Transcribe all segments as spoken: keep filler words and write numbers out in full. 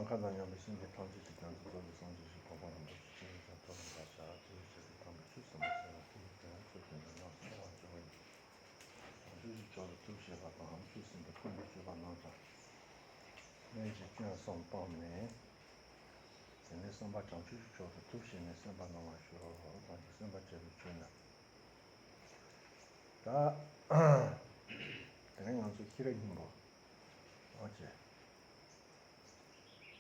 ནམ་མཁའ་དང་མཉམ་པའི་སེམས་ཅན་ཐམས་ཅད་ཀྱི་དོན་དུ་རྫོགས་པའི་སངས་རྒྱས་ཆོས་གོ་འཕང་རིན་པོ་ཆེ་ཆེད་དུ་ཐོབ་པར་བྱ། དེའི་ཕྱིར་དུ་དམ་པའི་ཆོས་ཟབ་མོ་ཟེར་བ་དེ་ཡི་དོན་ཆོས་ཀྱི་མདོ་ནས་གསུང་བར་བྱ་བ་ཡིན། བྱང་ཆུབ་ཀྱི་ཕྱོགས་སུ་ཐུགས་བསྐྱེད་པ་དང་། ཆོས་གསུངས་པའི་སྐུ་མདོར་བསྐྱེད་པ་རྣམས་དང་། སྨན་གྱི་སྐྱོན་གསུམ་སྤངས་ནས། དེ་ནས་གསུམ་པ་བྱང་ཆུབ་ཀྱི་ཕྱོགས་སུ་ཐུགས་བསྐྱེད་ནས་སེམས་པ་སྣང་བར་ཞུ། རང་གི་སེམས་པ་བསྐྱེད་པའི་ཆོས་ནི། ད། དེ་ནས་ང་ཚོ་ཤེས་རབ་སྙིང་པོ་འོང་བྱས།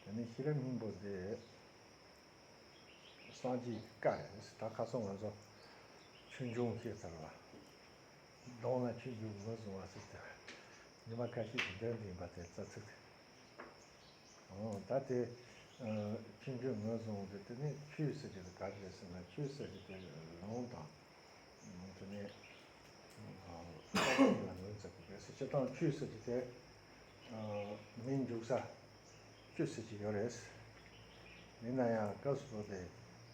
དེ་ནས་ཤེས་རབ་སྙིང་པོ་དེ་སངས་རྒྱས་ཀྱི་བཀའ་རེད། ད་ཁ་སང་ང་ཚོ་ཆོས་འབྱུང་བཤད་ཚར་བ། གདོང་ལ་ཆོས་འབྱུང་ངོས་བཟུང་བ་ཟེར་ཏེ། ཉི་མ་ཁ་ཤས་ཀྱི་འདོན་དེ་ཡིན་པ་དེ་རྩ་ཚིག་དེ། འོ་ད་དེ་ཆོས་འབྱུང་ངོས་བཟུང་དེ། དེ་ནས་ཆོས་ཟེར་གྱི་དེ་ག་རེ་རེད་ཟེར་ན། ཆོས་ཟེར་གྱི་དེ་ལུང་དང་། དེ་ནས་ཨ་ལ་ངོས་འཛིན་དགོས་པས། སྤྱིར་བཏང་ཆོས་ཟེར་གྱི་དེ་ཨ་མིང་འཇུག་ས་ཆོས་ཟེར་གྱི་ཡོད་རེད། ཡིན་ན་ཡང་སྐབས་སུ་བབས་པའི་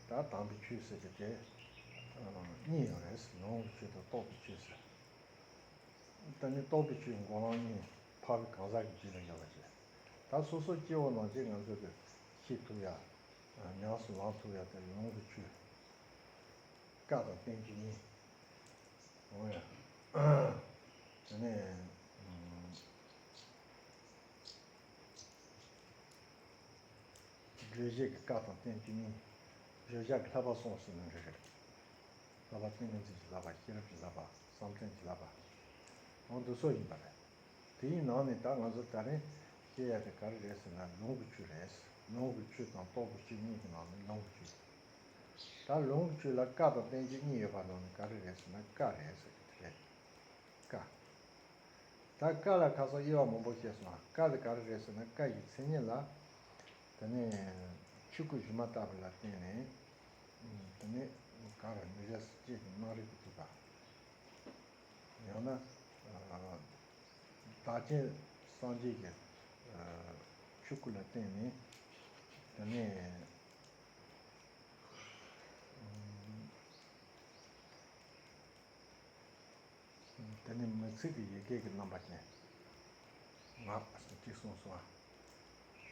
ད་དམ་པའི་ཆོས་ཟེར་གྱི་དེ་ཨ་གཉིས་ཡོད་རེད། ལུང་གི་ཆོས་དང་རྟོགས་པའི་ཆོས་ཟེར། ད་ནི་རྟོགས་པའི་ཆོས་འགོག་ལམ་གཉིས་འཕགས་པའི་གང་ཟག་གི་རྒྱུད་ལ་ཡོད་པ་བྱས། ད་སོ་སོ་སྐྱེ་བོ་རྣམས་ཀྱིས་ང་ཚོ་གི་ཤེས་ཐུབ་ཡ། ཉམས་སུ་བླང་ཐུབ་ཡ་དེ་ལུང་གི་ཆོས། བཀའ་དང་བསྟན་བཅོས་གཉིས། འོ་ཡ། དེ་ནས་བརྗོད་བྱེད་ཀྱི་བཀའ་དང་བསྟན་བཅོས་གཉིས། བརྗོད་བྱ་གི་བསླབ་པ་གསུམ་ཟེར་ནི་རེ་རེ། བསླབ་པ་ཏིང་ངེ་འཛིན་གྱི་བསླབ་པ། ཤེས་རབ་ཀྱི་བསླབ་པ། བསམ་གཏན་གྱི་བསླབ་པ། འོ་འདི་ཚོ་ཡིན་པ་རེད། དེའི་ནང་ནས་ད་ང་ཚོ་ད་རིང་བཤད་ཡ་དེ་ག་རེ་རེད་ཟེར་ན། ལུང་གི་ཆོས་རེད། ལུང་གི་ཆོས་དང་རྟོགས་པའི་ཆོས་གཉིས་ཀྱི་ནང་ནས་ལུང་གི་ཆོས། ད་ལུང་གི་ཆོས་ལ་བཀའ་དང་བསྟན་བཅོས་གཉིས་ཡོད་པ་ནང་ནས་ག་རེ་རེད་ཟེར་ན། བཀའ་རེད་ཟེར་གི་དེ་རེད། བཀའ། ད་བཀའ་ལ་ཁ་སང་དབྱེ་བ་མང་པོ་བཤད་སོང་ང་། བཀའ་དེ་ག་རེ་རེད་ཟེར་ན། བཀའ་ཡི་མཚན་ཉིད་ལ། དེ་ནས་ཆོས་སྐུ་གཞི་མ་ལྟ་བུ་ལ་བརྟེན་ནས། དེ་ནས་ག་རེ་མི་རེད་ཟེར། ཅེས་ཀྱི་སྣང་རིག་གི་ཐུག་པ། ཡང་ན་བདག་ཅན་སངས་རྒྱས་ཀྱི་ཆོས་སྐུ་ལ་བརྟེན་ནས། དེ་ནས། དེ་ནི་མི་ཚིག་གི་ཡི་གེ་གི་རྣམ་པ་ཅན། ངག་ཟེར་གཅིག་གསུངས་སོང་ང་།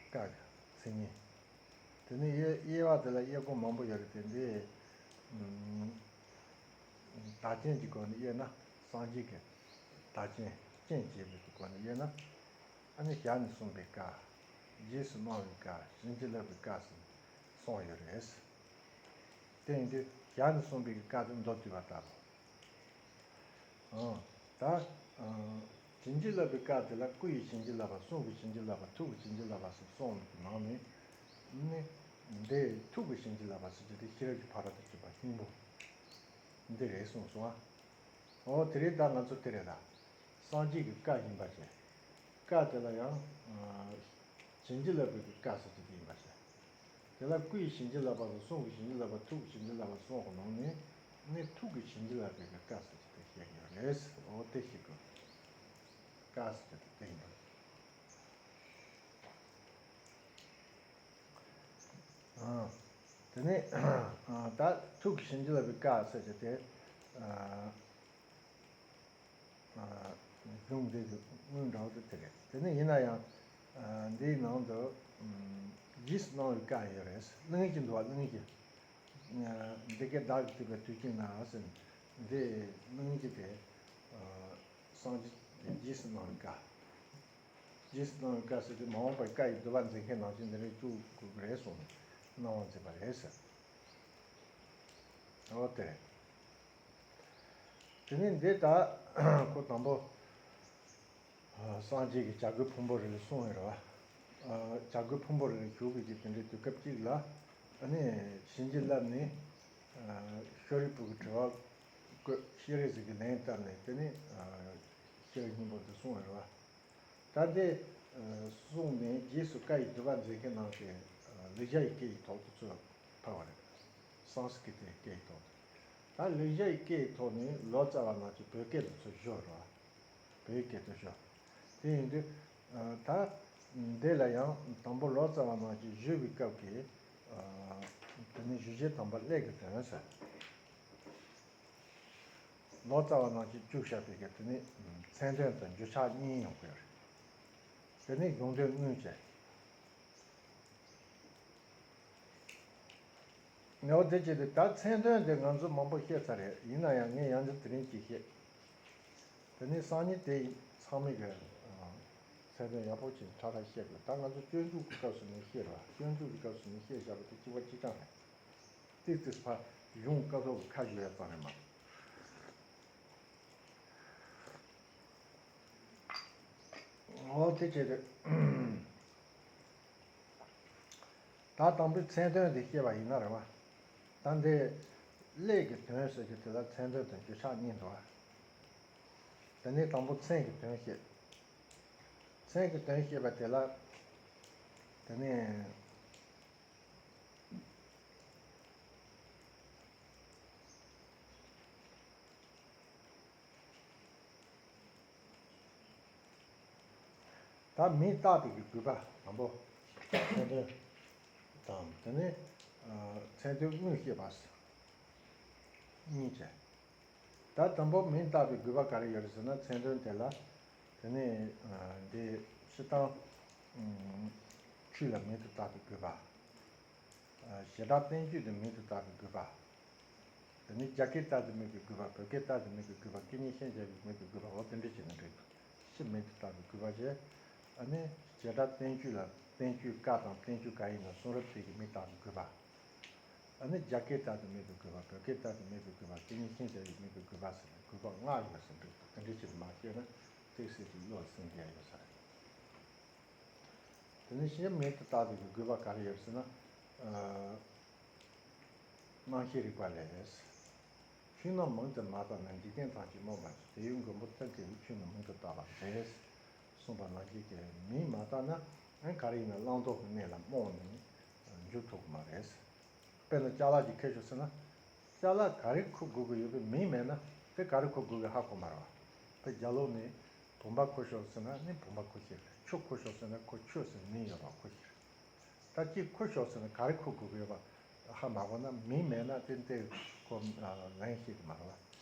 བཀའ་གི་མཚན་ཉིད། དེ་ནི་དབྱེ་དབྱེ་བ་དེ་ལ་དབྱེ་སྒོ་མང་པོ་ཡོད་རེད་དེ། འདི་བདག་རྐྱེན་གྱི་སྒོ་ནས་དབྱེ་ན། སངས་རྒྱས་ཀྱི་བདག་རྐྱེན་རྐྱེན་བྱེད་པའི་སྒོ་ནས་དབྱེ་ན། ཨ་ནི་ཞལ་ནས་གསུངས་པའི་བཀའ། རྗེས་སུ་གནང་བའི་བཀའ། བྱིན་གྱིས་བརླབས་པའི་བཀའ་ཟེར་གསུངས་ཡོད་རེད། དེ་ཡིན་དུས་ཞལ་ནས་གསུངས་པའི་བཀའ་དེ་མདོར་བསྡུས་པ་ལྟ་བུ། ཨང་། ད་ཨང་། བྱིན་གྱིས་བརླབས་པའི་བཀའ་དེ་ལ་སྐུ་ཡིས་བྱིན་གྱིས་བརླབས་པ། གསུང་གིས་བྱིན་གྱིས་བརླབས་པ། ཐུགས་ཀྱིས་བྱིན་གྱིས་བརླབས་པ་ཟེར་གསུངས་པའི་ནང་ནས་ནི། འདི་ཐུགས་ཀྱིས་བྱིན་གྱིས་བརླབས་པ་ཟེར་གྱི་དེ་ཤེས་རབ་ཀྱི་ཕ་རོལ་ཏུ་ཕྱིན་པ་སྙིང་པོ་འདི་རེད་གསུངས་སོང་ང་། འོ་དེ་རེད། ད་ང་ཚོ་དེ་རེད་ད། སངས་རྒྱས་ཀྱི་བཀའ་ཡིན་པ་བྱས། བཀའ་དེ་ལ་ཡང་ཨ་བྱིན་གྱིས་བརླབས་པའི་བཀའ་ཟེར་གྱི་དེ་ཡིན་པ་བྱས། དེ་ལ་སྐུ་ཡིས་བྱིན་གྱིས་བརླབས་པ་དང་། གསུང་གིས་བྱིན་གྱིས་བརླབས་པ། ཐུགས་ཀྱིས་བྱིན་གྱིས་བརླབས་པ་གསུངས་པའི་ནང་ནས་ནི་ཐུགས་ཀྱིས་བྱིན་གྱིས་བརླབས་པའི་བཀའ་ཟེར་གྱི་དེ་བཤད་ཀྱི་ཡོད་རེད། འོ་དེ་ཤེས་དགོས། བཀའ་ཟེར་གྱི་དེ་ཡིན་པ། ཨ། དེ་ནས་ཨ་ད་ཐུགས་ཀྱིས་བྱིན་གྱིས་བརླབས་པའི་བཀའ་ཟེར་གྱི་དེ་ཨ་གཞུང་འདི་གི་དངོས་འདྲ་བོ་དེ་དེ་རེད། དེ་ནས་ཡིན་ན་ཡང་ཨ་འདིའི་ནང་དུ་ཨ་རྗེས་སུ་གནང་བའི་བཀའ་ཡོད་རེད། གླེང་གཞི་འདུག་བ། གླེང་གཞི། ཨ་འདི་སྐད་བདག་གིས་ཐོས་པའི་དུས་གཅིག་ན་ཟེར། འདི་གླེང་གཞི་དེ་ཨ་སངས་རྒྱས་ཀྱིས་རྗེས་སུ་གནང་བའི་བཀའ། རྗེས་སུ་གནང་བའི་བཀའ་ཟེར་དུས་མ་འོངས་པའི་བཀའ་ཡི་བསྡུ་བ་མཛད་མཁན་ནང་བཞིན་འདི་རེད་བཅུག་དགོས་ཀྱི་རེད་གསུངས་ནས་གནང་བ་མཛད་པ་རེད་ཟེར། འོ་དེ་རེད། དེ་ནས་འདི་ད་ཁོ་དང་པོ་ཨ་སངས་རྒྱས་ཀྱིས་བྱ་རྒོད་ཕུང་པོ་རི་ལ་གསུངས་ཡོད་རེད་བ། ཨ་བྱ་རྒོད་ཕུང་པོ་རི་ལ་བཞུགས་པའི་གི་དེ་འདྲའི་དུས་སྐབས་གཅིག་ལ། ཨ་ནི་བྱིན་གྱིས་བརླབས་ནས་ཨ་ཤཱ་རིའི་བུ་གི་དྲི་བ་བཀོད། སྤྱན་རས་གཟིགས་ཀྱིས་ལན་བཏབ་ནས། དེ་ནས་ཨ་ཤེས་རབ་སྙིང་པོ་འདི་གསུངས་ཡོད་རེད་བ། ད་འདི་ཨ་གསུངས་ནས་རྗེས་སུ་བཀའ་ཡི་བསྡུ་བ་མཛད་མཁན་རྣམས་ཀྱིས་ཨ་ལེགས་བྱ་ཡི་སྐད་ཡིག་ཐོག་ཏུ་ཚུར་ཕབ་པ་རེད། སཾ་སྐྲྀ་ཏའི་སྐད་ཡིག་ཐོག་ཏུ། ད་ལེགས་བྱ་ཡི་སྐད་ཡིག་ཐོག་ནས་ལོ་ཙཱ་བ་རྣམས་ཀྱིས་བོད་སྐད་དུ་ཚུར་བསྒྱུར་རོ། བོད་ཡིག་སྐད་དུ་བསྒྱུར། དེ་ཡིན་དུས་ཨ་ད་འདི་ལ་ཡང་དང་པོ་ལོ་ཙཱ་བ་རྣམས་ཀྱིས་བསྒྱུར་བའི་སྐབས་ཀྱི་ཨ་དེ་ནི་བསྒྱུར་བྱེད་དམ་པ་ཀླད་ཀྱི་དོན་ཟེར། ལོ་ཙཱ་བ་རྣམས་ཀྱིས་བསྒྱུར་བཞག་པའི་གི་དེ་ནི་མཚན་དོན་དང་བསྒྱུར་བྱ་གཉིས་ཡོང་གི་ཡོད་རེད། དེ་ནི་གཞུང་དོན་དངོས་བྱས། ངའོ་དེ་བྱས་ཏེ་ད་མཚན་དོན་དེ་ང་ཚོ་མང་པོ་བཤད་ཚར་རེད། ཡིན་ན་ཡང་ངས་ཡང་ཅིག་དེ་རིང་ཅིག་བཤད། དེ་ནས་སང་ཉིན་དེ་ཚང་མས་གི་མཚན་དོན་ཡག་པོ་ཅིག་ཁྲ་ཁྲ་བཤད་དགོས། ད་ང་ཚོ་སྤྱོད་འཇུག་གི་སྐབས་སུ་ནས་བཤད་ར། སྤྱོད་འཇུག་གི་སྐབས་སུ་ནས་བཤད་བཞག་པ་དེ་གཅིག་པ་གཅིག་རྐྱང་རེད། ཏིག་ཏིག་ཕར་གཞུང་སྐབས་ཐོག་གི་ཁ་ཞུ་ཡ་ཙམ་རེད་མ་གཏོགས། འོ་དེ་བྱས་ཏེ། ད་དང་པོའི་མཚན་དོན་དེ་བཤད་པ་ཡིན་ན་རེད་བ། ད་འདི་གླེགས་ཀྱི་དོན་ཟེར་གྱི་དེ་ལ་མཚན་དོན་དང་བརྗོད་བྱ་གཉིས་འདུག་བ། དེ་ནས་དང་པོ་མཚན་གྱི་དོན་བཤད། མཚན་གྱི་དོན་བཤད་པ་དེ་ལ། དེ་ནས། ད་མིང་བཏགས་པའི་གི་དགོས་པ་དང་པོ། མཚན་དོན་དང་དེ་ནས་མཚན་དོན་དངོས་བཤད་པ་གཉིས་བྱས། ད་དང་པོ་མིང་བཏགས་པའི་དགོས་པ་ག་རེ་ཡོད་རེད་ཟེར་ན། མཚན་དོན་དེ་ལ་དེ་ནས་འདི་སྤྱིར་བཏང་ཆོས་ལ་མིང་དུ་བཏགས་པའི་དགོས་པ། བྱེ་བྲག་བསྟན་བཅོས་དེ་མིང་དུ་བཏགས་པའི་དགོས་པ། དེ་ནས་རྒྱ་སྐད་བཏགས་ཏེ་མིང་གི་དགོས་པ། བོད་སྐད་བཏགས་ཏེ་མིང་གི་དགོས་པ། སྐད་གཉིས་ཤན་སྦྱར་བའི་མིང་གི་དགོས་པ། འོ་དེ་འདྲ་བྱས་ན་འགྲིག་གི། ཕྱིར་མིང་དུ་བཏགས་པའི་དགོས་པ་བྱས། ཨ་ནི་བྱེ་བྲག་བསྟན་བཅོས་ལ་བསྟན་བཅོས་བཀའ་དང་བསྟན་བཅོས་གང་ཡིན་ན་གསུང་རབ་དེ་གི་མིང་བཏགས་པའི་དགོས་པ། ཨ་ནི་རྒྱ་སྐད་བཏགས་ཏེ་མིང་གི་དགོས་པ། བོད་སྐད་བཏགས་ཏེ་མིང་གི་དགོས་པ། སྐད་གཉིས་ཤན་སྦྱར་བའི་མིང་གི་དགོས་པ་ཟེར་ནས་དགོས་པ་ལྔ་ཡོད་ཟེར་འདུག་དེ་འདྲ་བྱས་ནས་མ་བཤད་ན་ཏོག་ཙམ་ཅིག་བློ་ལ་ཟིན་གྱི་ཡོད་ས་རེད། དེ་ནས་གཞན་མིང་དུ་བཏགས་པའི་དགོས་པ་ག་རེ་ཡོད་ཟེར་ན། ཨ། རྣམ་ཤེས་རིག་པ་ལས། ཆོས་རྣམས་མིང་དུ་མ་བཏགས་ན། འཇིག་རྟེན་ཐམས་ཅད་རྨོངས་པར་བྱེད། དེ་ཡི་མགོན་པོ་ཙཀ་གི་ཆོས་རྣམས་མིང་དུ་བཏགས་པ་ལས། གསུངས་པ་ནང་བཞིན་གྱི་མིང་མ་བཏགས་ན་ག་རེ་ཡིན་ན་བླང་དོར་གྱི་གནས་ལ་རྨོངས་ནས་འཇུག་ཐུབ་ཀྱི་མ་རེད། དཔེར་ན་ཅ་ལག་ཅིག་འཁྱེར་ཤོག་ཟེར་ན། ཅ་ལག་ག་རེ་འཁུར་དགོས་ཀྱི་ཡོད་པའི་མིང་མེད་ན་དེ་ག་རེ་འཁུར་དགོས་ཀྱི་ཧ་གོ་མ་རེད་བ། དཔེ་རྒྱབ་ལོགས་ནས་བུམ་པ་འཁུར་ཤོག་ཟེར་ན་ནི་བུམ་པ་འཁུར་ཤེས་རེད། ཆུ་འཁུར་ཤོག་ཟེར་ན་ཁོ་ཆུ་ཟེར་མིང་ཡོད་པ་འཁུར་ཤེས་རེད། ད་ཅིག་འཁུར་ཤོག་ཟེར་ན་ག་རེ་འཁུར་དགོས་ཀྱི་ཡོད་པ་ཧ་མ་གོ་ན་མིང་མེད་ན་དེ་དེ་ཁོ་ལེན་ཤེས་ཀྱི་མ་རེད་བ།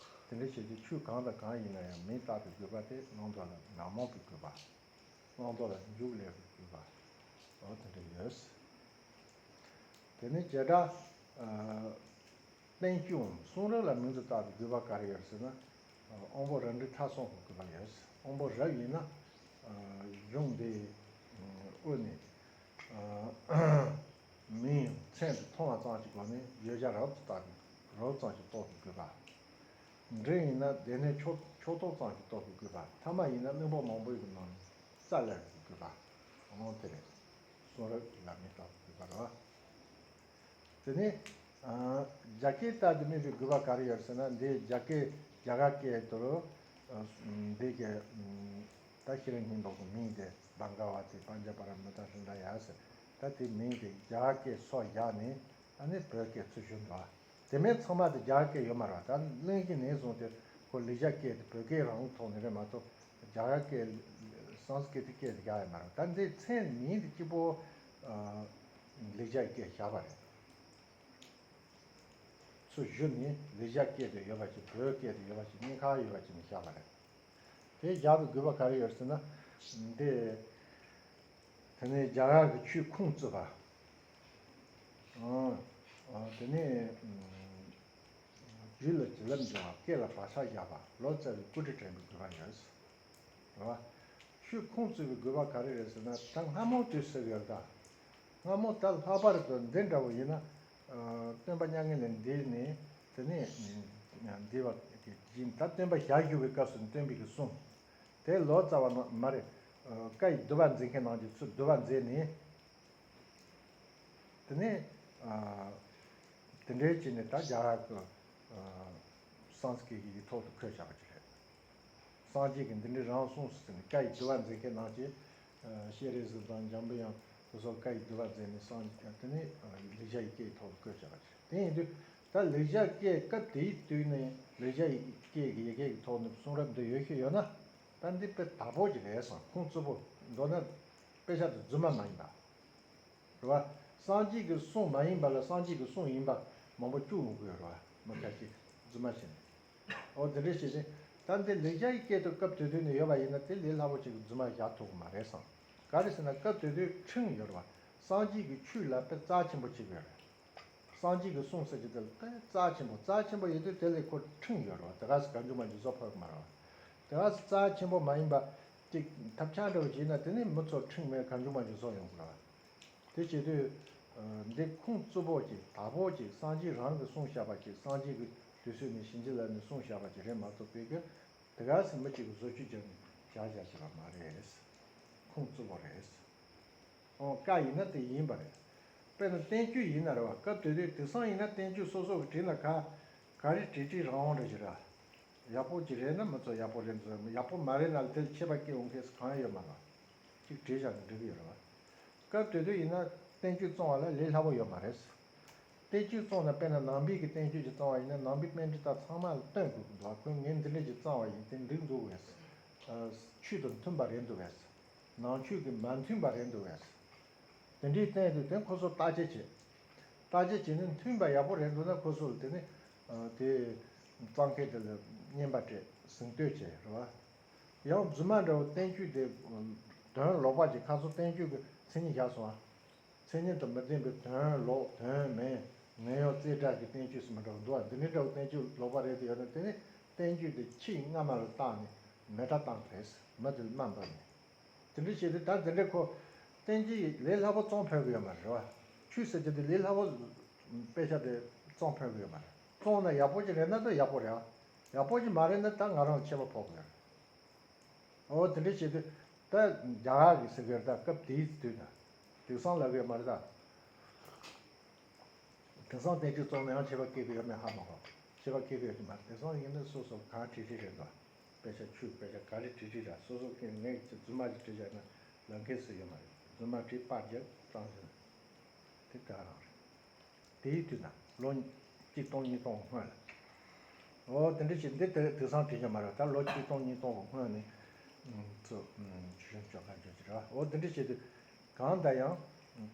དེ་འདྲ་བྱས་ཏེ་ཆོས་གང་དང་གང་ཡིན་ན་ཡང་མིང་བཏགས་པའི་དགོས་པ་དེ་བླང་དོར་ལ་ཉོན་མོངས་པའི་དགོས་པ། བླང་དོར་ལ་འཇུག་ལས་པའི་དགོས་པ། འོ་དེ་འདྲ་ཡོད། དེ་ནས་བྱེ་བྲག་བསྟན་བཅོས་གསུང་རབ་ལ་མིང་དུ་བཏགས་པའི་དགོས་པ་ག་རེ་ཡོད་ཟེར་ན། དབང་པོ་རབ་འབྲིང་ཕྲ་གསུམ་གྱི་དགོས་པ་ཡོད། དབང་པོ་རབ་ཡིན་ན་གཞུང་འདི་དབུ་ནས་མིང་མཚན་དུ་མཐོང་བ་ཙམ་གྱི་སྒོ་ནས་བརྗོད་བྱ་རབ་ཏུ་བཏགས་པའི་རབ་ཙམ་གྱི་རྟོགས་པའི་དགོས་པ། འབྲིང་ཡིན་ན་སྡེ་སྣོད་ཕྱོགས་ཕྱོགས་རྟོགས་ཙམ་གྱི་རྟོགས་པའི་དགོས་པ། ཐ་མ་ཡིན་ན་གླེང་པོ་མང་པོའི་ནང་ནས་རྩ་ལས་པའི་དགོས་པ། འོ་དེ་རེད། གསུང་རབ་ལ་མིང་བཏགས་པའི་དགོས་པ་རེད་བ། དེ་ནས་རྒྱ་སྐད་བཏགས་ཏེ་མིང་གི་དགོས་པ་ག་རེ་ཡོད་ཟེར་ན། འདི་རྒྱ་སྐད་རྒྱ་གར་སྐད་དུ་འདི་གི་ད་ཤེས་རབ་སྙིང་པོ་གི་མིང་དེ་བྷ་ག་བ་ཏི་པཉྩ་པ་ར་མི་ཏ་ཧྲྀ་ཏྲ་ཡ་ཟེར། ད་དེ་མིང་དེ་རྒྱ་གར་སྐད་སོགས་བཞག་ནས་ཨ་ནི་བོད་སྐད་ཚུར་བསྒྱུར་འདུག་དེ་མིན་ཚང་མ་དེ་རྒྱ་གར་སྐད་ཡོད་མ་རེད་བ། ད་གླེང་གཞི་ནས་བཟུང་སྟེ་ཁོ་ལེགས་སྦྱར་སྐད་དེ་བོད་སྐད་རང་ཐོག་ནས་རེད་མ་གཏོགས་རྒྱ་གར་སྐད་སཾ་སྐྲྀ་ཏའི་སྐད་དེ་རྒྱག་ཡོད་མ་རེད། ད་འདི་མཚན་མིང་དེ་གཅིག་པོ་ལེགས་སྦྱར་སྐད་བཞག་པ་རེད། ཚུར་བསྒྱུར་ནས་ལེགས་སྦྱར་སྐད་དུ་ཡོད་པ་ཅིག་བོད་སྐད་དུ་ཡོད་པ་ཅིག་གཉིས་ཀ་ཡོད་པ་ཅིག་ནས་བཞག་པ་རེད། དེ་བཞག་པའི་དགོས་པ་ག་རེ་ཡོད་ཟེར་ན། འདི་དེ་ནས་རྒྱ་གར་གྱི་ཆོས་ཁུངས་བཙུན་པ། ཨང་། ཨང་། དེ་ནས་རྒྱུད་ལ་བྱིན་རླབས་འཇུག་པ། སྐད་ལ་བག་ཆགས་བཞག་པ། ལོ་ཙཱ་བའི་སྐུ་དྲིན་དྲན་པའི་དགོས་པ་ཡོད། རེད་བ། ཆོས་ཁུངས་བཙུན་པའི་དགོས་པ་ག་རེ་རེད་ཟེར་ན། ད་སྔ་མོ་དུས་ཟེར་གི་ཡོད་ད། སྔ་མོ་ད་ལྷག་པར་དུ་འདི་འདྲ་བོ་ཡིན་ན། སྟོན་པ་མྱ་ངན་ལས་འདས་ནས་དེ་ནས་འདས་པ་དེ་བཞིན་ད་སྟོན་པ་ཞལ་བཞུགས་པའི་སྐབས་སུ་སྟོན་པའི་གི་གསུང་། དེ་ལོ་ཙཱ་བ་མ་རེད། བཀའ་ཡི་བསྡུ་བ་མཛད་མཁན་རྣམས་ཀྱིས་ཚུར་བསྡུ་བ་མཛད་ནས། དེ་ནས་དེ་འདྲའི་བྱས་ནས་ད་རྒྱ་གར་གྱི་སཾ་སྐྲྀ་ཏའི་ཡིག་ཐོག་ཏུ་བཀོད་བཞག་པ་ཅིག་རེད། སངས་རྒྱས་ཀྱིས་འདི་འདྲའི་རང་གསུངས་སུ་ཟིན་ནས་བཀའ་ཡི་བསྡུ་བ་མཛད་མཁན་རྣམས་ཀྱིས། ཤེས་རིག་གཟི་དང་འཇམ་པའི་དབྱངས་དེ་ཚོ་བཀའ་ཡི་བསྡུ་བ་མཛད་ནས་སངས་རྒྱས་དེ་ནས་ལེགས་སྦྱར་ཡི་གེའི་ཐོག་ཏུ་བཀོད་བཞག་པ་ཅིག་རེད། དེ་ཡིན་དུས་ད་ལེགས་སྦྱར་སྐད་སྐབས་དེའི་དུས་ནས་ལེགས་སྦྱར་ཡི་གེ་གི་ཡི་གེ་གི་ཐོག་ནས་གསུང་རབ་འདི་ཡོད་ཤོས་ཡོད་ན། ད་འདི་དཔེ་དག་པོ་ཅིག་རེད་བསམ། ཁུངས་བཙུན་པོ། མདོར་ན་དཔེ་ཆ་དེ་རྫུན་མ་མ་ཡིན་པ། རེད་བ། སངས་རྒྱས་ཀྱི་གསུང་མ་ཡིན་པ་ལ་སངས་རྒྱས་ཀྱི་གསུང་ཡིན་པ་མང་པོ་བཅུག་ཡོང་གི་ཡོད་རེད་བ། མི་ཁ་ཤས་རྫུན་མ་བྱས་ནས། འོ་དེ་འདྲ་བྱས་ཏེ། ད་འདི་ལེགས་སྦྱར་གྱི་སྐད་དུ་སྐབས་དེ་དུས་ནས་ཡོད་པ་ཡིན་ན་དེ་ལས་སླ་པོ་ཅིག་རྫུན་མ་བཞག་ཐུབ་ཀྱི་མ་རེད་བསམ། ག་རེ་ཟེར་ན་སྐབས་དེ་དུས་ཁྲིམས་ཡོད་རེད་བ། སངས་རྒྱས་ཀྱི་ཆོས་ལ་དཔེ་རྩ་ཆེན་པོ་བྱེད་ཀྱི་ཡོད་རེད། སངས་རྒྱས་ཀྱི་གསུང་ཟེར་གྱི་དེ་ལ་རྩ་ཆེན་པོ། རྩ་ཆེན་པོ་ཡོད་དུས་དེ་ལས་ཁོ་ཁྲིམས་ཡོད་རེད་བ། དེ་ག་ཟེ་གང་བྱུང་མང་བྱུང་བཟོ་ཕོད་མ་རེད་བ། དེ་ག་ཟེ་རྩ་ཆེན་པོ་མ་ཡིན་པ་ཅིག་ཐབས་ཆག་འདྲ་བོ་བྱས་ན་དེ་ནི་མི་ཚོ་ཁྲིམས་མེད་གང་བྱུང་མང་བྱུང་བཟོ་ཡོང་གི་རེད་བ། དེ་བྱེད་དུས། འདི་ཁུངས་བཙུན་པོ་ཅིག་དག་པོ་ཅིག་སངས་རྒྱས་རང་གིས་གསུངས་བཞག་པ་ཅིག་སངས་རྒྱས་ཀྱི་དུས་ཚོད་ནས་ཕྱིན་ཅི་ལ་ནས་གསུངས་བཞག་པ་ཅིག་རེད་མ་གཏོགས་པའི་གི་དེ་ག་ཟེ་མི་གཅིག་གིས་བཟོ་བཅོས་བརྒྱབ་ནས་བཞག་བཞག་བྱས་པ་མ་རེད། ཁུངས་བཙུན་པོ་རེད། ཨོ་བཀའ་ཡིན་ན་དེ་ཡིན་པ་རེད། དཔེར་ན་བསྟན་བཅོས་ཡིན་ན་རེད་བ། སྐབས་དེ་དུས་དེང་སང་ཡིན་ན་བསྟན་བཅོས་སོ་སོ་གི་བྲིས་ན་ག་ག་རེ་བྲིས་བྲིས་རང་དབང་རེད་ཅེ་ར། ཡག་པོ་ཅིག་རེད་ན་མི་ཚོ་ཡག་པོ་རེད་འདུག་ཡག་པོ་མ་རེད་ན་དེ་ལ་ཆད་པ་བཀལ་འོང་མཁན་གང་ཡང་ཡོད་མ་རེད། ཅིག་བྲིས་བཞག་ན་འགྲིག་གི་ཡོད་རེད་བ། སྐབས་དེ་དུས་ཡིན་ན་བསྟན་བཅོས་བཙོང་བ་ལ་ལས་སླ་པོ་ཡོད་མ་རེད། བསྟན་བཅོས་བཙོང་ན་དཔེར་ན་ནང་པའི་གི་བསྟན་བཅོས་ཅིག་བཙོང་བ་ཡིན་ན་ནང་པའི་པཎྜི་ཏ་ཚང་མ་ལ་སྟོན་དགོས་ཀྱི་འདུག་ཁོས་ངས་འདི་འདྲ་ཅིག་བཙོང་བ་ཡིན་དེ་འགྲིག་འདུག་གས། ཆོས་དང་མཐུན་པ་རེད་འདུག་གས། ནང་ཆོས་ཀྱི་མ་མཐུན་པ་རེད་འདུག་གས། དེ་འདྲའི་སྟེང་དུ་དེ་ཁོ་ཚོ་བརྟག་དཔྱད་བྱེད། བརྟག་དཔྱད་བྱས་ནས་མཐུན་པ་ཡག་པོ་རེད་འདུག་ན་ཁོ་ཚོ་ལ་དེ་ནི་དེ་གཙང་ཁེ་དེ་ལ་བསྙེན་པ་སྤྲད་གཟེངས་བསྟོད་བྱས་རེད་བ། ཡང་རྫུན་མ་འདྲ་བོ་བསྟན་བཅོས་དེ་དོན་ལོག་པ་ཅིག་ཁ་སང་བསྟན་བཅོས་ཀྱི་མཚན་ཉིད་བཞག་སོང་ཨ། མཚན་ཉིད་དང་མི་ལྡན་པའི་དོན་ལོག་དོན་མིན་ངན་གཡོ་རྩེ་གྲས་ཀྱི་བསྟན་བཅོས་སུ་མི་འདྲ་བ་འདུག་ཨ། འདི་འདྲའི་འདྲ་བོ་བསྟན་བཅོས་ལོག་པ་རེད་དེ་ཡོད་ན་དེ་ནི་བསྟན་བཅོས་དེ་ཆེས་སྔ་མ་ལ་བཏང་ནས་མེ་དྲ་བཏང་རེད་མི་དེ་ལ་དམའ་འབབ་ནས། དེ་འདྲ་བྱས་ཏེ་ད་དེ་འདྲ་ཁོ་བསྟན་བཅོས་ལས་སླ་པོ་བཙོང་ཕོད་ཀྱི་ཡོད་མ་རེད་བ། ཆོས་ཟེར་རྒྱུ་དེ་ལས་སླ་པོ་དཔེ་ཆ་དེ་བཙོང་ཕོད་ཀྱི་ཡོད་མ་རེད། བཙོང་ན་ཡག་པོ་ཅིག་རེད་ན་ད་ཡག་པོ་རེད་བ། ཡག་པོ་ཅིག་མ་རེད་ན་ད་ང་རང་ལ་ཆད་པ་ཕོག་གི་རེད། འོ་དེ་འདྲ་བྱས་ཏེ་ད་རྒྱ་གར་གྱི་ཟེར་གི་རེད་ད། སྐབས་དེའི་དུས་ན་དེང་སང་ལབ་ཡོད་མ་རེད་ད། དེང་སང་བསྟན་བཅོས་བཙོང་ན་ཡང་ཆད་པ་བཀལ་གི་ཡོད་མེད་ཧ་མ་གོ། ཆད་པ་བཀལ་གི་ཡོད་ཀྱི་མ་རེད། དེང་སང་ཡིན་ན་སོ་སོ་གང་བྲིས་བྲིས་རེད་འདུག་དཔེ་ཆ་ཆོས་དཔེ་ཆ་ག་རེ་བྲིས་བྲིས་ར་སོ་སོ་གི་ངས་ཀྱི་རྫུན་མ་ཅིག་བྲིས་བཞག་ན་ལབ་མཁན་སུ་ཡོད་མ་རེད། རྫུན་མ་བྲིས་པར་རྒྱབ་བཏང་ཟིན་དེ་ག་རང་རེད། དེའི་དུས་ན་ལོ་གཅིག་སྟོང་གཉིས་སྟོང་སྔོན་ལ། འོ་དེ་འདྲ་ཞིག་འདི་དེ་དེང་སང་བྲིས་ཀྱི་མ་རེད། ད་ལོ་གཅིག་སྟོང་གཉིས་སྟོང་གི་སྔོན་ནས་ཚོ་ཆུ་ཤུན་ཅོ་ཁ་ཅོ་ཅི་ར་འོ་དེ་འདྲ་ཞིག་དུས་གང་ལྟར་ཡང་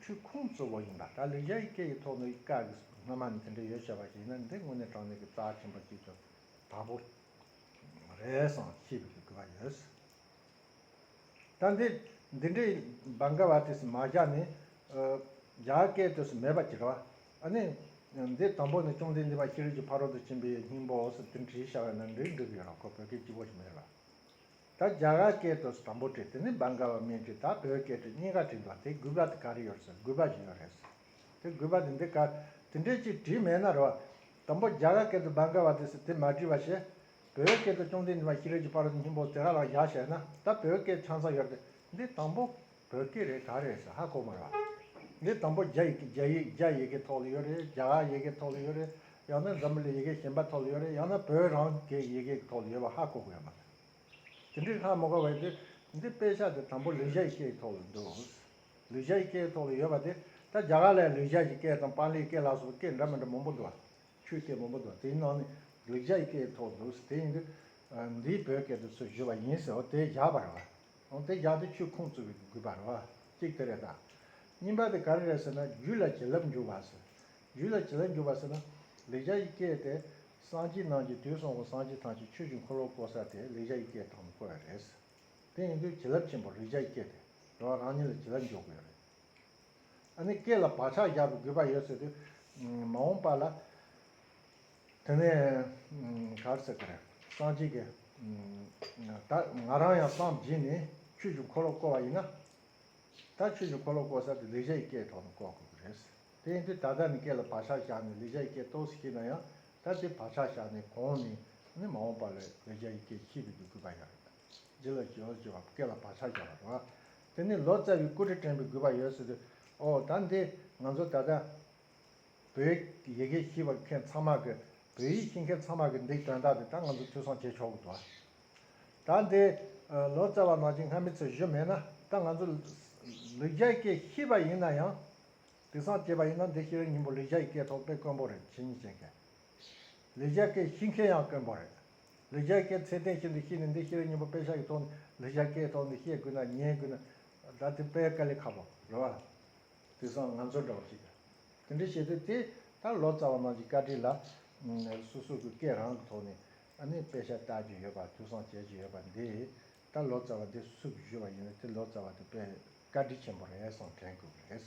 ཆོས་ཁུངས་གཙོ་བོ་ཡིན་པ། ད་ལེགས་སྦྱར་གྱི་སྐད་ཀྱི་ཐོག་ནས་བཀའ་གི་སྔ་མ་ནས་དེ་འདྲ་ཡོད་བྱ་བ་ཞིག་ཡིན་ན་འདི་དངོས་གནས་དྲང་གནས་ཀྱི་རྩ་ཆེན་པོ་གཅིག་ཏུ་དང་པོ་རེད་བསམ་ཤེས་པའི་དགོས་པ་ཡོད། ད་འདི་འདི་འདྲའི་བྷ་ག་བ་ཏི་སི་མ་བཞག་ནས་རྒྱ་སྐད་དུ་སུ་མེད་པ་ཅིག་རེད་བ། ཨ་ནི་འདི་དང་པོ་ནི་བཅོམ་ལྡན་འདས་དཔལ་ཤེས་རབ་ཀྱི་ཕ་རོལ་ཏུ་ཕྱིན་པའི་སྙིང་པོ་ཟེར་དེ་འདྲ་བྲིས་བཞག་པ་ན་འགྲིག་འགྲིག་གི་ཡོད་རེད། ཁོ་བོད་སྐད་གཅིག་པོ་ཞིག་མེད་རེད་བ། ད་རྒྱ་གར་སྐད་དུ་དང་པོ་བྲིས་དེ་ནི་བྷ་ག་བ་མིང་བྲིས། ད་བོད་སྐད་བྲིས་གཉིས་ཀ་བྲིས་འདུག་དེ་དགོས་པ་དེ་ག་རེ་ཡོད་ཟེར་དགོས་པ་ཞིག་ཡོད་རེད། དེ་དགོས་པ་དེ་འདི་ག་དེ་འདྲས་ཅིག་བྲིས་མེད་ན་རེད་བ། དང་པོ་རྒྱ་གར་སྐད་དུ་བྷ་ག་བ་ཏི་སི་དེ་མ་བྲིས་པ་བྱས། བོད་སྐད་དུ་བཅོམ་ལྡན་འདས་དཔལ་ཤེས་རབ་ཀྱི་ཕ་རོལ་ཏུ་སྙིང་པོ་དེ་ག་ལ་བཞག་བྱས་ན་ད་བོད་སྐད་ཆང་ས་ཡོད་རེད། འདི་དང་པོ་བོད་སྐད་རེད་ག་རེད་ཟེར་ཧ་གོ་མ་རེད་བ། འདི་དང་པོ་རྒྱ་ཡི་རྒྱ་ཡི་རྒྱ་ཡི་གེ་ཐོག་ལ་ཡོད་རེད། རྒྱ་གར་ཡི་གེ་ཐོག་ལ་ཡོད་རེད། ཡང་ན་འཛམ་བུ་གླིང་ཡི་གེ་གཞན་པ་ཐོག་ལ་ཡོད་རེད། ཡང་ན་བོད་རང་གི་ཡི་གེ་ཐོག་ལ་ཡོད་པ་ཧ་གོ་དགོས་ཡོད་མ་རེད། དེ་འདྲའི་ཧ་མ་གོ་བས་དེ་འདི་དཔེ་ཆ་དེ་དང་པོ་ལེགས་སྦྱར་གྱི་སྐད་ཐོག་ལ་འདུག་ལེགས་སྦྱར་གྱི་སྐད་ཐོག་ལ་ཡོད་པ་དེ་ད་རྒྱ་གར་ལ་ལེགས་སྦྱར་གྱི་སྐད་དང་པཱ་ལིའི་སྐད་ལ་སོགས་པའི་སྐད་འདྲ་མི་འདྲ་མང་པོ་འདུག་བ། ཆོས་སྐད་མང་པོ་འདུག་བ། དེའི་ནང་ནས་ལེགས་སྦྱར་གྱི་སྐད་ཐོག་ལ་འདུག་དེ་ཡིན་དུས་འདིའི་བོད་སྐད་དུ་ཚུར་བསྒྱུར་བ་ཡིན་ཟེར་བ་དེ་བཞག་པ་རེད་བ། འོ་དེ་བཞག་དུས་ཆོས་ཁུངས་བཙུན་པའི་དགོས་པ་རེད་བ། གཅིག་དེ་རེད་ད། གཉིས་པ་དེ་ག་རེ་རེད་ཟེར་ན་རྒྱུད་ལ་བྱིན་རླབས་འཇུག་པ་ཟེར། རྒྱུད་ལ་བྱིན་རླབས་འཇུག་པ་ཟེར་ན་ལེགས་སྦྱར་གྱི་སྐད་དེ་སངས་རྒྱས་རྣམས་ཀྱིས་དུས་གསུམ་གྱི་སངས་རྒྱས་ཐམས་ཅད་ཆོས་ཀྱི་འཁོར་ལོ་བསྐོར་ས་དེ་ལེགས་སྦྱར་གྱི་སྐད་ཐོག་ནས་བསྐོར་བ་རེད། དེ་ཡིན་དུས་བྱིན་རླབས་ཆེན་པོ་ལེགས་སྦྱར་གྱི་སྐད་དེ་འགྲོ་བ་རང་ཉིད་ལ་བྱིན་རླབས་འཇུག་དགོས་རེད། ཨ་ནི་སྐད་ལ་བག་ཆགས་བཞག་པའི་དགོས་པ་ཡོད་ཟེར་དུས་མ་འོངས་པ་ལ། དེ་ནས་ག་རེ་ཟེར་གི་རེད། སངས་རྒྱས་ཀྱི་ད་ང་རང་ཡང་སངས་རྒྱས་ནས་ཆོས་ཀྱི་འཁོར་ལོ་བསྐོར་བ་ཡིན་ན། ད་ཆོས་ཀྱི་འཁོར་ལོ་བསྐོར་ས་དེ་ལེགས་སྦྱར་གྱི་སྐད་ཐོག་ནས་བསྐོར་དགོས་ཀྱི་རེད། དེ་ཡིན་དུས་ད་ལྟ་ནས་སྐད་ལ་བག་ཆགས་བཞག་ནས་ལེགས་སྦྱར་གྱི་སྐད་ཏོག་ཙམ་ཤེས་ན་ཡང་ད་དེ་བག་ཆགས་བཞག་ནས་གོང་ནས་ནི་མ་འོངས་པ་ལ་ལེགས་སྦྱར་གྱི་སྐད་ཤེས་པའི་དགོས་པ་ཡང་རེད། རྗེས་ལ་བྱོས་བྱོས་པ་སྐད་ལ་བག་ཆགས་བཞག་པ་རེད་བ། དེ་ནས་ལོ་ཙཱ་བའི་སྐུ་དྲིན་དྲན་པའི་དགོས་པ་ཡོད་ཟེར་དུས་ཨོ་ད་འདི་ང་ཚོ་ད་ལྟ་བོད་ཡི་གེ་ཤེས་པ་མཁན་ཚང་མ་གི་བོད་ཡིག་ཤེས་མཁན་ཚང་མ་གི་འདི་དོན་དག་དེ་ད་ང་ཚོ་ཐོས་བསམ་བྱེད་ཆོག་གི་འདུག་བ། ད་འདི་ལོ་ཙཱ་བ་ནང་བཞིན་སྔ་མི་ཚོས་ཞུ་མེད་ན་ད་ང་ཚོ་ལེགས་སྦྱར་སྐད་ཤེས་པ་ཡིན་ན་ཡང་། དེང་སང་བྱས་པ་ཡིན་ན་འདི་ཤེས་རབ་སྙིང་པོ་ལེགས་སྦྱར་གྱི་སྐད་ཐོག་དཔེ་དཀོན་པོ་རེད། བྱེད་སྙིང་ཅན་གྱི། ལེགས་སྦྱར་སྐད་ཤེས་མཁན་ཡང་དཀོན་པོ་རེད། ལེགས་སྦྱར་སྐད་ཚད་ལྡན་ཞིག་ཏུ་ཤེས་ནས་འདི་ཤེས་རབ་སྙིང་པོ་དཔེ་ཆ་ཡི་ཐོག་ནས་ལེགས་སྦྱར་སྐད་ཐོག་ནས་ཤེས་དགོས་ན་ཉན་དགོས་ན་ད་དེ་དཔེ་དཀའ་ལས་ཁག་པོ་རེད་བ། དེང་སང་ང་ཚོ་འདྲ་བ་ཞིག་ག་དེ་འདྲ་བྱེད་དུས་དེ་ད་ལོ་ཙཱ་བ་རྣམས་ཀྱི་བཀའ་དྲིན་ལ་སོ་སོ་གི་སྐད་རང་གི་ཐོག་ནས་ཨ་ནི་དཔེ་ཆ་ལྟ་རྒྱུ་ཡོད་པ་ཐོས་བསམ་བྱེད་རྒྱུ་ཡོད་པ་འདི་ད་ལོ་ཙཱ་བ་འདི་སུ་གིས་ཞུས་པ་ཡིན་ན་དེ་ལོ་ཙཱ་བ་དེ་དཔེ་བཀའ་དྲིན་ཆེན་པོ་རེད་བསམ་དྲན་དགོས་ཀྱི་རེད།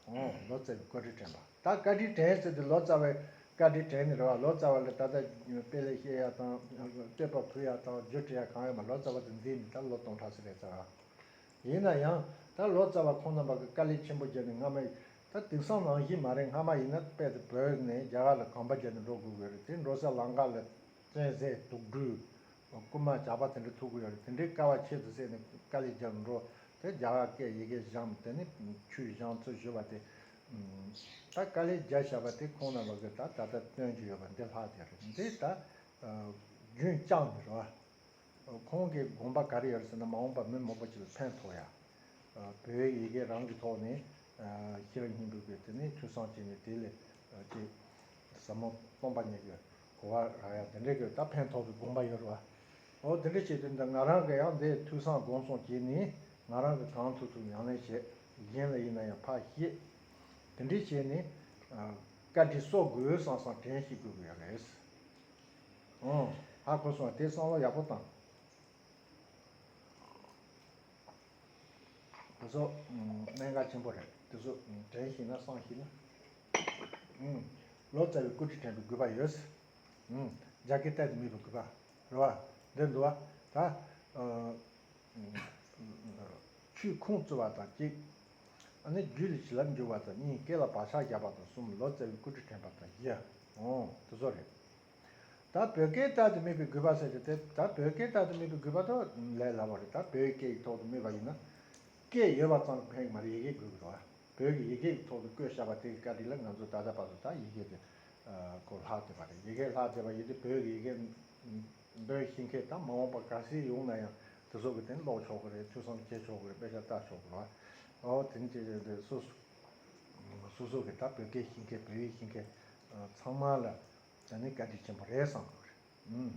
ཨོ། ལོ་ཙཱ་བའི་བཀའ་དྲིན་དྲན་པ། ད་བཀའ་དྲིན་དྲན་ཟེར་དུས་ལོ་ཙཱ་བའི་བཀའ་དྲིན་དྲན་ནི་རེད་བ། ལོ་ཙཱ་བ་ལ་ད་ལྟ་དཔེ་ལེགས་བཤད་ཡ་དང་བསྟོད་པ་ཕུལ་ཡ་དང་རྒྱུ་དྲི་ཡ་གང་ཡོད་མ། ལོ་ཙཱ་བ་དེ་འཛིན་ནི་ད་ལོ་སྟོང་ཕྲག་ཙམ་རེད་ཙང་། ཡིན་ན་ཡང་ད་ལོ་ཙཱ་བ་ཁོང་རྣམ་པ་གི་དཀའ་ལས་ཆེན་པོ་བརྒྱབ་ནས་སྔ་མ་ད་དེང་སང་ནང་བཞིན་མ་རེད། སྔ་མ་ཡིན་ན་དཔེ་དེ་བོད་ནས་རྒྱ་གར་ལ་གོམ་པ་བརྒྱབ་ནས་འགྲོ་དགོས་ཀྱི་རེད། དེ་འགྲོ་ས་ལམ་ཁ་ལ་བཙན་ཟས་དུག་སྦྲུལ། རྐུན་མ་ཇག་པ་དེ་འདྲ་ཐུག་གི་ཡོད་རེད། དེ་འདྲའི་དཀའ་བ་ཆེ་དུ་བསད་ནས་དཀའ་ལས་རྒྱབ་འགྲོ། དེ་རྒྱ་གར་སྐད་ཡི་གེ་སྦྱངས། དེ་ནི་ཆོས་སྦྱང་ཚུལ་ཞུ་བ་དེ། ད་དཀའ་ལས་རྒྱབ་བཞག་པ་དེ་ཁོང་རྣམ་པ་གིས་ད་ད་ལྟ་སྟོན་གྱི་ཡོད་པ་འདི་ལྷག་དེ་རེད། འདི་ད་རྒྱུན་བསྐྱངས་ནས་རེད་བ། ཁོང་གི་དགོངས་པ་ག་རེ་ཡོད་ཟེར་ན་མ་འོངས་པ་མི་མང་པོ་ཅིག་ལ་ཕན་ཐོགས་ཡ། བོད་ཡིག་གི་རང་གི་ཐོག་ནས་ཤེས་རབ་སྙིང་པོའི་དེ་ནས་ཐོས་བསམ་བྱས་ནས་དེ་ལས་ཅིག་ཟབ་མོ་སྟོང་པ་ཉིད་ཀྱི་གོ་བ་རག་ཡ་དེ་འདྲའི་གི་ད་ཕན་ཐོགས་པའི་དགོངས་པ་ཡོད་རེད་བ། འོ་དེ་འདྲ་བྱས་དུས་འདི་ང་རང་གི་ཡང་འདི་ཐོས་བསམ་སྒོམ་གསུམ་བྱས་ནས་ང་རང་གི་གང་ཐུབ་ཐུབ་ཉམས་ལེན་བྱས། གཞན་ལ་ཡིན་ན་ཡང་ཕར་བཤད། དེ་འདྲ་བྱས་ནས་བཀའ་དྲིན་གསོ་དགོས་བསམ་བསམ་དྲན་ཤེས་དགོས་ཀྱི་ཡོད་རེད། ཨོ། ཧ་གོ་སོང་བ། དེ་བསམ་བློ་ཡག་པོ་བཏང་། དེ་ཚོ་གནད་འགག་ཆེན་པོ་རེད། དེ་ཚོ་དྲན་ཤེས་ན་བསམ་ཤེས་ན། ལོ་ཙཱ་བའི་བཀའ་དྲིན་དྲན་པའི་དགོས་པ་ཡོད། རྒྱ་སྐད་ལྟར་དུ་མེད་པའི་དགོས་པ་རེད་བ། འདི་འདུག་བ། ད་ཆོས་ཁུངས་བཙུན་པ་དང་གཅིག་ཨ་ནི་རྒྱུད་ལ་བྱིན་རླབས་འཇུག་པ་དང་གཉིས། སྐད་ལ་བག་ཆགས་བཞག་པ་དང་གསུམ། ལོ་ཙཱ་བའི་བཀའ་དྲིན་དྲན་པ་དང་བཞི། ཨོ་དེ་ཚོ་རེད། ད་བོད་སྐད་ལྟར་དུ་མེད་པའི་དགོས་པ་ཟེར་གྱི་དེ། ད་བོད་སྐད་ལྟར་དུ་མེད་པའི་དགོས་པ་དེ་ལས་སླ་བོ་རེད། ད་བོད་སྐད་ཀྱི་ཐོག་ཏུ་སྨོས་པ་ཡིན་ན། སྐད་ཡོད་པ་ཙམ་ལ་ཕན་གྱི་མ་རེད། ཡི་གེ་དགོས་ཀྱི་རེད་བ། བོད་ཀྱི་ཡི་གེ་གི་ཐོག་ཏུ་བཀོད་བཞག་པ་དེ་གི་བཀའ་དྲིན་ལ་ང་ཚོ་ད་ལྟ་བར་དུ་ད་ཡི་གེ་དེ་ཁོ་ལྷག་བསྡད་པ་རེད། ཡི་གེ་ལྷག་བསྡད་པ་ཡིན་དུས་བོད་ཀྱི་ཡི་གེ་འདོན་ཤེས་མཁན་དང་མ་འོངས་པ་ག་ཚོད་ཡོང་ན་ཡང་དེ་ཚོ་གི་དེ་ཀློག་ཆོག་གི་རེད། ཐོས་བསམ་བྱེད་ཆོག་གི་རེད། དཔེ་ཆ་ལྟ་ཆོག་གི་རེད་བ། ཨོ་དེ་འདྲ་བྱས་བྱས་སོ་སོ་སོ་སོ་གི་ད་བོད་སྐད་ཤེས་མཁན་བོད་ཡིག་ཤེས་མཁན་ཚང་མ་ལ་ད་ནི་བཀའ་དྲིན་ཆེན་པོ་རེད་བསམ་གི་རེད། ཨུམ།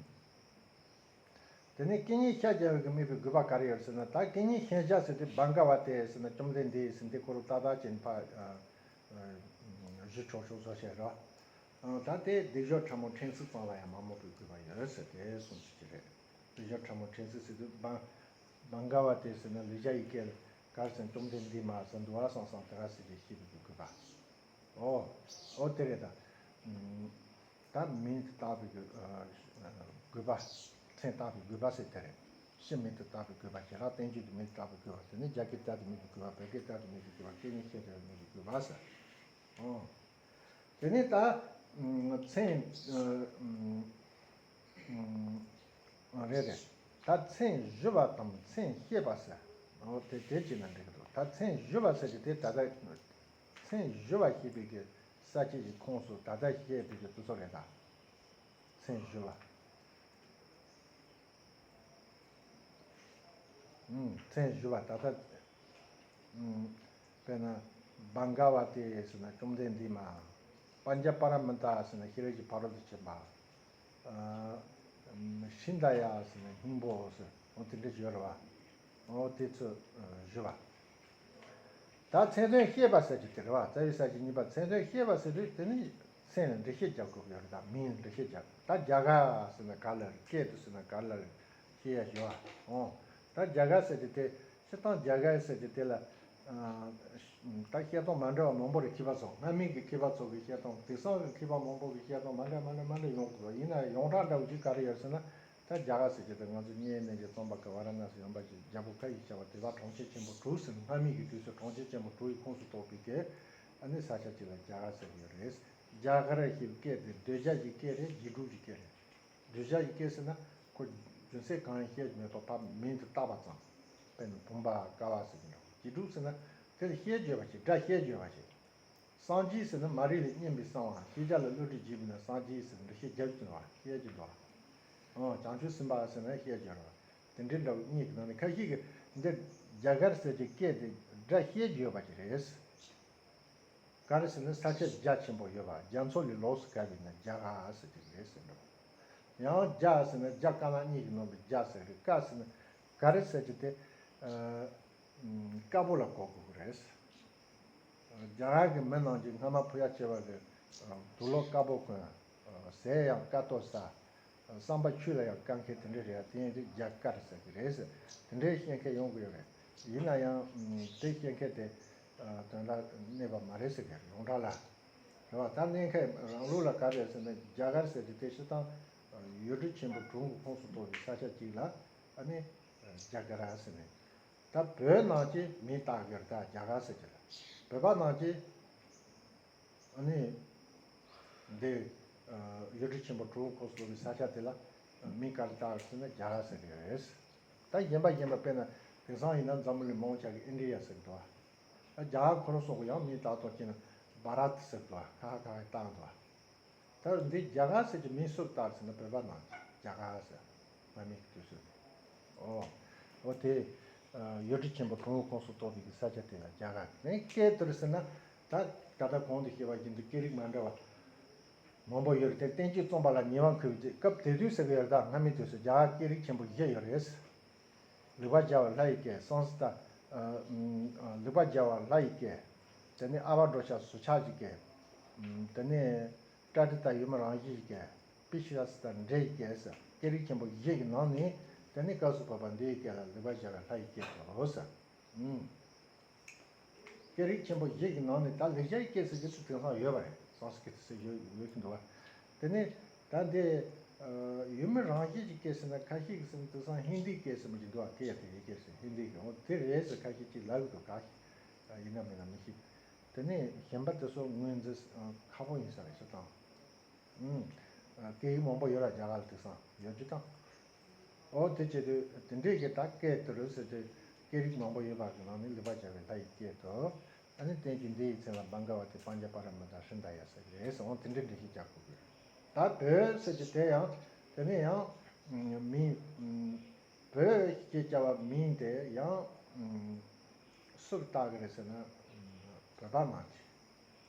དེ་ནས་སྐད་གཉིས་ཤ་རྒྱགས་པའི་གི་དམིགས་པའི་དགོས་པ་ག་རེ་ཡོད་ཟེར་ན། ད་སྐད་གཉིས་ཤ་རྒྱགས་ཟེར་དུས་བྷ་ག་བ་ཏེ་ཟེར་ན་བཅོམ་ལྡན་འདས་ཟེར་འདི་ཁོ་རང་ཏག་ཏག་ཅན་ཕ་ཞུ་ཆོག་ཆོག་བཟོ་བྱས་རོ། ད་དེ་སྡིག་སྦྱོར་ཕྲ་མོ་ཕྲན་ཚེགས་ཙམ་ལ་ཡང་མ་རྨོངས་པའི་དགོས་པ་ཡོད་ཟེར་དེ་གསུངས་ཅིག་རེད། སྡིག་སྦྱོར་ཕྲ་མོ་ཕྲན་ཚེགས་ཟེར་དུས་བྷ་བྷ་ག་བ་ཏེ་ཟེར་ན་ལེགས་སྦྱར་ཡི་གེ་ལ་ག་རེ་ཟེར་ན་བཅོམ་ལྡན་འདས་མ་ཟེར་འདུག་བ། སང་སང་དེ་ག་ཟེར་དེ་ཤེས་པའི་དགོས་པ། ཨོ། ཨོ་དེ་རེད་ད། ད་མིང་དུ་བཏགས་པའི་དགོས་པ། མཚན་བཏགས་པའི་དགོས་པ་ཟེར་དེ་རེད། ཕྱི་མིང་དུ་བཏགས་པའི་དགོས་པ། བྱེ་བྲག་བསྟན་བཅོས་དུ་མིང་དུ་བཏགས་པའི་དགོས་པ། དེ་ནི་རྒྱ་སྐད་ལྟར་དུ་མེད་པའི་དགོས་པ། བོད་སྐད་ལྟར་དུ་མེད་པའི་དགོས་པ། སྐད་གཉིས་ཤེས་བྱ་བའི་མིང་དུ་དགོས་པ་ཟེར། ཨོ། དེ་ནི་ད་མཚན་རེད་རེད། ད་མཚན་ཞུ་བ་དང་མཚན་ཤེས་པ་ཟེར། ཨོ་དེ་དེ་བྱས་ན་འགྲིག་གི་འདུག་ད་མཚན་ཞུ་བ་ཟེར་གྱི་དེ་ད་ལྟ་མཚན་ཞུ་བ་ཞེས་པའི་གི་ས་བཅད་ཀྱི་ཁོངས་སུ་ད་ལྟ་བཤད་པའི་གི་དེ་ཚོ་རེད་ད། མཚན་ཞུ་བ། ཨུམ། མཚན་ཞུ་བ་ད་ལྟ། ཨུམ། དཔེར་ན། བྷ་ག་བ་ཏེ་ཟེར་ན་བཅོམ་ལྡན་འདས་མ། པཉྩ་པ་ར་མི་ཏཱ་ཟེར་ན་ཤེས་རབ་ཀྱི་ཕ་རོལ་ཏུ་ཕྱིན་པ། ཨ། ཤིནྡྷ་ཡ་ཟེར་ན་སྙིང་པོ་ཟེར། འོ་དེ་འདྲ་ཞིག་ཡོད་རེད་བ། འོ་དེ་ཚོ་ཞུ་བ། ད་མཚན་དོན་ཤེས་པ་ཟེར་གྱི་དེ་རེད་བ། རྩ་བའི་ས་བཅད་གཉིས་པ་མཚན་དོན་ཤེས་པ་ཟེར་དུས་དེ་ནི་མཚན་ལ་འགྲེལ་བཤད་རྒྱག་དགོས་ཀྱི་ཡོད་རེད། ད་མིང་ལ་འགྲེལ་བཤད་རྒྱག་ད་རྒྱ་གར་ཟེར་ན་ག་ལ་རེད། སྐད་དུ་ཟེར་ན་ག་ལ་རེད། ཤེས་ཡ་ཞུ་བ། འོ། ད་རྒྱ་གར་ཟེར་གྱི་དེ་སྤྱིར་བཏང་རྒྱ་གར་ཟེར་གྱི་དེ་ལ། ད་བཤད་སྟངས་མ་འདྲ་བ་མང་པོ་རེད། མཁས་པ་ཚོ་སྔ་མའི་གི་མཁས་པ་ཚོ་གི་བཤད་སྟངས་དེང་སང་གི་མཁས་པ་མང་པོ་གི་བཤད་སྟངས་མ་འདྲ་མ་འདྲ་མ་འདྲ་ཡོང་གི་འདུག་ཡིན་ན་ཡོངས་གྲགས་འདྲ་བོ་ཅིག་ག་རེ་ཡོད་ཟེར་ན། ད་རྒྱ་གར་ཟེར་གྱི་དེ་ང་ཚོ་མཉན་ཡོད་གནས་ཀྱི་རྩོམ་པ་གི་ཝཱ་ར་ཎ་སི་ཡོང་པ་ཞིག་རྒྱལ་པོ་ཁ་ཡིས་བྱ་བ་དེ་དག་གྲོང་ཁྱེར་ཆེན་པོ་དྲུག་ཟེར་ནས་སྔ་མའི་གི་དུས་སུ་གྲོང་ཁྱེར་ཆེན་པོ་དྲུག་ཡི་ཁོངས་སུ་གཏོགས་པའི་གི་ཨ་ནི་ས་ཆ་གཅིག་ལ་རྒྱ་གར་ཟེར་གྱི་ཡོད་རེད། རྒྱ་གར་ཞེས་པའི་སྐད་དེ་གདུལ་བྱ་ཞིག་སྐད་རེད། རྗེས་འགྲོ་ཞིག་སྐད་རེད། གདུལ་བྱ་ཞིག་སྐད་ཟེར་ན་ཁོ་རྒྱུ་མཚན་གང་ཡང་བཤད་ཀྱི་མེད་པར་ཕར་མིང་དུ་བཏགས་པ་ཙམ། དཔེར་ན་བུམ་པ་ཀ་བ་ཟེར་གྱི་འདྲ། རྗེས་འགྲོ་ཟེར་ན་དེ་ལ་བཤད་བརྗོད་པ་ཞིག་སྒྲ་བཤད་བརྗོད་པ་ཞིག་སངས་རྒྱས་ཟེར་ན་མ་རིག་ལས་རྙེད་པའི་གསང་བ། ཤེས་བྱ་ལ་བསླུ་བྲིད་བགྱིས་པས་ན་སངས་རྒྱས་ཟེར་ན་འགྲེལ་བཤད་རྒྱབ་ཀྱི་འདུག་བ། བཤད་ཀྱི་འདུག་བ། ཨོ། བྱང་ཆུབ་སེམས་དཔའ་ཟེར་ན་བཤད་ཀྱི་རེད་བ། དེ་འདྲའི་འདྲ་བོ་གཉིས་ཀྱི་ནང་ནས་ཁ་ཤས་ཀྱིས་འདི་རྒྱ་གར་ཟེར་གྱི་སྐད་དེ་སྒྲ་བཤད་བརྗོད་པ་ཞིག་རེད། ག་རེ་ཟེར་ན་ས་ཆ་རྒྱ་ཆེན་པོ་ཡོད་པ་རྒྱ་མཚོ་ལས་ལོགས་སུ་བཀར་བས་ན་རྒྱ་གར་ཟེར་གྱི་རེད་ཟེར་འདུག་ཡང་རྒྱ་ཟེར་ན་རྒྱ་དཀར་ནག་གཉིས་ཀྱི་ནང་དུ་རྒྱ་ཟེར་གི། ཀ་ཟེར་ན་ག་རེ་ཟེར་གྱི་དེ། ཨ། དཀར་པོ་ལ་གོ་དགོས་ཀྱི་རེད། རྒྱ་གར་གྱི་མི་རྣམས་ཀྱིས་སྔ་མ་ཕུ་ཡ་བྱེད་པ་གི་དུག་ལོག་དཀར་པོ་གོན། ཟས་ཡང་དཀར་ཏོག་ཟ། བསམ་པ་ཆོས་ལ་ཡང་དཀར་མཁན་དེ་འདྲ་རེད། དེ་ཡིན་དུས་རྒྱ་དཀར་ཟེར་གྱི་རེད་ཟེར། དེ་འདྲའི་བཤད་མཁན་ཡོང་གི་ཡོད་རེད། ཡིན་ན་ཡང་དེ་བཤད་མཁན་དེ། དོན་དག་གནས་པ་མ་རེད་ཟེར་གི་ཡོངས་གྲགས་ལ། རེད་བ། ད་གནས་མཁན་རང་ལུགས་ལ་ག་རེ་ཟེར་ན། རྒྱ་གར་ཟེར་དུས་དེ་སྤྱིར་བཏང་ཡུལ་གྲུ་ཆེན་པོ་དྲུག་གི་ཁོངས་སུ་གཏོགས་པའི་ས་ཆ་གཅིག་ལ། ཨ་ནི་རྒྱ་གར་ཟེར་ནས། ད་བོད་ནང་གི་མིང་བཏགས་ཡོད་རེད། ད་རྒྱ་གར་ཟེར་གྱི་ལ། བོད་པ་ནང་གི་ཨ་ནི་འདི་ཡུལ་གྲུ་ཆེན་པོ་དྲུག་ཁོངས་སུ་གཏོགས་པའི་ས་ཆ་དེ་ལ་མིང་ག་རེ་བཏགས་ཟེར་ན་རྒྱ་གར་ཟེར་གྱི་རེད། ད་གཞན་པ་གཞན་པ་དཔེར་ན་དེང་སང་ཡིན་ན་འཛམ་བུ་གླིང་མང་ཆེ་གི་ཨིན་ཌི་ཡ་ཟེར་གྱི་འདུག་བ། ད་རྒྱ་གར་ཁོ་རང་སོགས་ཀྱི་ཡང་མིང་བཏགས་སྟངས་ཀྱི་ན་བྷ་ར་ཏི་ཟེར་གྱི་འདུག་བ། ཁ་ཁ་ཁ་བཏགས་འདུག་བ། ད་འདི་རྒྱ་གར་ཟེར་གྱི་མིང་སུར་བཏགས་ཟེར་ན་བོད་པ་ནང་རྒྱ་གར་ཟེར། སྔ་མའི་དུས་སུ་ནས། ཨོ། ཨོ་དེ། ཡུལ་གྲུ་ཆེན་པོ་དྲུག་ཁོངས་སུ་གཏོགས་པའི་ས་ཆ་དེ་ལ་རྒྱ་གར། ནས་སྐད་དེ་རུ་ཟེར་ན། ད་ད་ལྟ་གོང་དུ་བཤད་པ་བཞིན་དུ་སྐད་རིགས་མ་འདྲ་བ་མང་པོ་ཡོད་རེད། དེ་བསྟན་བཅོས་རྩོམ་པ་ལ་ཉེ་བ་འཁུར་བའི་སྐབས་དེ་དུས་ཟེར་གི་ཡོད་རེད། ད་སྔ་མའི་དུས་སུ་རྒྱ་གར་སྐད་རིགས་ཆེན་པོ་བཞི་ཡོད་རེད། ལེགས་པར་སྦྱར་བ་ལྷ་ཡི་སྐད། སཾ་སྐྲྀ་ཏ། ལེགས་པར་སྦྱར་བ་ལྷ་ཡི་སྐད། དེ་ནས་ཨ་བ་བྲོ་ཤ་ཟུར་ཆག་གི་སྐད། དེ་ནས་པྲ་ཏི་ཏ་ཡུལ་མི་རང་བཞིན་གྱི་སྐད། པི་ཤི་ར་སི་ཏ་འདྲེ་ཡི་སྐད་ཟེར། སྐད་རིགས་ཆེན་པོ་བཞི་གི་ནང་ནས་དེ་ནས་སྐབས་སུ་བབ་པ་འདི་ཡི་སྐད་ལ་ལེགས་པར་སྦྱར་བའི་ལྷ་ཡི་སྐད་དོ་ཟེར། སྐད་རིགས་ཆེན་པོ་བཞི་གི་ནང་ནས་ད་ལེགས་སྦྱར་གྱི་སྐད་ཟེར་རྒྱུ་དེ་དེང་སང་ཡོད་པ་རེད། སཾ་སྐྲྀ་ཏ་ཟེར་ཡོད་ཡོད་ཀྱི་འདུག་བ། དེ་ནས་ད་འདི་ཡུལ་མི་རང་བཞིན་གྱི་སྐད་ཟེར་ན་ཁ་ཤས་ཀྱིས་ཟེར་ན་དེང་སང་ཧིན་དིའི་སྐད་ཟེར་མི་ཅིག་འདུག་བ། སྐད་དེ་ཡི་སྐད་ཟེར་ཧིན་དིའི་སྐད། འོ་དེ་རེད་ཟེར་ཁ་ཤས་ཀྱིས་ལབ་ཀྱི་འདུག་ག་ཡིན་ན་མིན་ན་མི་ཤེས། དེ་ནས་གཞན་པ་དེ་ཚོ་ངོས་འཛིན་ཁག་པོ་ཡིན་ས་རེད་ཤག་དང་། ཨུམ། སྐད་ཡིག་མང་པོ་ཡོད་ར་རྒྱ་གར་ལ་དེང་སང་ཡོད་རྒྱུ་དང་། འོ་དེ་བྱེད་དུས་དེ་འདྲས་ཀྱི་ད་སྐད་དེ་རུ་ཟེར་དུས་སྐད་རིགས་མང་པོ་ཡོད་པ་གི་ནང་ནས་ལེགས་པར་སྦྱར་བའི་ལྷ་ཡི་སྐད་དོ། ཨ་ནི་བསྟན་བཅོས་འདི་ཡི་མཚན་ལ་སྦངྒ་བ་ཏི་པཉྩ་པཱ་ར་མི་ཏཱ་ཧྲྀན་ཏྱ་ཟེར་གི་རེད་ཟེར། འོ་དེ་འདྲས་འདྲ་ཞིག་སྦྱར་དགོས་གི། ད་བོད་ཟེར་གྱི་དེ་ཡང་དེ་ནས་ཡང་མིང་བོད་ཞེས་བྱ་བ་མིང་དེ་ཡང་སུར་བཏགས་གི་རེད་ཟེར་ན་བོད་པ་མ་གི་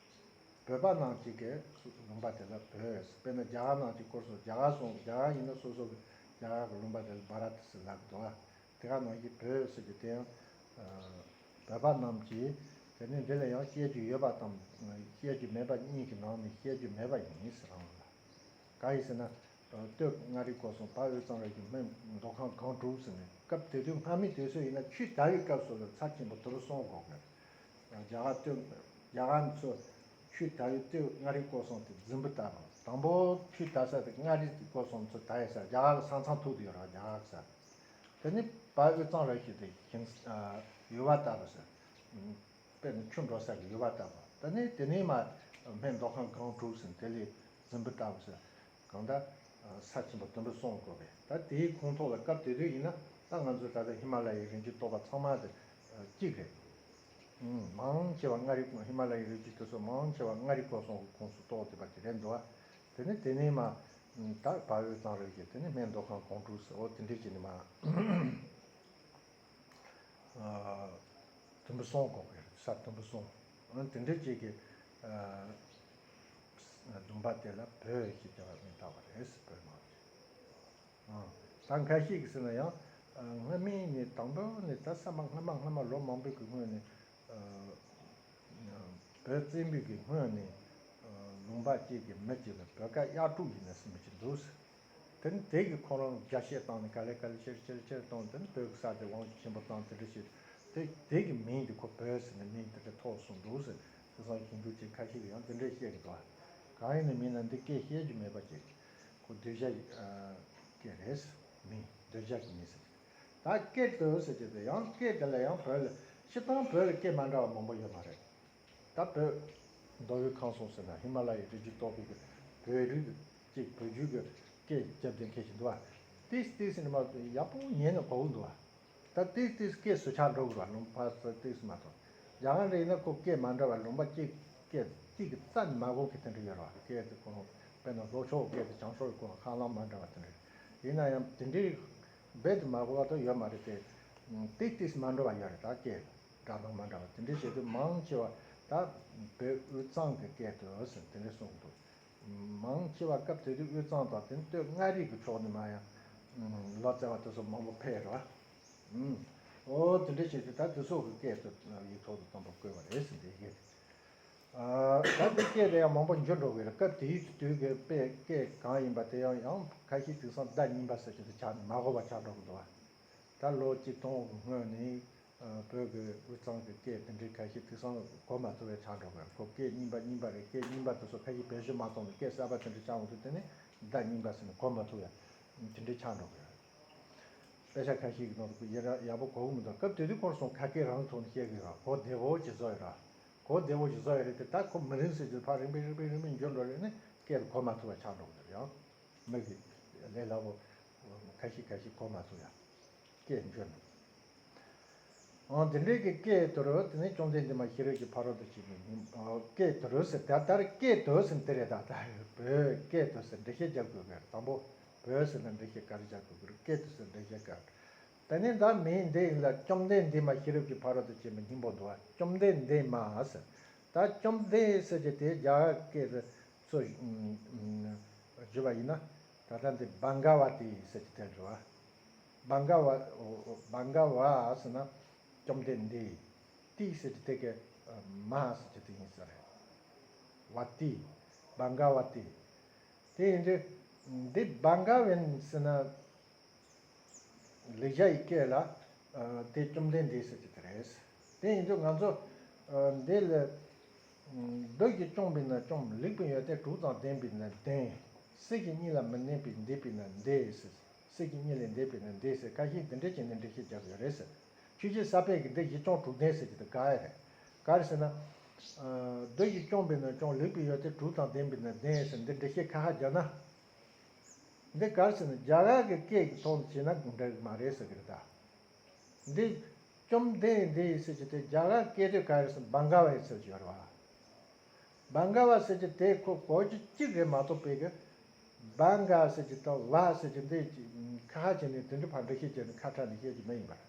བོད་པ་ནང་གཅིག་གི་ལུང་པ་དེ་ལ་བོད། དཔེར་ན་རྒྱ་གར་ནང་གཅིག་སྐོར་སོགས་རྒྱ་གར་སོང་རྒྱ་གར་ཡིན་ན་སོ་སོ་གི་རྒྱ་གར་གི་ལུང་པ་དེ་ལ་བྷ་ར་ཏི་ཟེར་ལབ་འདུག་བ། དེ་ག་ནང་བཞིན་བོད་ཟེར་རྒྱུ་དེ་ཡང་བོད་པ་རྣམས་ཀྱིས་དེ་ནི་འདི་ལ་ཡང་བཤད་རྒྱུ་ཡོད་པ་དང་བཤད་རྒྱུ་མེད་པ་གཉིས་ཀྱི་ནང་ནས་བཤད་རྒྱུ་མེད་པ་ཡིན་ཟེར་རང་ལ། གང་ཡིན་ཟེར་ན། སྟོད་མངའ་རིས་སྐོར་གསུམ་དཔལ་དབུས་གཙང་ར་གི་སྨད་མདོ་ཁམས་སྒང་དྲུག་ཟེར་ནས་སྐབས་དེ་དུས་སྔ་མའི་དུས་སུ་ཡིན་ན་ཆོས་དར་བའི་སྐབས་སུ་ལ་ཚབས་ཆེན་པོ་དེ་རུ་སོང་དགོས་གི། རྒྱ་གར་སྟོད་རྒྱ་གར་ཚོ་ཆོས་དར་བའི་སྟོད་མངའ་རིས་སྐོར་གསུམ་དེ་རྫུན་པོ་ལྟ་བུ། དང་པོ་ཆོས་དར་ས་དེ་མངའ་རིས་ཀྱི་སྐོར་གསུམ་ཚོ་དར་ཡ་ས་རྒྱ་གར་ལ་ས་མཚམས་ཐུག་དུ་ཡོད་ར་རྒྱ་གར་ས། དེ་ནི་དཔལ་དབུས་གཙང་ར་ཤོད་དེ་ཞིང་ཡུར་བ་ལྟ་བུ་ཟེར། དཔེར་ན་ཆུ་འགྲོ་ས་གི་ཡུར་བ་ལྟ་བུ། དེ་ནི་དེ་ནས་མ་སྨད་མདོ་ཁམས་སྒང་དྲུག་ཟེར་དེ་ལས་རྫུན་པོ་ལྟ་བུ་ཟེར། གང་ལྟར་ས་ཆེན་པོ་དུམ་བུ་གསུམ་བགོས་པས། ད་དེའི་ཁོངས་གཏོགས་ལ་སྐབས་དེ་དུས་ཡིན་ན་ད་ང་ཚོ་ད་ལྟ་ཧི་མ་ལ་ཡའི་རི་རྒྱུད་གཏོགས་པ་ཚང་མ་དེ་གཅིག་རེད། མང་ཆེ་བ་མངའ་རིས་ཧི་མ་ལ་ཡའི་རི་རྒྱུད་དེ་ཚོ་མང་ཆེ་བ་མངའ་རིས་སྐོར་གསུམ་གྱི་ཁོངས་སུ་གཏོགས་བསྡད་པ་དེ་རེད་འདུག་བ། དེ་ནས་དེ་ནས་མ། ད་དཔལ་དབུས་གཙང་ར་ཤོད་དེ་ནས་སྨད་མདོ་ཁམས་སྒང་དྲུག་ཟེར། འོ་དེ་འདྲས་བྱས་ནས་མ། དུམ་བུ་གསུམ་བགོས་པའི་ས་དུམ་བུ་གསུམ། འོ་དེ་འདྲས་བྱས་ཀྱི་ལུང་པ་དེ་ལ་བོད་ཞེས་བྱ་བ་མིང་བཏགས་པ་རེད་བོད་ནང་། ད་ཁ་ཤས་ཀྱིས་ཟེར་ན་ཡང་སྔ་མའི་ནས་དང་པོ་ནས་ད་ས་མ་སྔ་མ་སྔ་མ་ལོ་མང་པོའི་གི་སྔོན་ནས། བོད་བཙན་པོའི་གི་སྔོན་ནས་ལུང་པ་གཅིག་གི་མི་གཅིག་ལ་བོད་ཀ་གཡག་དྲུག་ཡིན་ན་ཟེར་མི་གཅིག་འདུག་ཟེར། དེ་ནི་དེ་གི་ཁོ་རང་རྒྱ་བཤད་བཏང་ནས་ག་ལེ་ག་ལེ་ཆེར་ཆེར་ཆེར་བཏང་དེ་ནི་བོད་ཀྱི་ས་དེ་དབང་ཤུགས་ཆེན་པོ་བཏང་དེ་འདྲ་བྱས། དེ་དེ་གི་མིང་དེ་ཁོ་བོད་ཟེར་ནས་མིང་དེ་འདྲ་ཐོགས་སོང་འདུག་ཟེར། དེང་སང་ཞིབ་འཇུག་བྱེད་མཁན་ཁ་ཤས་ཀྱིས་ཡང་དེ་འདྲ་བཤད་ཀྱི་འདུག་བ། གང་ཡིན་ན་མིན་ན་འདི་སྐད་བཤད་རྒྱུ་མེད་པ་ཅིག་ཁོ་གདུལ་བྱ་ཡི་སྐད་རེད། མིང་གདུལ་བྱ་གི་མིང་ཟེར། ད་སྐད་དེ་ཟེར་གྱི་དེ་ཡང་སྐད་དེ་ལ་ཡང་བོད་ལ་སྤྱིར་བཏང་བོད་ལ་སྐད་མ་འདྲ་བ་མང་པོ་ཡོད་མ་རེད། ད་བོད་མདོ་དབུས་ཁམས་གསུམ་ཟེར་ན་ཧི་མ་ལ་ཡའི་རི་རྒྱུད་གཏོགས་པའི་གི་བོད་རིགས་ཀྱི་བོད་བརྒྱུད་ཀྱི་སྐད་རྒྱབ་ལྗོངས་ཁྱད་ཅིག་འདུག་བ། ཏིས་ཏིས་ཟེར་ནས་མ་ཡག་པོ་ཉན་ནས་གོ་གི་འདུག་བ། ད་ཏིས་ཏིས་སྐད་ཟུར་ཆག་འགྲོ་གི་རེད་བ། ལུང་པ་ཏིས་མ་གཏོགས། རྒྱ་གར་འདྲ་ཡིན་ན་ཁོ་སྐད་མ་འདྲ་བ་ལུང་པ་གཅིག་སྐད་གཅིག་གི་རྩ་ནས་མ་གོ་མཁན་དེ་འདྲ་ཡོད་རེད་བ། སྐད་དེ་ཁོ་རང་དཔེར་ན་ལྷོ་ཕྱོགས་སྐད་དེ་བྱང་ཕྱོགས་ཀྱི་ཁོ་རང་ཧ་ལམ་མ་འདྲ་བ་དེ་འདྲ་རེད། ཡིན་ན་ཡང་དེ་འདྲའི་རྦད་དེ་མ་གོ་བ་དེ་ཡོད་མ་རེད་དེ། ཏིས་ཏིས་མ་འདྲ་བ་ཡོད་རེད། ད་སྐད་སྒྲ་གདངས་མ་འདྲ་བ་དེ་འདྲ་བྱས་དུས་མང་ཆེ་བ་ད་བོད་དབུས་གཙང་གི་སྐད་དེ་ཟེར་དེ་འདྲ་གསུང་གི་འདུག་མང་ཆེ་བ་སྐབས་དེ་དུས་དབུས་གཙང་དང་དེ་སྟོད་མངའ་རིས་ཀྱི་ཕྱོགས་ནས་མ་ཡང་ལོ་ཙཱ་བ་དེ་ཚོ་མང་པོ་ཕེབས་རེད་བ། ཨོ་དེ་འདྲ་བྱས་ཏེ་ད་དེ་ཚོ་གི་སྐད་དུ་ཡིག་ཐོག་ཏུ་བཏོན་པ་བཀོད་པ་རེད་ཟེར་འདི་ཡིན། ད་དེ་སྐད་དེ་ཡང་མང་པོ་འགྱུར་འགྲོ་གི་རེད། སྐབས་དེའི་དུས་ཀྱི་དཔེ་སྐད་གང་ཡིན་པ་དེ་ཡང་ཡང་ཁ་ཤས་དེང་སང་ཟླ་རྙིང་པ་ཟེར་གྱི་དེ་ཆགས་ནས་མ་གོ་བ་ཆགས་འགྲོ་གི་འདུག་བ། ད་ལོ་གཅིག་སྟོང་གི་སྔོན་ནས་ བོད་ཀྱི་དབུས་གཙང་གི་སྐད་དེ་འདྲའི་ཁ་ཤས་དེང་སང་གོ་མ་ཐུབ་པའི་ཆགས་འགྲོ་གི་ཡོད། ཁོ་སྐད་རྙིང་པ་རྙིང་པ་རེད། སྐད་རྙིང་པ་དེ་ཚོ་ཁ་ཤས་བེད་སྤྱོད་མ་གཏོང་ནས་སྐད་གསར་པ་དེ་འདྲ་ཆགས་འོང་དུས་དེ་ནས་བརྡ་རྙིང་པ་ཟེར་ནས་གོ་མ་ཐུབ་ཡ་དེ་འདྲའི་ཆགས་འགྲོ་གི་ཡོད། དཔེ་ཆ་ཁ་ཤས་ཀྱི་ནང་དུ་ཡ་ཡག་པོ་གོ་གི་མི་འདུག་སྐབས་དེ་དུས་ཁོ་རང་ཚོ་ཁ་སྐད་རང་ཐོག་ནས་བཤད་གི་ཡོད། གོ་བདེ་བོ་ཅིག་བཟོ་ཡོད་ར། གོ་བདེ་བོ་ཅིག་བཟོ་ཡོད་རེད་དེ། ད་ཁོ་མི་རིང་ཟེར་གྱི་ཕར་རིམ་པས་རིམ་པས་རིམ་པས་འགྱུར་འགྲོ་རེད་ནས་སྐད་དུ་གོ་མ་ཐུབ་པ་ཆགས་འགྲོ་གི་འདུག་ཡང་མི་གི་ལས་སླ་པོ་ཁ་ཤས་ཁ་ཤས་གོ་མ་ཐུབ་ཡ་སྐད་འགྱུར་འདུག་ཨང་། དེ་འདྲའི་གི་སྐད་དུ་རུ་དེ་ནས་བཅོམ་ལྡན་འདས་མ་ཤེས་རབ་ཀྱི་ཕ་རོལ་ཏུ་ཕྱིན་པའི་ཉིན། ཨ། སྐད་དུ་རུ་ཟེར་ད་ལྟར་སྐད་དུ་ཟེར་དེ་རེད། ད་ལྟ་བོད་སྐད་དུ་ཟེར་འགྲེལ་བཤད་རྒྱག་དགོས་པས། དང་པོ་བོད་ཟེར་ན་འགྲེལ་བཤད་ག་རེ་རྒྱག་དགོས་ཀྱི་རེད། སྐད་དུ་ཟེར་འགྲེལ་བཤད་ག་རེ། ད་ནི་ད་མིང་འདི་ཡིན་ལ་བཅོམ་ལྡན་འདས་མ་ཤེས་རབ་ཀྱི་ཕ་རོལ་ཏུ་ཕྱིན་པའི་སྙིང་པོ་འདུག་བ། བཅོམ་ལྡན་འདས་མ་ཟེར། ད་བཅོམ་ལྡན་ཟེར་གྱི་དེ་རྒྱ་གར་སྐད་དུ་ཚུར་བརྗོད་པ་ཡིན་ན་ད་ལྟ་འདི་བྷ་ག་ཝ་ཏི་ཟེར་གྱི་དེ་འགྲོ་བ། བྷ་ག་ཝ། བྷ་ག་ཝ་ཟེར་ན་བཅོམ་ལྡན་འདས། ཏི་ཟེར་གྱི་དེ་ག་མ་ཟེར་གྱི་དེ་ཡིན་ས་རེད། ཝ་ཏི། བྷ་ག་ཝ་ཏི། དེ་ཡིན་དུས་འདི་བྷ་ག་ཝན་ཟེར་ན་ལེགས་སྦྱར་ཡི་སྐད་ལ་དེ་བཅོམ་ལྡན་འདས་ཟེར་གྱི་དེ་རེད། དེ་ཡིན་དུས་ང་ཚོ་འདི་ལ་བདག་གིས་སྐྱོང་བས་ན་སྐྱོང་། ལེགས་པའི་ཡོན་ཏན་དྲུག་དང་ལྡན་པས་ན་ལྡན། སྲིད་ཀྱི་གཉེན་ལ་མི་གནས་པས་འདས་པས་ན་འདས་ཟེར། སྲིད་ཀྱི་གཉེན་ལས་འདས་པས་ན་འདས་ཟེར་ཁ་ཤས་འདི་འདྲ་བྱས་ནས་འགྲེལ་བཤད་རྒྱག་གི་ཡོད་རེད་ཟེར། ཆོས་རྗེ་ས་པཎ་གྱིས་འདི་གཞི་སྐྱོང་དྲུག་ལྡན་ཟེར་གྱི་འདུག་ག་རེ་རེད། ག་རེ་ཟེར་ན། བདག་གིས་སྐྱོང་བས་ན་སྐྱོང་། ལེགས་པའི་ཡོན་ཏན་དྲུག་དང་ལྡན་པས་ན་ལྡན་ཟེར་འདི་འགྲེལ་བཤད་ཁ་ཁ་རྒྱག་ན། འདི་ག་རེ་ཟེར་ན་རྒྱ་གར་གྱི་སྐད་ཀྱི་ཐོག་ནས་བྱས་ན་འགྲིག་གི་མ་རེད་ཟེར་གྱི་རེད་ད། འདི་བཅོམ་ལྡན་འདས་ཟེར་གྱི་དེ་རྒྱ་གར་སྐད་དོད་ག་རེ་ཟེར་བྷ་ག་ཝ་ཟེར་གྱི་ཡོད་རེད་བ། བྷ་ག་ཝ་ཟེར་གྱི་དེ་ཁོ་གོ་རྒྱུ་གཅིག་རེད་མ་གཏོགས་པའི་གི་བྷ་ག་ཟེར་གྱི་དང་ཝ་ཟེར་གྱི་འདི་ཁ་ཁ་བྱས་ནས་དེ་འདྲ་ཕར་འགྲེལ་བཤད་བྱས་ནས་ཁ་ཁྲ་ནས་བཤད་ཀྱི་མ་ཡིན་པར།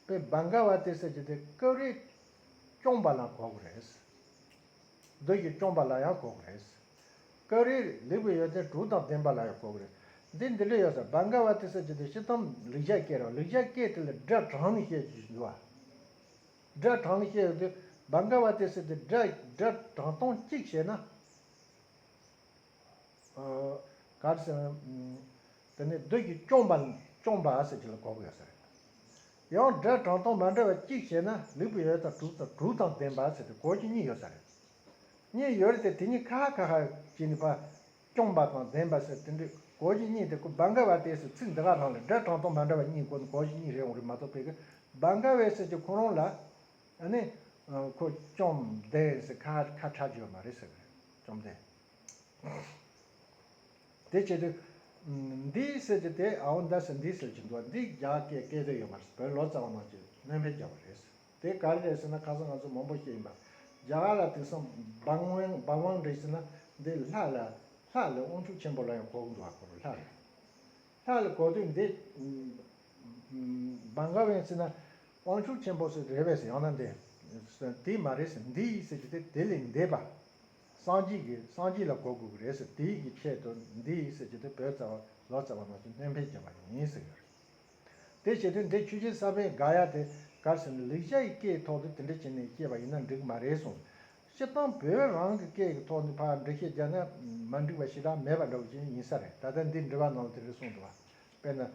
པའི་བྷ་ག་ཝ་ཏི་ཟེར་གྱི་དེ་སྐབས་རེ་སྐྱོང་བ་ལ་གོ་གི་རེད། བདག་གིས་སྐྱོང་བ་ལ་ཡང་གོ་གི་རེད། སྐབས་རེ་ལེགས་པའི་ཡོན་ཏན་དྲུག་དང་ལྡན་པ་ལ་ཡང་གོ་གི་རེད། འདི་འདི་འདྲ་ཡོད་ས། བྷ་ག་ཝ་ཏི་ཟེར་གྱི་དེ་སྤྱིར་བཏང་ལེགས་སྦྱར་སྐད་རེད། ལེགས་སྦྱར་སྐད་དེ་ལ་སྒྲ་དྲངས་ནས་བཤད་ཀྱི་འདུག་བ། སྒྲ་དྲངས་ནས་བཤད་ཡོད་དུས་བྷ་ག་ཝ་ཏི་ཟེར་དེ་སྒྲ་སྒྲ་དྲང་སྟངས་གཅིག་བྱས་ན། ག་རེ་ཟེར་ན། དེ་ནས་བདག་གིས་སྐྱོང་བ་སྐྱོང་བ་ཟེར་གྱི་ལ་གོ་གི་ཡོད་ས་རེད། ཡང་སྒྲ་དྲང་སྟངས་མ་འདྲ་བ་གཅིག་བྱས་ན་ལེགས་པའི་ཡོན་ཏན་དྲུག་དང་དྲུག་དང་ལྡན་པ་ཟེར་ཏེ་གོ་རྒྱུ་གཉིས་ཡོད་ས་རེད། གཉིས་ཡོད་རེད་དེ་དེ་གཉིས་ཁ་ཁ་ཁ་བྱས་ནས་ཕར་སྐྱོང་བ་དང་ལྡན་པ་ཟེར་དེ་འདྲ་གོ་རྒྱུ་གཉིས་དེ་ཁོ་བྷ་ག་ཝ་ཏི་ཟེར་ཚིག་འདི་ག་རང་ལ་སྒྲ་དྲང་སྟངས་མ་འདྲ་བ་གཉིས་གོ་ནས་གོ་རྒྱུ་གཉིས་རེད་འོང་རེད་མ་གཏོགས་པའི་གི་བྷ་ག་ཝ་ཟེར་གྱི་ཁོ་རང་ལ་ཨ་ནི་ཁོ་སྐྱོང་ལྡན་ཟེར་ཁ་ཁ་ཁྲ་རྒྱུ་ཡོད་མ་རེད་ཟེར་གི་རེད། བཅོམ་ལྡན། དེ་བྱེད་དུས། འདི་ཟེར་གྱི་དེ་ཨའོ་འདི་ཟེར་འདི་ཟེར་གྱི་འདུག་འདི་རྒྱ་སྐད་སྐད་དོད་ཡོད་མ་རེད། བོད་ལོ་ཙཱ་བ་རྣམས་ཀྱིས་སྣོན་ཕན་བརྒྱབ་པ་རེད། དེ་ག་རེ་རེད་ཟེར་ན་ཁ་སང་ང་ཚོ་མང་པོ་བཤད་ཡིན་པ། རྒྱ་གར་ལ་དེང་སང་བང་ཝང་བང་ཝང་རེད་ཟེར་ན་འདི་ལྷ་ལ་ལྷ་ལ་དབང་ཕྱུག་ཆེན་པོ་ལ་ཡང་གོ་གི་འདུག་ཨ་ཁོ་རང་ལྷ་ལ། ལྷ་ལ་གོ་དུས་འདི། བང་ག་ཝན་ཟེར་ན་དབང་ཕྱུག་ཆེན་པོ་ཟེར་རེད་པས་ཟེར་ཡང་ན་འདི། དེ་མ་རེད་ཟེར་འདི་ཡིན་ཟེར་གྱི་དེ་དེ་ལས་འདས་པ། སངས་རྒྱས་ཀྱི་སངས་རྒྱས་ལ་གོ་དགོས་ཀྱི་རེད་ཟེར། དེའི་གི་ཆེད་དུ་འདི་ཡིན་ཟེར་གྱི་དེ་བོད་རྩ་བ་ལོ་ཙཱ་བ་རྣམས་ཀྱིས་སྣོན་ཕན་བརྒྱབ་པ་ཡིན་ཟེར་གྱི་རེད། དེ་བྱེད་དུས་འདི་ཆོས་རྗེ་ས་པཎ་དགའ་ཡ་དེ་ག་རེ་ཟེར་ན་ལེགས་སྦྱར་ཡི་སྐད་ཐོག་ཏུ་དེ་འདྲ་བྱས་ནས་བཤད་པ་ཡིན་ན་འགྲིག་མ་རེད་གསུངས། སྤྱིར་བཏང་བོད་རང་གི་སྐད་ཀྱི་ཐོག་ནས་ཕར་འགྲེལ་བཤད་བརྒྱབ་ན་མ་འགྲིག་པ་ཞེ་དྲག་མེད་པ་འདྲ་བོ་ཅིག་ཡིན་ས་རེད། ད་ལྟ་འདི་འགྲེལ་པ་ནང་ལ་དེ་འདྲ་གསུངས་འདུག་བ། དཔེར་ན།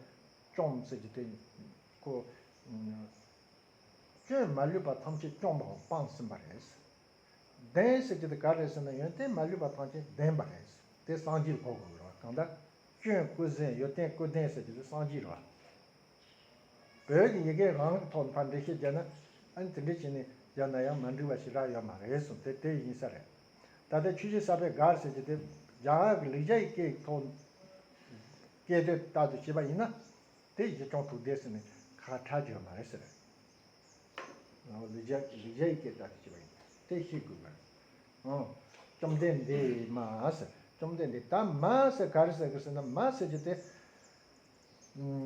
སྐྱོང་ཟེར་གྱི་དེ། ཁོ། སྐྱོན་མ་ལུས་པ་ཐམས་ཅད་སྐྱོང་བའམ་སྤངས་ཟིན་པ་རེད། ལྡན་ཟེར་གྱི་དེ་ག་རེ་ཟེར་ན་ཡོན་ཏན་མ་ལུས་པ་ཐམས་ཅད་ལྡན་པ་རེད། དེ་སངས་རྒྱས་ལ་གོ་དགོས་རེད་བ། གང་ལྟར། སྐྱོན་ཀུན་ཟད་ཡོན་ཏན་ཀུན་ལྡན་ཟེར་གྱི་དེ་སངས་རྒྱས་རེད་བ། བོད་ཀྱི་ཡི་གེ་རང་གི་ཐོག་ནས་ཕར་འགྲེལ་བཤད་བརྒྱབ་ན་ཨ་ནི་དེ་འདྲ་བྱས་ནས་བརྒྱབ་ན་ཡང་མ་འགྲིག་པ་ཞེ་དྲག་ཡོད་མ་རེད་གསུངས། དེ་དེ་ཡིན་ས་རེད། ད་ལྟ་ཆོས་རྗེ་ས་པཎ་དགའ་ཟེར་གྱི་དེ་རྒྱ་གར་གྱི་ལེགས་སྦྱར་ཡི་སྐད་ཀྱི་ཐོག་སྐད་དོད་ལྟར་དུ་བྱས་པ་ཡིན་ན། དེ་གཞི་སྐྱོང་དྲུག་ལྡན་ཟེར་ནས་ཁ་ཁྲ་རྒྱུ་ཡོད་མ་རེད་ཟེར། ལེགས་སྦྱར་ལེགས་སྦྱར་ཡི་སྐད་ལྟར་དུ་བྱས་པ་ཡིན་དེ་ཤེས་དགོས་པ་རེད། ཨང་། བཅོམ་ལྡན་འདས་མ་ཟེར། བཅོམ་ལྡན་འདས་ད་མ་ཟེར་ག་རེ་ཟེར་གི་ཟེར་ན་མ་ཟེར་གྱི་དེ།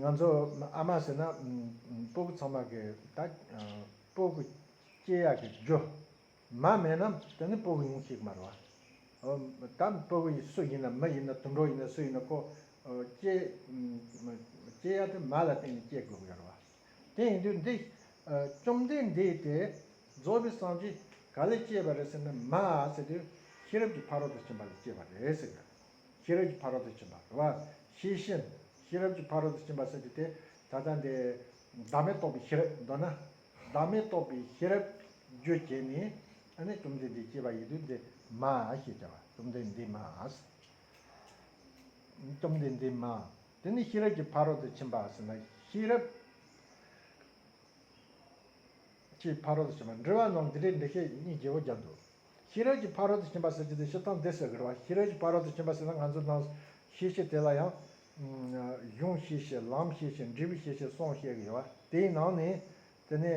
ང་ཚོ་ཨ་མ་ཟེར་ན་སྤུ་གུ་ཚང་མ་གི་ད་སྤུ་གུ་སྐྱེ་ཡག་གི་རྒྱུ། མ་མེད་ན་དེ་ནི་སྤུ་གུ་ཡོང་ཤེས་ཀྱི་མ་རེད་བ། ད་སྤུ་གུ་ཡིན་སུ་ཡིན་ན་མི་ཡིན་ན་དུད་འགྲོ་ཡིན་ན་སུ་ཡིན་ན་ཁོ་སྐྱེ་སྐྱེ་ཡག་དེ་མ་ལ་བརྟེན་ནས་སྐྱེ་དགོས་ཀྱི་ཡོད་རེད་བ། དེ་ཡིན་དུས་འདི་བཅོམ་ལྡན་འདས་དེ་རྫོགས་པའི་སངས་རྒྱས་ག་ལས་སྐྱེས་པ་རེད་ཟེར་ན་མ་ཟེར་དུས་ཤེས་རབ་ཀྱི་ཕ་རོལ་ཏུ་ཕྱིན་པ་ལས་སྐྱེས་པ་རེད་ཟེར་གི། ཤེས་རབ་ཀྱི་ཕ་རོལ་ཏུ་ཕྱིན་པ་རེད་བ། ཤེས་བཞིན་ཤེས་རབ་ཀྱི་ཕ་རོལ་ཏུ་ཕྱིན་པ་ཟེར་གྱི་དེ་ད་ལྟ་འདི་བདག་མེད་རྟོགས་པའི་ཤེས་རབ་མདོར་ན། བདག་མེད་རྟོགས་པའི་ཤེས་རབ་རྒྱུ་བྱས་ནས་ཨ་ནི་བཅོམ་ལྡན་འདས་སྐྱེས་པ་ཡིན་དུས་འདི་མ་ཞེས་བྱ་བ། བཅོམ་ལྡན་འདས་མ། བཅོམ་ལྡན་འདས་མ། དེ་ནི་ཤེས་རབ་ཀྱི་ཕ་རོལ་ཏུ་ཕྱིན་པ་ཟེར་ན། ཤེས་རབ་ཀྱི་ཕ་རོལ་ཏུ་ཕྱིན་པ། འགྲེལ་པ་ནང་འདི་འདྲའི་འགྲེལ་བཤད་སྙིང་རྗེ་བོ་རྒྱབ་འདུག་ཤེས་རབ་ཀྱི་ཕ་རོལ་ཏུ་ཕྱིན་པ་ཟེར་གྱི་དེ་སྤྱིར་བཏང་འདི་ཟེར་གྱི་རེད་བ། ཤེས་རབ་ཀྱི་ཕ་རོལ་ཏུ་ཕྱིན་པ་ཟེར་ན་ང་ཚོ་ནང་ཤེས་བྱེད་དེ་ལ་ཡང་གཞུང་ཤེས་བྱེད། ལམ་ཤེས་བྱེད། འབྲས་བུ་ཤེས་བྱེད་གསུམ་བཤད་ཀྱི་ཡོད་བ། དེའི་ནང་ནས་དེ་ནས་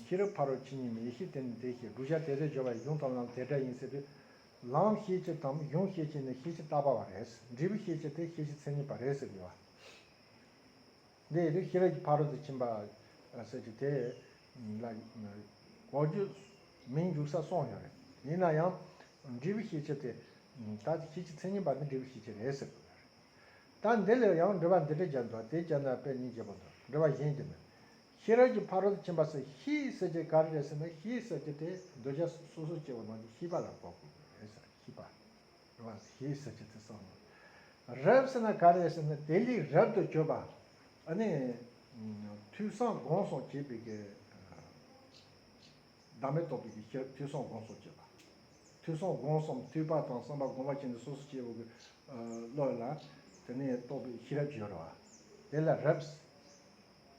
ཤེས་རབ་ཕ་རོལ་ཕྱིན་ཉིད་མིན། ཡེ་ཤེས་དེ་ནི་དེ་ཤེས། བསྒྲུབ་བྱ་དེ་དེར་སྦྱོར་བ་ཡི། གཞུང་དང་ལམ་དེ་འདྲ་ཡིན་ཟེར་དུས། ལམ་ཤེས་བྱེད་དམ་གཞུང་ཤེས་བྱེད་ནི་ཤེས་བྱེད་བརྟག་པ་བ་རེད། འབྲས་བུ་ཤེས་བྱེད་དེ་ཤེས་བྱེད་མཚན་ཉིད་པ་རེད་ཟེར་གྱི་བ། འདི་ཡི་དུས་ཤེས་རབ་ཀྱི་ཕ་རོལ་ཏུ་ཕྱིན་པ་ཟེར་གྱི་དེ་ལ་གོ་རྒྱུ་མིང་འཇུག་ས་གསུམ་ཡོད་རེད། ཡིན་ན་ཡང་འབྲས་བུ་ཤེས་བྱེད་དེ་ད་ཤེས་བྱེད་མཚན་ཉིད་པ་ནི་འབྲས་བུ་ཤེས་བྱེད་རེད་ཟེར་གྱི་ཡོད་རེད། ད་འདི་ལ་ཡང་འགྲེལ་པ་འདི་འདྲ་བརྒྱབ་འདུག་དེ་བརྒྱབ་ན་དཔེ་སྙིང་རྗེ་པོ་འདུག་འགྲེལ་པ་གཞན་གྱི་ནི། ཤེས་རབ་ཀྱི་ཕ་རོལ་ཏུ་ཕྱིན་པ་ཟེར། ཤེས་ཟེར་གྱི་ག་རེ་རེད་ཟེར་ན། ཤེས་ཟེར་གྱི་དེ་གདུལ་བྱ་སོ་སོ་སྐྱེ་བོ་རྣམས་ཀྱི་ཤེས་པ་ལ་གོ་དགོས་ཀྱི་རེད་ཟེར། ཤེས་པ། རེད་བ། ཤེས་ཟེར་གྱི་དེ་བསམ་བློ། རབ་ཟེར་ན་ག་རེ་རེད་ཟེར་ན། དེ་ལས་རབ་ཏུ་གྱུར་པ། ཨ་ནི་ཐོས་བསམ་སྒོམ་གསུམ་བྱེད་པའི་གི་བདག་མེད་རྟོགས་པའི་གི་ཤེས་རབ། ཐོས་བསམ་སྒོམ་གསུམ་བྱེད་པ། ཐོས་བསམ་སྒོམ་གསུམ། ཐོས་པ་དང་བསམ་པ་སྒོམ་པ་བྱས་ནས་སོ་སོ་སྐྱེ་བོ་གི་བློ་ལ་དེ་ནས་རྟོགས་པའི་ཤེས་རབ་ཀྱི་ཡོད་རེད་བ། དེ་ལ་རབ།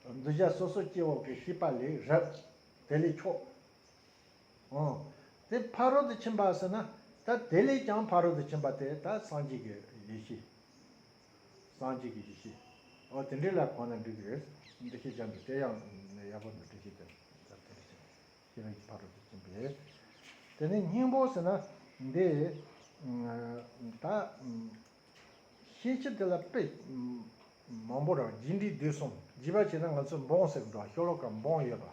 གདུལ་བྱ་སོ་སོ་སྐྱེ་བོ་གི་ཤེས་པ་ལས་རབ། དེ་ལས་མཆོག་ཨོ། དེ་ཕ་རོལ་ཏུ་ཕྱིན་པ་ཟེར་ན། ད་དེ་ལས་ཀྱང་ཕ་རོལ་ཏུ་ཕྱིན་པ་དེ་ད་སངས་རྒྱས་ཀྱི་ཡེ་ཤེས། སངས་རྒྱས་ཀྱི་ཡེ་ཤེས། ཨོ་དེ་འདྲའི་ལ་གོ་ན་འགྲིག་གི་རེད། འགྲེལ་བཤད་རྒྱབ་འདུག་དེ་ཡང་ཡག་པོ་འདུག་འགྲེལ་བཤད་རྒྱབ་འདུག་དེ་འདྲ་ཞིག་ཤེས་རབ་ཀྱི་ཕ་རོལ་ཏུ་ཕྱིན་པའི། དེ་ནས་སྙིང་པོ་ཟེར་ན། འདི་ད་ཤེས་བྱེད་དེ་ལ་དཔེ་མང་པོ་རང་རྒྱས་འབྲིང་བསྡུས་གསུམ། རྒྱས་པ་བྱས་ན་ང་ཚོ་འབུམ་ཟེར་གི་འདུག་ཤོ་ལོ་ཀ་འབུམ་ཡོད་པ།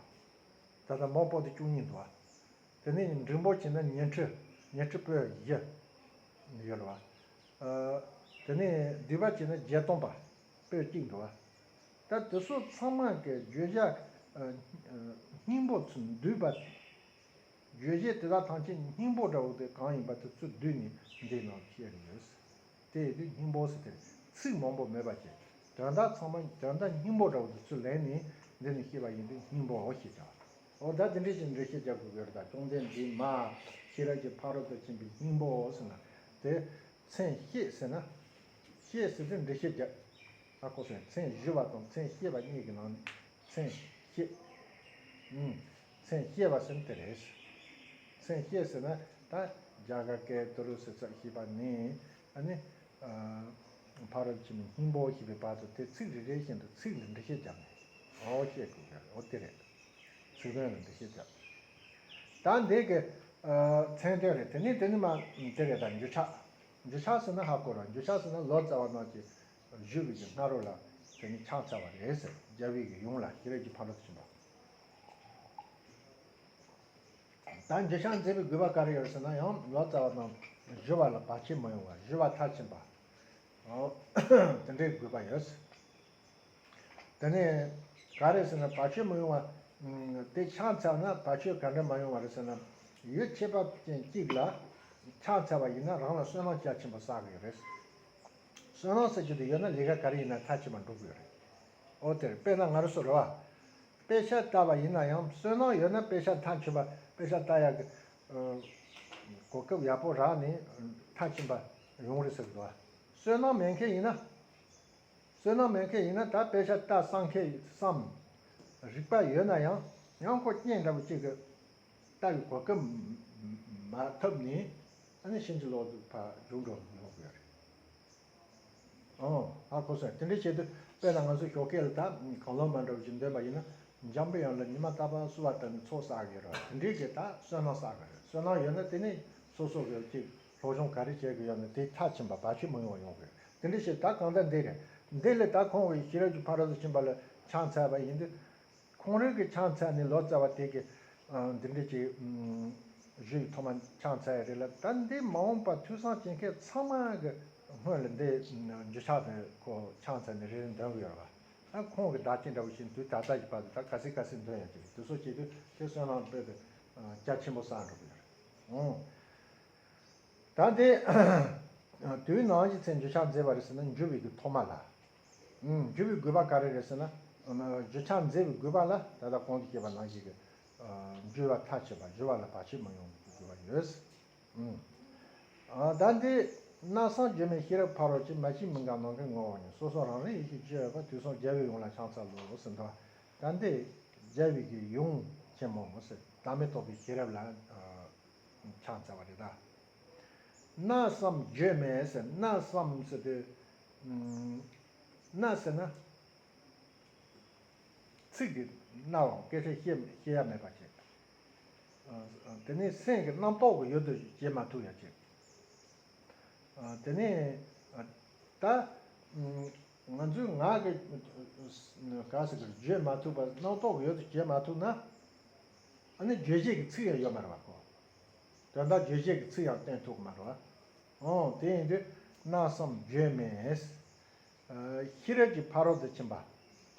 ད་ལྟ་འབུམ་པོ་ཏི་བཅུ་གཉིས་འདུག་དེ་ནས་འབྲིང་པོ་བྱས་ན་ཉི་ཁྲི། ཉི་ཁྲི་པོ་བཞི་ཡོད་རེད་བ། དེ་ནས་བསྡུས་པ་བྱས་ན་བརྒྱད་སྟོང་པ་པོ་གཅིག་འདུག་ད་དེ་ཚོ་ཚང་མ་གི་བརྗོད་བྱ་སྙིང་པོ་ཚུར་འདུས་པ། བརྗོད་བྱེད་དེ་དག་ཐམས་ཅད་སྙིང་པོ་འདྲ་བོ་དེ་གང་ཡིན་པ་དེ་ཚུར་བསྡུས་ནས་འདི་ནང་བཤད་ཡོད། དེ་ཡིན་དུས་སྙིང་པོ་ཟེར་དེ་ཚིག་མང་པོ་མེད་པ་ཅིག་དོན་དག་ཚང་མ་དོན་དག་སྙིང་པོ་འདྲ་བོ་དེ་ཚུར་ལེན་ནས་འདི་ནས་བཤད་པ་ཡིན་དུས་སྙིང་པོའོ་ཞེས་བྱ་བ། འོ་ད་དེ་འདྲའི་ཞིག་འགྲེལ་བཤད་རྒྱག་དགོས་ཀྱི་རེད། ད་བཅོམ་ལྡན་འདས་མ་ཤེས་རབ་ཀྱི་ཕ་རོལ་ཏུ་ཕྱིན་པའི་སྙིང་པོའོ་ཟེར་ན། དེ་མཚན་ཤེས་ཟེར་ན། ཤེས་ཟེར་དུས་འགྲེལ་བཤད་རྒྱབ། ཨ་ཁོ་ཚོས་མཚན་ཞུ་བ་དང་མཚན་ཤེས་པ་གཉིས་ཀྱི་ནང་ནས་མཚན་ཤེས། ཨུམ། མཚན་ཤེས་པ་ཟེར་ན་དེ་རེད། མཚན་ཤེས་ཟེར་ན་ད་རྒྱ་གར་སྐད་དུ་རུ་ཟེར་ཚགས་ཤེས་པ་ནས་ཨ་ནི། ཕ་རོལ་ཕྱིན་པའི་སྙིང་པོ་ཞེས་པའི་བར་དུ་དེ་ཚིག་རེ་རེ་བཞིན་དུ་ཚིག་ལ་འགྲེལ་བཤད་རྒྱབ་ནས། འོ་བཤད་དགོས་ཀྱི་རེད། འོ་དེ་རེད། ཚིག་དོན་ལ་འགྲེལ་བཤད་རྒྱབ། ད་འདི་གི་མཚན་དོན་རེད། དེ་ནས་དེ་ནི་མ་དེ་རེད། ད་འགྱུ་ཆགས། འགྱུ་ཆགས་ཟེར་ན་ཧ་གོ་ར། འགྱུ་ཆགས་ཟེར་ན་ལོ་ཙཱ་བ་རྣམས་ཀྱིས་ཞུ་བའི་གི་སྔ་རོལ་ལ་དེ་ནི་ཕྱག་འཚལ་བ་རེད་ཟེར། རྒྱལ་བའི་གི་ཡུམ་ལ་ཤེས་རབ་ཀྱི་ཕ་རོལ་ཏུ་ཕྱིན་པ། ད་འགྱུ་ཆགས་མཛད་པའི་དགོས་པ་ག་རེ་ཡོད་ཟེར་ན། ཡང་ལོ་ཙཱ་བ་རྣམས་ཞུ་བ་ལ་བར་ཆད་མི་ཡོང་བ། ཞུ་བ་མཐར་ཕྱིན་པ། དེ་འདྲའི་དགོས་པ་ཡོད། དེ་ནས་ག་རེ་ཟེར་ན་བར་ཆད་མི་ཡོང་བ། དེ་ཕྱག་འཚལ་ན་བར་ཆད་ག་འདྲ་མ་ཡོང་བ་རེད་ཟེར་ན། ཡུལ་ཁྱད་པར་ཅན་གཅིག་ལ་ཕྱག་འཚལ་བ་ཡིན་ན་རང་ལ་བསོད་ནམས་རྒྱ་ཆེན་པོ་བསགས་ཀྱི་རེད། བསོད་ནམས་ཟེར་རྒྱུ་དེ་ཡོད་ན་ལས་ཀ་ག་རེ་ཡིན་ན་མཐར་ཕྱིན་པ་འགྲུབ་ཀྱི་རེད། འོ་དེར་དཔེར་ན་ང་རང་ཚོ་རེད་བ། དཔེ་ཆ་ལྟ་བ་ཡིན་ན་ཡང་བསོད་ནམས་ཡོད་ན་དཔེ་ཆ་མཐར་ཕྱིན་པ། དཔེ་ཆ་ལྟ་ཡག་གི་གོ་སྐབས་ཡག་པོ་རག་ནས་མཐར་ཕྱིན་པ་ཡོང་རེད་ཟེར་གི་འདུག་བ། བསོད་ནམས་མེད་མཁན་ཡིན་ན། བསོད་ནམས་མེད་མཁན་ཡིན་ན་ད་དཔེ་ཆ་ལྟ་བསམ་མཁན་བསམ། རིག་པ་ཡོད་ན་ཡང་ཡང་ཁོ་རྐྱེན་འདྲ་པོ་གཅིག་གི་ལྟ་བའི་གོ་སྐབས་མ་ཐོབ་ནས་ཨ་ནི་ཕྱིན་ཅི་ལོག་ཏུ་ཕར་འགྲོ་འགྲོ་ཡོང་གི་ཡོད་རེད། ཨོ། ཧ་གོ་སོང་། དེ་འདྲའི་ཆེད་དུ་དཔེར་ན་ང་ཚོ་ཞོགས་ཀས་ལ་ད་གང་བློ་མ་འདྲ་བ་ཞིག་འདོན་པ་ཡིན་ན། འཇམ་པའི་དབྱངས་ལ་ཉི་མ་རྟག་པར་བསུ་བ་བཏབ་ནས་ཚོགས་བསགས་ཀྱི་རེད། དེ་འདྲའི་གི་ད་བསོད་ནམས་བསགས་ཀྱི་རེད། བསོད་ནམས་ཡོད་ན་དེ་ནི་སོ་སོ་གི་ཅིག་སློབ་སྦྱོང་ག་རེ་བྱེད་ཀྱི་ཡོད་ན་དེ་མཐར་ཕྱིན་པ་བར་ཆད་མི་ཡོང་བ་ཡོང་གི་རེད། དེ་འདྲའི་ཆེད་ད་གང་ལྟར་འདི་རེད། འདི་ལས་ད་ཁོང་གི་ཤེས་རབ་ཀྱི་ཕ་རོལ་ཏུ་ཕྱིན་པ་ལ་ཕྱག་འཚལ་བ་ཡིན་དུས། ཁོང་རང་གི་ཕྱག་འཚལ་ནས་ལོ་ཙཱ་བ་དེ་གི་འདི་འདྲ་ཅིག་ཞུ་ཡི་ཐོག་མ་ཕྱག་འཚལ་ཡ་རེད་ལ། ད་འདི་མ་འོངས་པ་ཐོས་བསམ་བྱེད་མཁན་ཚང་མ་གི་སྔོན་ལ་འདི་འགྱུ་ཆགས་དེ་ཁོ་ཕྱག་འཚལ་ནས་རེ་རེ་འདོན་གི་ཡོད་རེད་བ། ད་ཁོང་གི་བདག་ཅིག་འདྲ་བོ་ཞིག་དུས་ད་ལྟ་གི་བར་དུ་ད་ག་ཚོད་ག་ཚོད་འདོན་ཡ་ཅིག་དེ་ཚོ་བྱེད་དུས་དེ་བསོད་ནམས་དཔེ་དེ་རྒྱ་ཆེན་པོ་བསགས་འགྲོ་གི་ཡོད་རེད། ད་དེ་དུས་ནམ་ཞིག་ཚེ་འགྱུ་ཆགས་མཛད་པ་རེད་ཟེར་ན། འགྱུ་བའི་གི་ཐོག་མ་ལ། ཨུམ། འགྱུ་བའི་དགོས་པ་ག་རེ་རེད་ཟེར་ན། རྒྱུ་ཆ་མཛད་པའི་དགོས་པ་ལ་ད་ལྟ་གོང་དུ་བཤད་པ་ནང་བཞིན་གྱི་འགྱུར་བ་མཐའ་ཆད་པ་སྦྱོར་བ་ལ་བར་ཆད་མི་ཡོང་བའི་དགོས་པ་ཡོད། ཨ། ད་འདི་སྣང་བསམ་བརྗོད་མེད་ཤེས་རབ་ཕ་རོལ་ཕྱིན། མ་སྐྱེས་མི་འགག་ནམ་མཁའི་ངོ་བོ་ཉིད། སོ་སོ་རང་རིག་ཡེ་ཤེས་སྤྱོད་ཡུལ་པ། དུས་གསུམ་རྒྱལ་བའི་ཡུམ་ལ་ཕྱག་འཚལ་ལོ་ཟེར་འདུག་ད་འདི་རྒྱལ་བའི་གི་ཡུམ་ཆེན་མོ་མོ་ཟེར་བདག་མེད་རྟོགས་པའི་ཤེས་རབ་ལ་ཕྱག་འཚལ་བ་རེད་ད། སྣང་བསམ་བརྗོད་མེད་ཟེར། སྣང་བསམ་ཟེར་དུས། སྣང་ཟེར་ན། ཚིག་གིས་སྣང་བ་སྐད་ཆ་བཤད་བཤད་ཡ་མེད་པ་བྱས། དེ་ནས་སེམས་ཀྱི་རྣམ་རྟོག་གི་ཡུལ་དུ་བྱེད་མ་ཐུབ་ཡ་བྱས། དེ་ནས་ད་ང་ཚོའི་ངག་གི་ག་ཟེར་གི་བརྗོད་མ་ཐུབ་པ་རྣམ་རྟོག་གི་ཡུལ་དུ་བྱེད་མ་ཐུབ་ན། ཨ་ནི་རྗོད་བྱེད་ཀྱི་ཚིག་ཡང་ཡོད་མ་རེད་བ་ཁོ། དོན་དག་རྗོད་བྱེད་ཀྱི་ཚིག་ཡང་བསྟན་ཐུབ་ཀྱི་མ་རེད་བ། འོ་དེ་ཡིན་དུས་སྣང་བསམ་བརྗོད་མེད། ཤེས་རབ་ཀྱི་ཕ་རོལ་ཏུ་ཕྱིན་པ།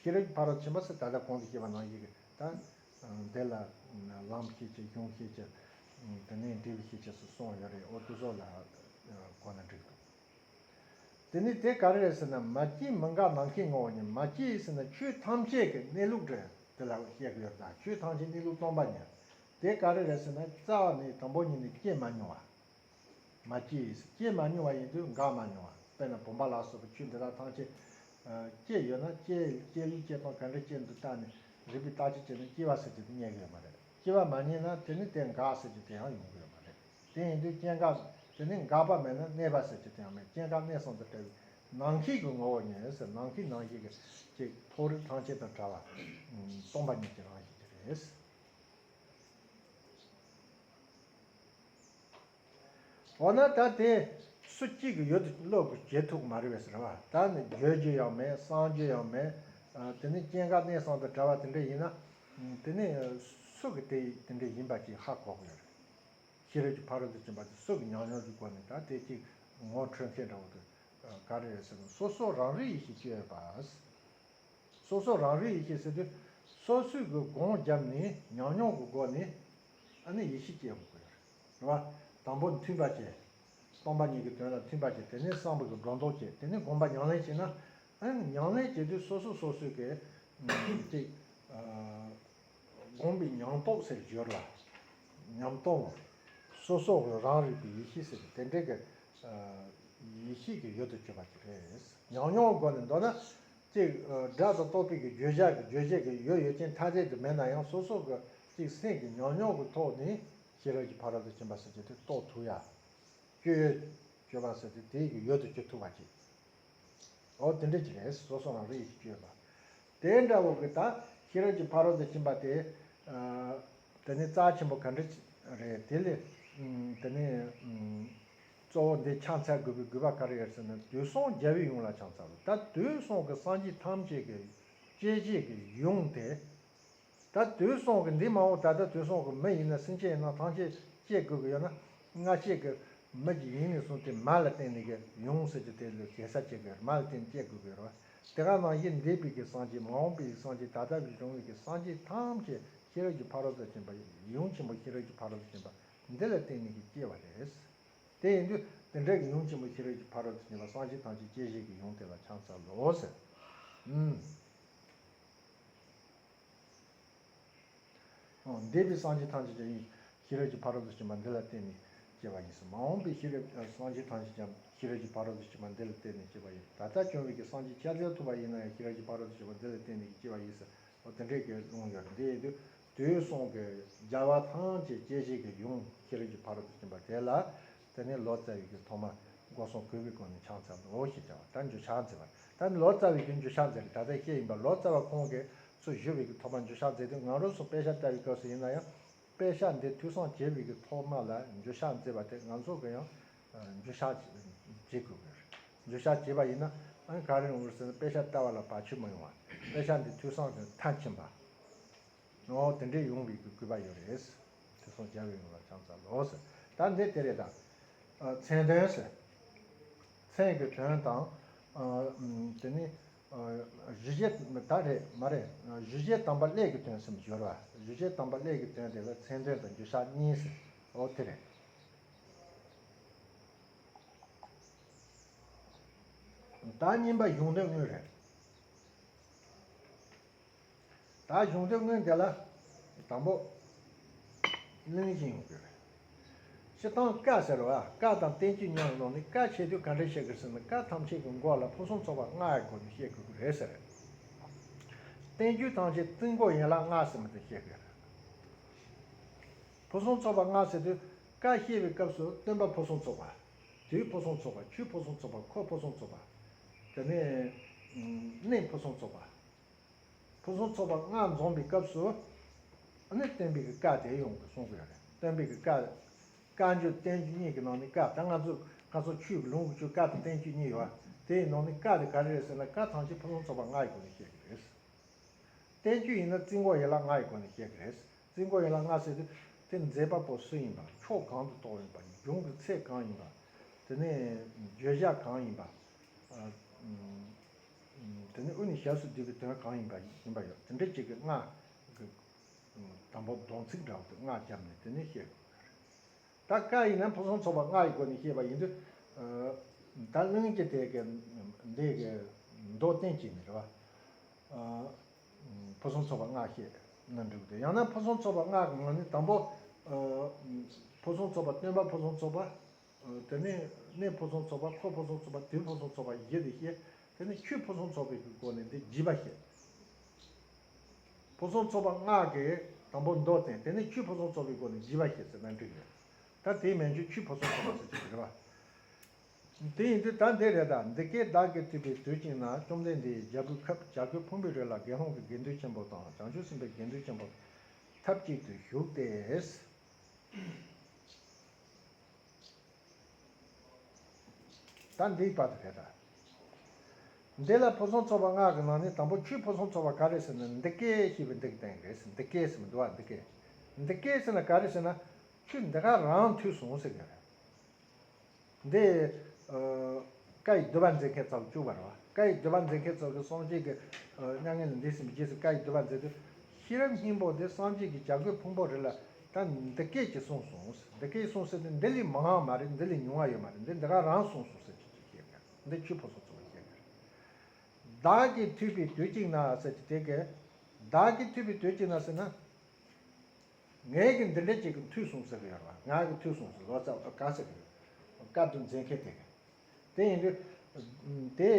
ཤེས་རབ་ཀྱི་ཕ་རོལ་ཏུ་ཕྱིན་པ་ཟེར་ད་ལྟ་གོང་དུ་བཤད་པ་ནང་བཞིན་གྱི་ད། འདི་ལ་ལམ་ཤེས་བྱེད་གཞུང་ཤེས་བྱེད། དེ་ནས་འབྲས་བུ་ཤེས་བྱེད་སོགས་གསུངས་ཡོད་རེད། འོ་དེ་ཚོ་ལ་གོ་ན་འགྲིག་འདུག་དེ་ནས་དེ་ག་རེ་རེད་ཟེར་ན། མ་སྐྱེས་མི་འགག་ནམ་མཁའི་ངོ་བོ་ཉིད། མ་སྐྱེས་ཟེར་ན་ཆོས་ཐམས་ཅད་ཀྱི་གནས་ལུགས་རེད། དེ་ལ་བཤད་ཀྱི་ཡོད་ད། ཆོས་ཐམས་ཅད་གནས་ལུགས་སྟོང་པ་ཉིད། དེ་ག་རེ་རེད་ཟེར་ན་རྩ་བ་ནས་དང་པོ་ཉིད་ནས་སྐྱེ་མ་མྱོང་བ། མ་སྐྱེས། སྐྱེ་མ་མྱོང་བ་ཡིན་དུས་འགག་མ་མྱོང་བ། དཔེར་ན་བུམ་པ་ལ་སོགས་པའི་ཆོས་འདི་དག་ཐམས་ཅད། ཨ། སྐྱེས་ཡོད་ན་སྐྱེ་སྐྱེ་བའི་སྐྱེ་སྟངས་ག་འདྲ་སྐྱེ་འདུག་བལྟས་ནས་རིག་པའི་བརྟག་དཔྱད་བྱས་ན་སྐྱེ་བ་ཟེར་རྒྱུ་དེ་རྙེད་ཀྱི་ཡོད་མ་རེད། སྐྱེ་བ་མ་རྙེད་ན་དེ་ནི་དེ་འགག་ཟེར་རྒྱུ་དེ་ཡང་ཡོང་གི་ཡོད་མ་རེད། དེ་ཡིན་དུས་སྐྱེ་འགག་དེ་ནི་འགག་པ་མེད་ན་གནས་པ་ཟེར་རྒྱུ་དེ་ཡང་མེད། སྐྱེ་འགག་གནས་གསུམ་དང་བྲལ་བའི་ནམ་མཁའི་གི་ངོ་བོ་ཉིད་ཟེར། ནམ་མཁའི་ནང་བཞིན་གྱི་ཅིག་མཐོ་རིས་ཐམས་ཅད་དང་བྲལ་བ། སྟོང་པ་ཉིད་ཀྱི་རང་བཞིན་དེ་རེད། འོ་ན་ད་དེ་སུ་གཅིག་གིས་ཡུལ་དུ་བློ་གིས་བྱེད་ཐུབ་ཀྱི་མ་རེད་པས་ཟེར་བ། ད་ནི་བརྗོད་རྒྱུ་ཡང་མེད། བསམ་རྒྱུ་ཡང་མེད། ཨ། དེ་ནི་སྐྱེ་འགག་གནས་གསུམ་དང་བྲལ་བ་དེ་འདྲ་ཡིན་ན། དེ་ནི་སུ་གིས་དེ་དེ་འདྲ་ཡིན་པ་ཅིག་ཧ་གོ་གི་ཡོད་རེད། ཤེས་རབ་ཀྱི་ཕ་རོལ་ཏུ་ཕྱིན་པ་དེ་སུ་གི་ཉམས་མྱོང་གི་སྒོ་ནས་ད་དེ་གཅིག་ངོ་འཕྲོད་མཁན་འདྲ་བོ་དེ་ག་རེ་རེད་ཟེར་ན། སོ་སོ་རང་རིག་ཡེ་ཤེས་སྤྱོད་པ། སོ་སོ་རང་རིག་ཡེ་ཤེས་ཟེར་དུས་སོ་སོས་གི་སྒོམ་བརྒྱབ་ནས་ཉམས་མྱོང་གི་སྒོ་ནས་ཨ་ནི་ཡེ་ཤེས་སྐྱེ་དགོས་ཀྱི་རེད། རེད་བ། དང་པོ་མཐུན་པ་བྱས། སྟོང་པ་ཉིད་ཀྱི་དོན་ལ་མཐུན་པ་བྱས། དེ་ནས་བསམ་པ་གི་སྒྲོ་འདོགས་བཅད། དེ་ནས་སྒོམ་པ་ཉམས་ལེན་བྱས་ན། ཨ་ནི་ཉམས་ལེན་བྱེད་དུས་སོ་སོ་སོ་སོས་གི་ཅིག་སྒོམ་པའི་ཉམས་རྟོགས་ཟེར་སྦྱོར་བ། ཉམས་རྟོགས། སོ་སོ་རང་རིག་པའི་ཡེ་ཤེས་ཟེར་དེ་འདྲའི་གི་ཡེ་ཤེས་ཀྱི་ཡུལ་དུ་གྱུར་པ་ཅིག་རེད། ཉམས་མྱོང་གི་སྒོ་ནས་མདོར་ན། ཅིག་སྒྲ་དང་རྟོག་པའི་གི་བརྗོད་བྱ་གི་རྗོད་བྱེད་ཀྱི་ཡུལ་ཡོད་ཅན་ཐ་དད་དུ་མེད་ན་ཡང་སོ་སོ་གི་ཅིག་སེམས་ཀྱི་ཉམས་མྱོང་གི་ཐོག་ནས་ཤེས་རབ་ཀྱི་ཕ་རོལ་ཏུ་ཕྱིན་པ་ཟེར་རྒྱུ་དེ་རྟོགས་ཐུབ་ཡ། སྤྱོད་ཡུལ་སྤྱོད་པ་ཟེར་དུས་དེའི་གི་ཡུལ་དུ་གྱུར་ཐུབ་པ་ཅིག་འོ་དེ་འདྲ་ཅིག་རེད། སོ་སོ་རང་རིག་ཡེ་ཤེས་སྤྱོད་པ། དེ་འདྲ་བོ་གི་ད་ཤེས་རབ་ཀྱི་ཕ་རོལ་ཏུ་ཕྱིན་པ་དེ། ཨ། དེ་ནི་རྩ་ཆེན་པོ་ག་འདྲ་རེད། དེ་ལས། ཨ། དེ་ནི། ཨ། གཙོ་བོ་འདི་ཕྱག་འཚལ་དགོས་པའི་དགོས་པ་ག་རེ་རེད་ཟེར་ན། དུས་གསུམ་རྒྱལ་བའི་ཡུམ་ལ་ཕྱག་འཚལ་ལོ། ད་དུས་གསུམ་གྱི་སངས་རྒྱས་ཐམས་ཅད་ཀྱི་སྐྱེ་མཆེད་ཀྱི་ཡུམ་དེ། ད་དུས་གསུམ་གྱི་འདི་མ་འོངས་ད་ལྟ་དུས་གསུམ་གྱི་མི་ཡིན་ན་སེམས་ཅན་ཡིན་ན་ཐམས་ཅད་སྐྱེ་དགོས་ཀྱི་ཡོད་ན། སྔ་ཕྱི་གི་མི་གཅིག་ཡིན་ནས་བཟུང་སྟེ་མ་ལ་བརྟེན་ནས་ཀྱི་ཡུམ་ཟེར་རྒྱུ་དེ་ལ་གེ་སར་སྐྱེ་དགོས། མ་ལ་བརྟེན་ནས་སྐྱེ་དགོས་ཀྱི་ཡོད་རེད། དེ་ག་ནང་བཞིན་འདས་པའི་གི་སངས་རྒྱས། མ་འོངས་པའི་གི་སངས་རྒྱས། ད་ལྟ་བཞུགས་པའི་གི་སངས་རྒྱས་ཐམས་ཅད་ཤེས་རབ་ཀྱི་ཕ་རོལ་ཏུ་ཕྱིན་པ། ཡུམ་ཆེན་པོ་ཤེས་རབ་ཀྱི་ཕ་རོལ་ཏུ་ཕྱིན་པ་འདི་ལ་བརྟེན་ནས་ཀྱི་སྐྱེ་བ་རེད། དེ་ཡིན་དུས་དེ་འདྲ་གི་ཡུམ་ཆེན་པོ་ཤེས་རབ་ཀྱི་ཕ་རོལ་ཏུ་ཕྱིན་པ་སངས་རྒྱས་ཐམས་ཅད་སྐྱེ་མཆེད་ཀྱི་ཡུམ་དེ་ལ་ཕྱག་འཚལ་ལོ་ཟེར། ཨུམ། འོ། འདས་པའི་སངས་རྒྱས་ཐམས་ཅད་ཀྱང་ཤེས་རབ་ཀྱི་ཕ་རོལ་ཏུ་ཕྱིན་པ་འདི་ལ་བརྟེན་ནས་སྐྱེ་བ་ཡིན་ཟེར། མ་འོངས་པའི་ཤེས་རབ་སངས་རྒྱས་ཐམས་ཅད་ཀྱང་ཤེས་རབ་ཀྱི་ཕ་རོལ་ཏུ་ཕྱིན་པ་འདི་ལ་བརྟེན་ནས་སྐྱེ་བ་ཡིན། ད་ལྟ་བྱུང་བའི་གི་སངས་རྒྱས་སྐྱབས་རྗེ་ཐུབ་པ་ཡིན་ན་ཡང་ཤེས་རབ་ཀྱི་ཕ་རོལ་ཏུ་ཕྱིན་པ་འདི་ལ་བརྟེན་ནས་ཀྱི་སྐྱེ་བ་ཡིན་ཟེར། འོ་དེ་འདྲའི་གི་ལུང་ཡོད། འདི་ཡིན་དུས་དུས་གསུམ་གྱི་རྒྱལ་བ་ཐམས་ཅད་སྐྱེ་མཆེད་ཀྱི་ཡུམ་ཤེས་རབ་ཀྱི་ཕ་རོལ་ཏུ་ཕྱིན་པ་དེ་ལ། དེ་ནས་ལོ་ཙཱ་བའི་གི་ཐོག་མ་སྒོ་གསུམ་གུས་པའི་སྒོ་ནས་ཕྱག་འཚལ་ལོ་ཞེས་བྱ་བ། ད་འཇུ་ཆག་མཛད་པ། ད་ནི་ལོ་ཙཱ་བའི་གི་འཇུ་ཆག་མཛད་རེད། ད་ལྟ་བཤད་ཡིན་པ། ལོ་ཙཱ་བ་ཁོང་གིས་ཚུར་ཞུ་བའི་གི་ཐོག་མ་འཇུ་ཆག་མཛད་དུས། ང་རང་ཚོ་དཔེ་ཆ་ལྟ་བའི་སྐབས་སུ་ཡིན་ན་ཡང་། དཔེ་ཆ་འདི་ཐོས་བསམ་བྱེད་པའི་གི་ཐོག་མ་ལ་འཇུ་ཆག་མཛད་པ་དེ་ང་ཚོ་གི་ཡང་འཇུ་ཆག་བྱེད་དགོས་ཀྱི་རེད། འཇུ་ཆག་བྱས་པ་ཡིན་ན་ཨ་ནི་ག་རེ་ཡོང་གི་རེད་ཟེར་ན། དཔེ་ཆ་ལྟ་བ་ལ་བར་ཆད་མི་ཡོང་བ། དཔེ་ཆ་འདི་ཐོས་བསམ་གྱི་མཐར་ཕྱིན་པ། འོ་དེ་འདྲའི་ཡོང་བའི་གི་དགོས་པ་ཡོད་རེད། དེ་སོང་རྒྱལ་བའི་ཡུམ་ལ་ཕྱག་འཚལ་ལོ་ཟེར། ད་འདི་དེ་རེད་ད། ཨ། མཚན་དོན་ཟེར། མཚན་གྱི་དོན་དང་། ཨ། དེ་ནི། ཨ། གཞུ་བྱེད་ད་རེད་མ་རེད། གཞུ་བྱེད་དམ་པ་ཀླད་ཀྱི་དོན་གསུམ་སྦྱོར་བ། གཞུ་བྱེད་དམ་པ་ཀླད་ཀྱི་དོན་དེ་ལ་མཚན་དོན་དང་འགྱུར་ཕྱག་གཉིས་ཟེར། འོ་དེ་རེད། ད་གཉིས་པ་གཞུང་དོན་དངོས་རེད། ད་གཞུང་དོན་དངོས་འདི་ལ་དང་པོ་གླེང་གཞི་ཡོང་གི་རེད། སྤྱིར་བཏང་ཀ་ཟེར་བ་ཀ་དང་བསྟན་བཅོས་གཉིས་ཀྱི་ནང་ནས་ཀ་ཆེ་དུས་ག་འདྲ་བཤད་ཀྱི་ཟེར་ན། ཀ་ཐམས་ཅད་ཀྱི་མགོ་ལ་ཕུན་སུམ་ཚོགས་པ་ལྔ་ཡི་སྒོ་ནས་བཤད་དགོས་ཀྱི་རེད་ཟེར། བསྟན་བཅོས་ཐམས་ཅད་རྩིས་འགོ་ཡན་ལག་ལྔ་ཟེར་མི་དེ་བཤད་ཀྱི་རེད། ཕུན་སུམ་ཚོགས་པ་ལྔ་ཟེར་དུས་ཀ་བཤད་པའི་སྐབས་སུ་སྟོན་པ་ཕུན་སུམ་ཚོགས་པ། དུས་ཕུན་སུམ་ཚོགས་པ། ཆོས་ཕུན་སུམ་ཚོགས་པ། འཁོར་ཕུན་སུམ་ཚོགས་པ། དེ་ནས་གནས་ཕུན་སུམ་ཚོགས་པ། ཕུན་སུམ་ཚོགས་པ་ལྔ་འཛོམས་པའི་སྐབས་སུ་ཨ་ནི་སྟོན་པའི་གི་བཀའ་དེ་ཡོང་གི་གསུང་གི་ཡོད་རེད། སྟོན་པའི་གི་བཀའ། བཀའ་འགྱུར་བསྟན་འགྱུར་གཉིས་ཀྱི་ནང་ནས་བཀའ་ད་ང་ཚོ་ང་ཚོ་ཆོས་ཀྱི་ལུང་གི་ཆོས་བཀའ་དང་བསྟན་བཅོས་གཉིས་ཡོད་པ། དེའི་ནང་ནས་བཀའ་དེ་ག་རེ་རེད་ཟེར་ན། བཀའ་ཐམས་ཅད་ཕུན་སུམ་ཚོགས་པ་ལྔ་ཡི་སྒོ་ནས་བཤད་ཀྱི་རེད། བསྟན་བཅོས་ཡིན་ན་རྩིས་འགོ་ཡན་ལག་ལྔ་ཡི་སྒོ་ནས་བཤད་ཀྱི་རེད། རྩིས་འགོ་ཡན་ལག་ལྔ་ཟེར་དུས་དེ་མཛད་པ་པོ་སུ་ཡིན་པ། ཕྱོགས་གང་དུ་གཏོགས་ཡིན་པ། འབྱུང་གི་ཚད་གང་ཡིན་པ། དེ་ནས་བརྗོད་བྱ་གང་ཡིན་པ། ཨ། ཨུམ། དེ་ནས་དབུ་ནས་ཞབས་སུ་བསྡུས་པའི་དོན་གང་ཡིན་པ་ཡིན་པ་ཡོད། དེ་འདྲ་ཅིག་གི་ལྔ་གི། ཨུམ། དང་པོ་སྡོམ་ཚིག་འདྲ་བོ་དེ་ལྔ་བརྒྱབ་ནས་དེ་ནས་བཤད་དགོས་པ་རེད། ད་བཀའ་ཡིན་ན་ཕུན་སུམ་ཚོགས་པ་ལྔ་ཡི་སྒོ་ནས་བཤད་པ་ཡིན་དུས། ཨ། ད་གླེང་གཞི་དེ་གི་འདི་གི་མདོ་བསྟན་བཅོས་ནས་རེད་བ། ཨ། ཕུན་སུམ་ཚོགས་པ་ལྔ་བཤད་ན་འགྲིག་གི་འདུག་ཡང་ན་ཕུན་སུམ་ཚོགས་པ་ལྔ་གི་ནང་ནས་དང་པོ། ཨ། ཕུན་སུམ་ཚོགས་པ། སྟོན་པ་ཕུན་སུམ་ཚོགས་པ། དེ་ནས་གནས་ཕུན་སུམ་ཚོགས་པ། འཁོར་ཕུན་སུམ་ཚོགས་པ། དུས་ཕུན་སུམ་ཚོགས་པ་བཞི་དེ་བཤད། དེ་ནས་ཆོས་ཕུན་སུམ་ཚོགས་པའི་སྒོ་ནས་འདི་བརྒྱུད་པ་བཤད། ཕུན་སུམ་ཚོགས་པ་ལྔ་གི་དང་པོ་མདོ་བསྟན། དེ་ནས་ཆོས་ཕུན་སུམ་ཚོགས་པའི་སྒོ་ནས་བརྒྱུད་པ་བཤད་ཟེར་ན་འགྲིག་རེད། ད་དེའི་མན་ཆད་ཆོས་ཕུན་སུམ་ཚོགས་པ་ཟེར་གྱི་རེད་བ། དེ་ཡིན་དུས་ད་འདི་རེད། ད་འདི་སྐད་བདག་གིས་ཐོས་པའི་དུས་གཅིག་ན། བཅོམ་ལྡན་འདས་ཀྱི་བྱ་རྒོད་ཁབ། བྱ་རྒོད་ཕུང་པོའི་རི་ལ་དགེ་སློང་གི་དགེ་འདུན་ཆེན་པོ་དང་། བྱང་ཆུབ་སེམས་དཔའི་དགེ་འདུན་ཆེན་པོ་ཐབས་ཅིག་ཏུ་བཞུགས་ཏེ། ད་འདིའི་བར་དུ་རེད་ད། འདི་ལ་ཕུན་སུམ་ཚོགས་པ་ལྔ་གི་ནང་ནས་དང་པོ་ཆོས་ཕུན་སུམ་ཚོགས་པ་ག་རེ་ཟེར་ན། འདི་སྐད་ཅེས་པའི་འདི་གི་སྟེང་རེད། འདི་སྐད་ཟེར་མི་འདུག་བ། འདི་སྐད། འདི་སྐད་ཟེར་ན་ག་རེ་ཟེར་ན། ཆོས་འདི་ག་རང་ཐོས་སོང་ཟེར་གི་རེད། འདི། ཨ། བཀའ་ཡི་བསྡུ་བ་མཛད་མཁན་ཚོ་བཅུག་པ་རེད་བ། བཀའ་ཡི་བསྡུ་བ་མཛད་མཁན་ཚོ་གིས་སངས་རྒྱས་ཀྱི། ཨ། མྱ་ངན་ལས་འདས་ཟིན་པའི་རྗེས་སུ་བཀའ་ཡི་བསྡུ་བ་མཛད་དུས། ཤེས་རབ་སྙིང་པོ་འདི་སངས་རྒྱས་ཀྱིས་བྱ་རྒོད་ཕུང་པོའི་རི་ལ་ད་འདི་སྐད་ཅེས་གསུངས་སོང་། འདི་སྐད་གསུངས་ཟེར་དུས་འདི་ལས་མང་བ་མ་རེད། འདི་ལས་ཉུང་བ་ཡོད་མ་རེད། འདི་འདི་ག་རང་གསུངས་སོང་ཟེར་གྱི་ཅིག་བཤད་གི། འདི་ཆོས་ཕུན་སུམ་ཚོགས་པ་བཤད་གི། བདག་གིས་ཐོས་པའི་དུས་གཅིག་ན་ཟེར་གྱི་དེ་གི། བདག་གིས་ཐོས་པའི་དུས་གཅིག་ན་ཟེར་ན། ངས་ཀྱི་འདི་འདྲ་ཅིག་གི་ཐོས་སོང་ཟེར་གི་ཡོད་རེད་བ། ང་གི་ཐོས་སོང་ཟེར། ལོ་ཙཱ་བ་ག་ཟེར་གི་ཡོད། བཀའ་བསྡུ་མཛད་མཁན་དེ་གི། དེ་ཡིན་དུས། དེ་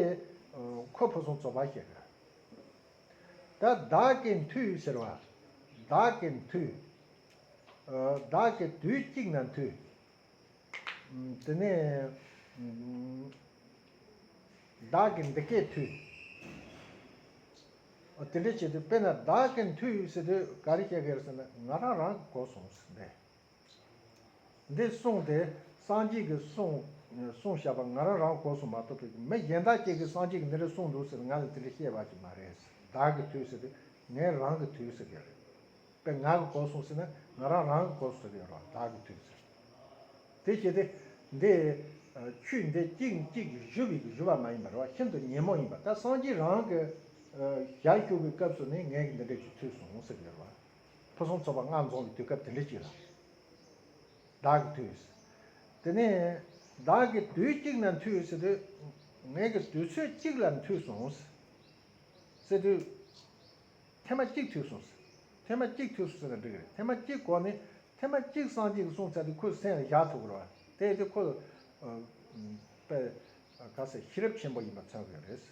འཁོར་ཕུན་སུམ་ཚོགས་པ་ཞིག་རེད། ད་བདག་གིས་ཐོས་ཟེར་བ། བདག་གིས་ཐོས། བདག་གིས་དུས་གཅིག་ན་ཐོས། དེ་ནས་བདག་གིས་འདི་སྐད་ཐོས། དེ་འདྲ་བྱེད་དུས་དཔེར་ན་བདག་གིས་ཐོས་ཟེར་དུས་ག་རེ་བཤད་ཀྱི་ཡོད་ཟེར་ན། ང་རང་རང་གིས་གོ་སོང་ཟེར་འདི། འདི་གསུངས་ཏེ་སངས་རྒྱས་ཀྱིས་གསུངས་གསུངས་བཞག་པ་ང་རང་རང་གིས་གོ་སོང་མ་གཏོགས་པའི་མི་གཞན་དག་ཅིག་གིས་སངས་རྒྱས་ཀྱིས་འདི་འདྲ་གསུངས་འདུག་ཟེར་ང་ལ་དེ་འདྲ་བཤད་པ་ཅིག་མ་རེད། བདག་གིས་ཐོས་ཟེར་དུས་ངས་རང་གིས་ཐོས་ཟེར་གྱི་རེད། དཔེ་ང་གིས་གོ་སོང་ཟེར་ན་ང་རང་རང་གིས་གོ་སོང་ཟེར་གྱི་རེད། བདག་གིས་ཐོས་ཟེར། དེ་བྱས་ཏེ་འདི་ཆོས་འདི་གཅིག་གཅིག་ཞུ་བའི་ཞུ་བ་མ་ཡིན་པ་རེད་བ། ཤིན་ཏུ་ཉོན་མོངས་ཡིན་པ། ད་སངས་རྒྱས་རང་གི་ཞལ་བཞུགས་པའི་སྐབས་སུ་ནི་ངས་འདི་འདྲ་ཅིག་ཐོས་སོང་ཟེར་གྱི་རེད་བ། ཕུན་སུམ་ཚོགས་པ་ལྔ་འཛོམས་པའི་དུས་སྐབས་དེ་འདྲ་ཅིག་ལ། བདག་གིས་ཐོས། དེ་ནས་བདག་གིས་དུས་གཅིག་ན་ཐོས་ཟེར་དུས་ངས་ཀྱི་དུས་ཚོད་གཅིག་ལ་ཐོས་སོང་། ཟེར་དུས། ཐེངས་མ་གཅིག་ཐོས་སོང་ཟེར། ཐེངས་མ་གཅིག་ཐོས་སོང་ཟེར་ན་འགྲིག་གི་རེད། ཐེངས་མ་གཅིག་གོ་ནས་ཐེངས་མ་གཅིག་སངས་རྒྱས་ཀྱིས་གསུངས་ཚར་དུས་ཁོའི་སེམས་ལ་བཞག་ཐུབ་ཀྱི་རེད་བ། དེ་ཡིན་དུས་ཁོ། ཨ། དཔེ། ག་ཟེར། ཤེས་རབ་ཆེན་པོ་ཡིན་པ་མཚོན་གྱི་རེད།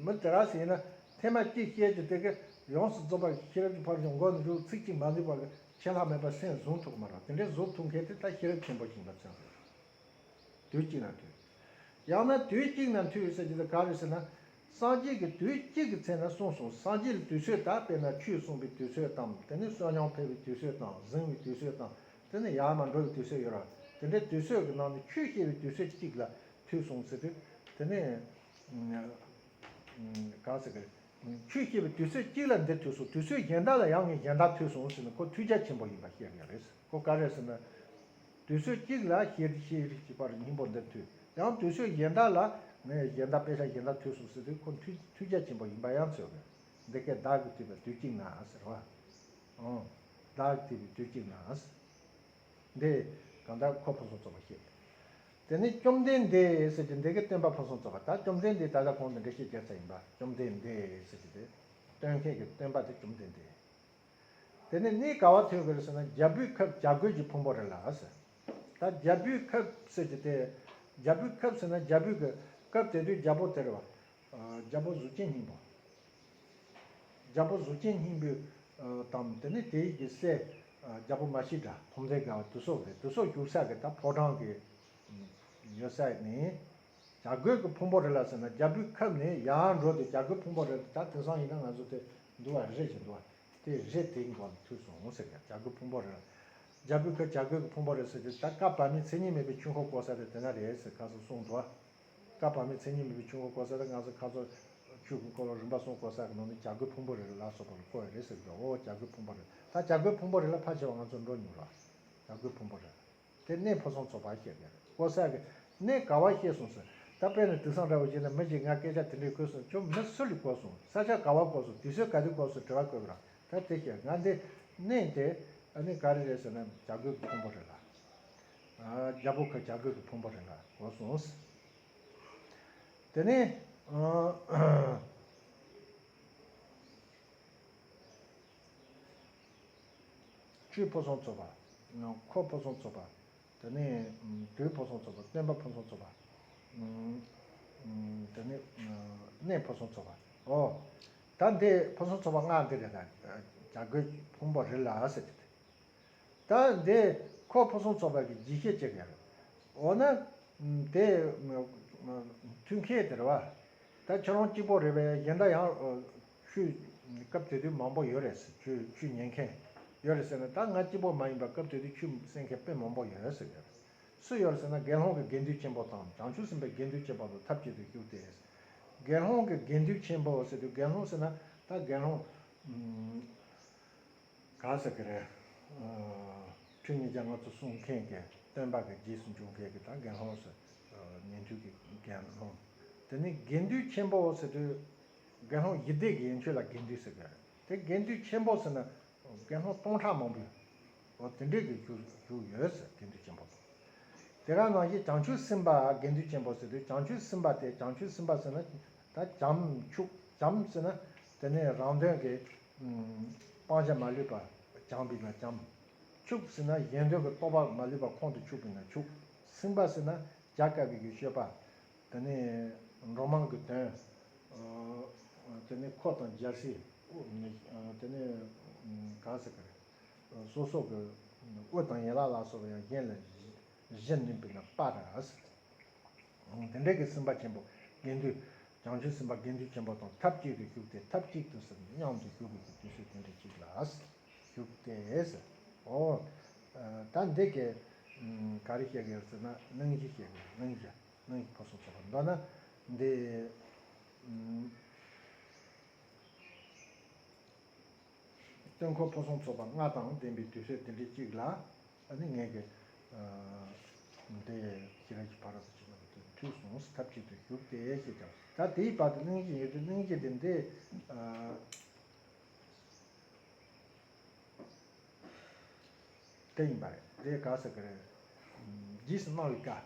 མི་དེ་ར་ཟེར་ན་ཐེངས་མ་གཅིག་བཤད་རྒྱུ་དེ་གིས་ཡོངས་སུ་རྫོགས་པ་ཤེས་རབ་ཀྱི་ཕ་རོལ་ཏུ་མགོ་ནས་མཇུག་ཚིག་གཅིག་མ་འདུས་པ་གི་ཆད་ལྷག་མེད་པར་སེམས་བཟུང་ཐུབ་ཀྱི་མ་རེད། དེ་འདྲའི་བཟུང་ཐུབ་མཁན་དེ་ད་ཤེས་རབ་ཆེན་པོ་ཞིག་ཡིན་པ་མཚོན་གྱི་རེད། དུས་གཅིག་ན་ཐོས། ཡང་ན་དུས་གཅིག་ན་ཐོས་ཟེར་གྱི་དེ་ག་རེ་ཟེར་ན། སངས་རྒྱས་ཀྱིས་དུས་གཅིག་གི་ཚེ་ན་གསུངས་སོང་། སངས་རྒྱས་ལ་དུས་ཚོད་ད་དཔེར་ན་ཆོས་གསུངས་པའི་དུས་ཚོད་དང་། དེ་ནས་བསོད་སྙོམས་འཕེལ་བའི་དུས་ཚོད་དང་། གཟིམ་པའི་དུས་ཚོད་དང་། དེ་ནས་ཡར་མར་འགྲོ་བའི་དུས་ཚོད་ཡོད་རེད། དེ་འདྲའི་དུས་ཚོད་ཀྱི་ནང་ནས་ཆོས་བཤད་པའི་དུས་ཚོད་གཅིག་ལ་ཐོས་སོང་ཟེར་དུས། དེ་ནས། ག་ཟེར་གི། ཆོས་བཤད་པའི་དུས་ཚོད་གཅིག་ལ་འདི་ཐོས་སོང་། དུས་ཚོད་གཞན་དག་ལ་ཡང་ངས་གཞན་དག་ཐོས་སོང་ཟེར་ན་ཁོ་ཐོས་རྒྱ་ཆེན་པོ་ཡིན་པ་བཤད་ཀྱི་རེད། ཁོ་ག་རེ་ཟེར་ན། དུས་ཚོད་གཅིག་ལ་ཤེས་རིག་ཤེས་རིག་གི་བར་སྙིང་པོ་འདི་ཐོས། ཡང་དུས་ཚོད་གཞན་དག་ལ་ངས་གཞན་དག་དཔེ་ཆ་གཞན་དག་ཐོས་སོང་ཟེར་དུས་ཁོ་ཐོས་ཐོས་རྒྱ་ཆེན་པོ་ཡིན་པ་ཡང་མཚོན་གི། འདི་སྐད་བདག་གིས་ཐོས་པའི་དུས་གཅིག་ན་ཟེར་བ། ཨང་། བདག་གིས་ཐོས་པའི་དུས་གཅིག་ན། འདི་གང་ལྟར་འཁོར་ཕུན་སུམ་ཚོགས་པ་བཤད། དེ་ནས་བཅོམ་ལྡན་འདས་ཟེར་གྱི་འདི་གི་སྟོན་པ་ཕུན་སུམ་ཚོགས་པ། ད་བཅོམ་ལྡན་འདས་ད་ལྟ་གོང་དུ་འགྲེལ་བཤད་བརྒྱབ་ཚར་ཡིན་པ། བཅོམ་ལྡན་འདས་ཟེར་གྱི་དེ། སྟོན་མཁན་གྱི་སྟོན་པ་དེ་བཅོམ་ལྡན་འདས། དེ་ནས་གནས་ག་བ་ཐོན་གྱི་རེད་ཟེར་ན་རྒྱལ་པོའི་ཁབ་བྱ་རྒོད་ཀྱི་ཕུང་པོ་རེད་ལ་ཟེར། ད་རྒྱལ་པོའི་ཁབ་ཟེར་གྱི་དེ། རྒྱལ་པོའི་ཁབ་ཟེར་ན་རྒྱལ་པོའི་གི་སྐབས་དེ་དུས་རྒྱལ་པོ་དེ་རེད་བ། རྒྱལ་པོ་གཟུགས་ཅན་སྙིང་པོ། རྒྱལ་པོ་གཟུགས་ཅན་སྙིང་པོའི་དང་དེ་ནས་དེ་ཡི་གི་སྲས་རྒྱལ་པོ་མ་ཤི་ཀ་ཐོམ་དེ་ག་བ་དུ་སོགས་རེད། དུ་སོགས་བཞུགས་ས་གི་ད་ཕོ་བྲང་གི་ཡོད་ས་ནི། བྱ་རྒོད་ཀྱི་ཕུང་པོ་རེད་ལ་ཟེར་ན་རྒྱལ་པོའི་ཁབ་ནས་ཡར་འགྲོ་དུས་བྱ་རྒོད་ཕུང་པོ་རེད། ད་དེང་སང་ཡིན་ན་ང་ཚོ་དེ་འདུལ་བ་རེད་ཅེས་འདུལ་བ་དེ་རེད། དེའི་མགོ་ལ་ཐུག་སོང་ཟེར་གི། བྱ་རྒོད་ཕུང་པོ་རེད་ལ། རྒྱལ་པོའི་ཁབ་བྱ་རྒོད་ཀྱི་ཕུང་པོ་རེད་ཟེར་དུས་ད་བཀའ་བར་མའི་མཚན་ཉིད་མེད་པའི་ཆོས་འཁོར་བསྐོར་ས་དེ་དེ་ན་རེད་ཟེར་ཁ་སང་གསུངས་འདུག་བཀའ་བར་མའི་མཚན་ཉིད་མེད་པའི་ཆོས་འཁོར་བསྐོར་ས་དེ་ང་ཚོ་ཁ་སང་ཆོས་ཀྱི་འཁོར་ལོ་རིམ་པ་གསུམ་བསྐོར་ས་གི་ནང་ནས་བྱ་རྒོད་ཕུང་པོ་རེད་ལ་སོགས་པ་ལ་བསྐོར་བ་རེད་ཟེར་གི། འོ་བྱ་རྒོད་ཕུང་པོ་རེད། ད་བྱ་རྒོད་ཕུང་པོ་རེད་ལ་ཕལ་ཆེ་བ་ང་ཚོ་འགྲོ་མྱོང་ར། བྱ་རྒོད་ཕུང་པོ་རེད། དེ་གནས་ཕུན་སུམ་ཚོགས་པ་བཤད་པ་རེད། བསྐོར་ས་གི་གནས་ག་བ་བཤད་སོང་ཟེར། ད་དཔེར་ན་དེང་སང་འདྲ་བོ་བྱས་ན་མི་ཞིག་ང་སྐད་ཆ་དེ་འདྲའི་གོ་སོང་། ཁྱོད་མི་སུ་ལ་བསྐོར་སོང་། ས་ཆ་ག་བ་བསྐོར་སོང་། དུས་ཚོད་ག་དུས་བསྐོར་སོང་དྲི་བ་བཀོད་པ་ར། ད་དེ་བཤད། ང་འདི་གནས་དེ་ཨ་ནི་ག་རེ་རེད་ཟེར་ན་བྱ་རྒོད་ཀྱི་ཕུང་པོ་རེད་ལ། རྒྱལ་པོ་ཁ་བྱ་རྒོད་ཀྱི་ཕུང་པོ་རེད་ལ་བསྐོར་སོང་། དེ་ནས་ཆོས་ཕུན་སུམ་ཚོགས་པ། འཁོར་ཕུན་སུམ་ཚོགས་པ། དེ་ནས་དུས་ཕུན་སུམ་ཚོགས་པ། སྟོན་པ་ཕུན་སུམ་ཚོགས་པ། དེ་ནས་གནས་ཕུན་སུམ་ཚོགས་པ། ཨོ། ད་འདི་ཕུན་སུམ་ཚོགས་པ་ལྔ་འདི་རེད། ད་བྱ་རྒོད་ཕུང་པོ་རེད་ལ་ཟེར་གྱི། ད་འདི་འཁོར་ཕུན་སུམ་ཚོགས་པ་གི་རྒྱས་བཤད་ཅིག་ཡོད་རེད། འོ་ན་དེ་མཐུན་མཁན་དེ་རེད་བ། ད་ཁྱེད་རང་གཅིག་པོ་རེད་པས། གཞན་དག་ཡང་ཆོས་སྐབས་དེ་དུས་མང་པོ་ཡོད་རེད་ཟེར། ཆོས་ཆོས་ཉན་མཁན་ཡོད་རེད་ཟེར་ན། ད་ང་གཅིག་པོ་མ་ཡིན་པ་སྐབས་དེ་དུས་ཆོས་གསན་མཁན་དཔེ་མང་པོ་ཡོད་ཟེར་གྱི་རེད། སུ་ཡོད་རེད་ཟེར་ན་དགེ་སློང་གི་དགེ་འདུན་ཆེན་པོ་དང་བྱང་ཆུབ་སེམས་དཔའི་དགེ་འདུན་ཆེན་པོ་དང་ཐབས་ཅིག་ཏུ་བཞུགས་ཏེ། དགེ་སློང་གི་དགེ་འདུན་ཆེན་པོ་ཟེར་དུས་དགེ་སློང་ཟེར་ན་ད་དགེ་སློང་ག་ཟེར་གི་རེད། ཁྲིམས་ཉིས་བརྒྱ་ལྔ་བཅུ་སྲུང་མཁན་གྱི་སྟོན་པ་གི་རྗེས་སུ་འཇུག་མཁན་གྱི་ད་དགེ་སློང་ཟེར། ཉན་ཐོས་ཀྱི་དགེ་སློང་། དེ་ནས་དགེ་འདུན་ཆེན་པོ་ཟེར་དུས་དགེ་སློང་ཡི་དྭགས་ཀྱི་ཡན་ཆོད་ལ་དགེ་འདུན་ཟེར་གི་རེད། དེ་དགེ་འདུན་ཆེན་པོ་ཟེར་ན་དགེ་སློང་སྟོང་ཕྲག་མང་པོ་ཡོད། འོ་དེ་འདྲས་ཀྱི་རྒྱུ་རྒྱུ་ཡོད་ཟེར། དགེ་འདུན་ཆེན་པོ་དང་། དེ་ག་ནང་བཞིན་བྱང་ཆུབ་སེམས་དཔའ་དགེ་འདུན་ཆེན་པོ་ཟེར་དུས་བྱང་ཆུབ་སེམས་དཔའ་དེ་བྱང་ཆུབ་སེམས་དཔའ་ཟེར་ན་ད་བྱམས་ཕྱུག་བྱམས་ཟེར་ན་དེ་ནས་རང་དོན་གྱི་སྤང་བྱ་མ་ལུས་པ་སྦྱངས་པས་ན་བྱམས། ཕྱུག་ཟེར་ན་གཞན་དོན་གྱི་རྟོགས་པ་མ་ལུས་པ་ཁོང་དུ་ཆུད་པས་ན་ཕྱུག། སེམས་དཔའ་ཟེར་ན་བྱ་དཀའ་བའི་གི་སྤྱོད་པ། དེ་ནས་འགྲོ་མང་གི་དོན། དེ་ནས་འཁོར་དང་རྒྱལ་སྲིད། དེ་ནས་གང་ཟེར་གི་རེད། སོ་སོ་གི་དབུ་དང་ཡན་ལག་ལ་སོགས་པ་ཡང་གཞན་ལ་གཞི་བསྣུན་པས་ན་དཔའ་ར། དེ་འདྲ་གི་སེམས་དཔའ་ཆེན་པོ་དགེ་འདུན། བྱང་ཆུབ་སེམས་དཔའ་དགེ་འདུན་ཆེན་པོ་དང་ཐབས་ཅིག་ཏུ་བཞུགས་ཏེ། ཐབས་ཅིག་ཏུ་ཟེར་ན་མཉམ་དུ་བཞུགས་པའི་དུས་ཚོད་དེ་འདྲ་ཅིག་ལ་བཞུགས་ཏེ་ཟེར། འོ། ད་འདི་གི་ག་རེ་བཤད་གི་ཟེར་ན་གླེང་གཞི་བཤད་གི། གླེང་གཞི། གླེང་གཞི་ཕུན་སུམ་ཚོགས་པ་མདོར་ན་འདི། སྟོན་འཁོར་ཕུན་སུམ་ཚོགས་པ་ལྔ་དང་ལྡན་པའི་དུས་ཚོད་དེ་འདྲའི་གཅིག་ལ། ཨ་ནི་ངས་ཀྱི་འདི་ཤེས་རབ་ཀྱི་ཕ་རོལ་ཏུ་ཕྱིན་པ་དེ་ཐོས་སོང་། ཐབས་ཅིག་ཏུ་བཞུགས་ཏེ་ཞེས་ཀྱང་། ད་དེའི་བར་དུ་གླེང་གཞི་ཡོད་དུས་གླེང་གཞི་དེ་འདི་དེ་ཡིན་པ་རེད། དེ་ག་ཟེར་གི་རེད། རྗེས་སུ་གནང་བའི་བཀའ།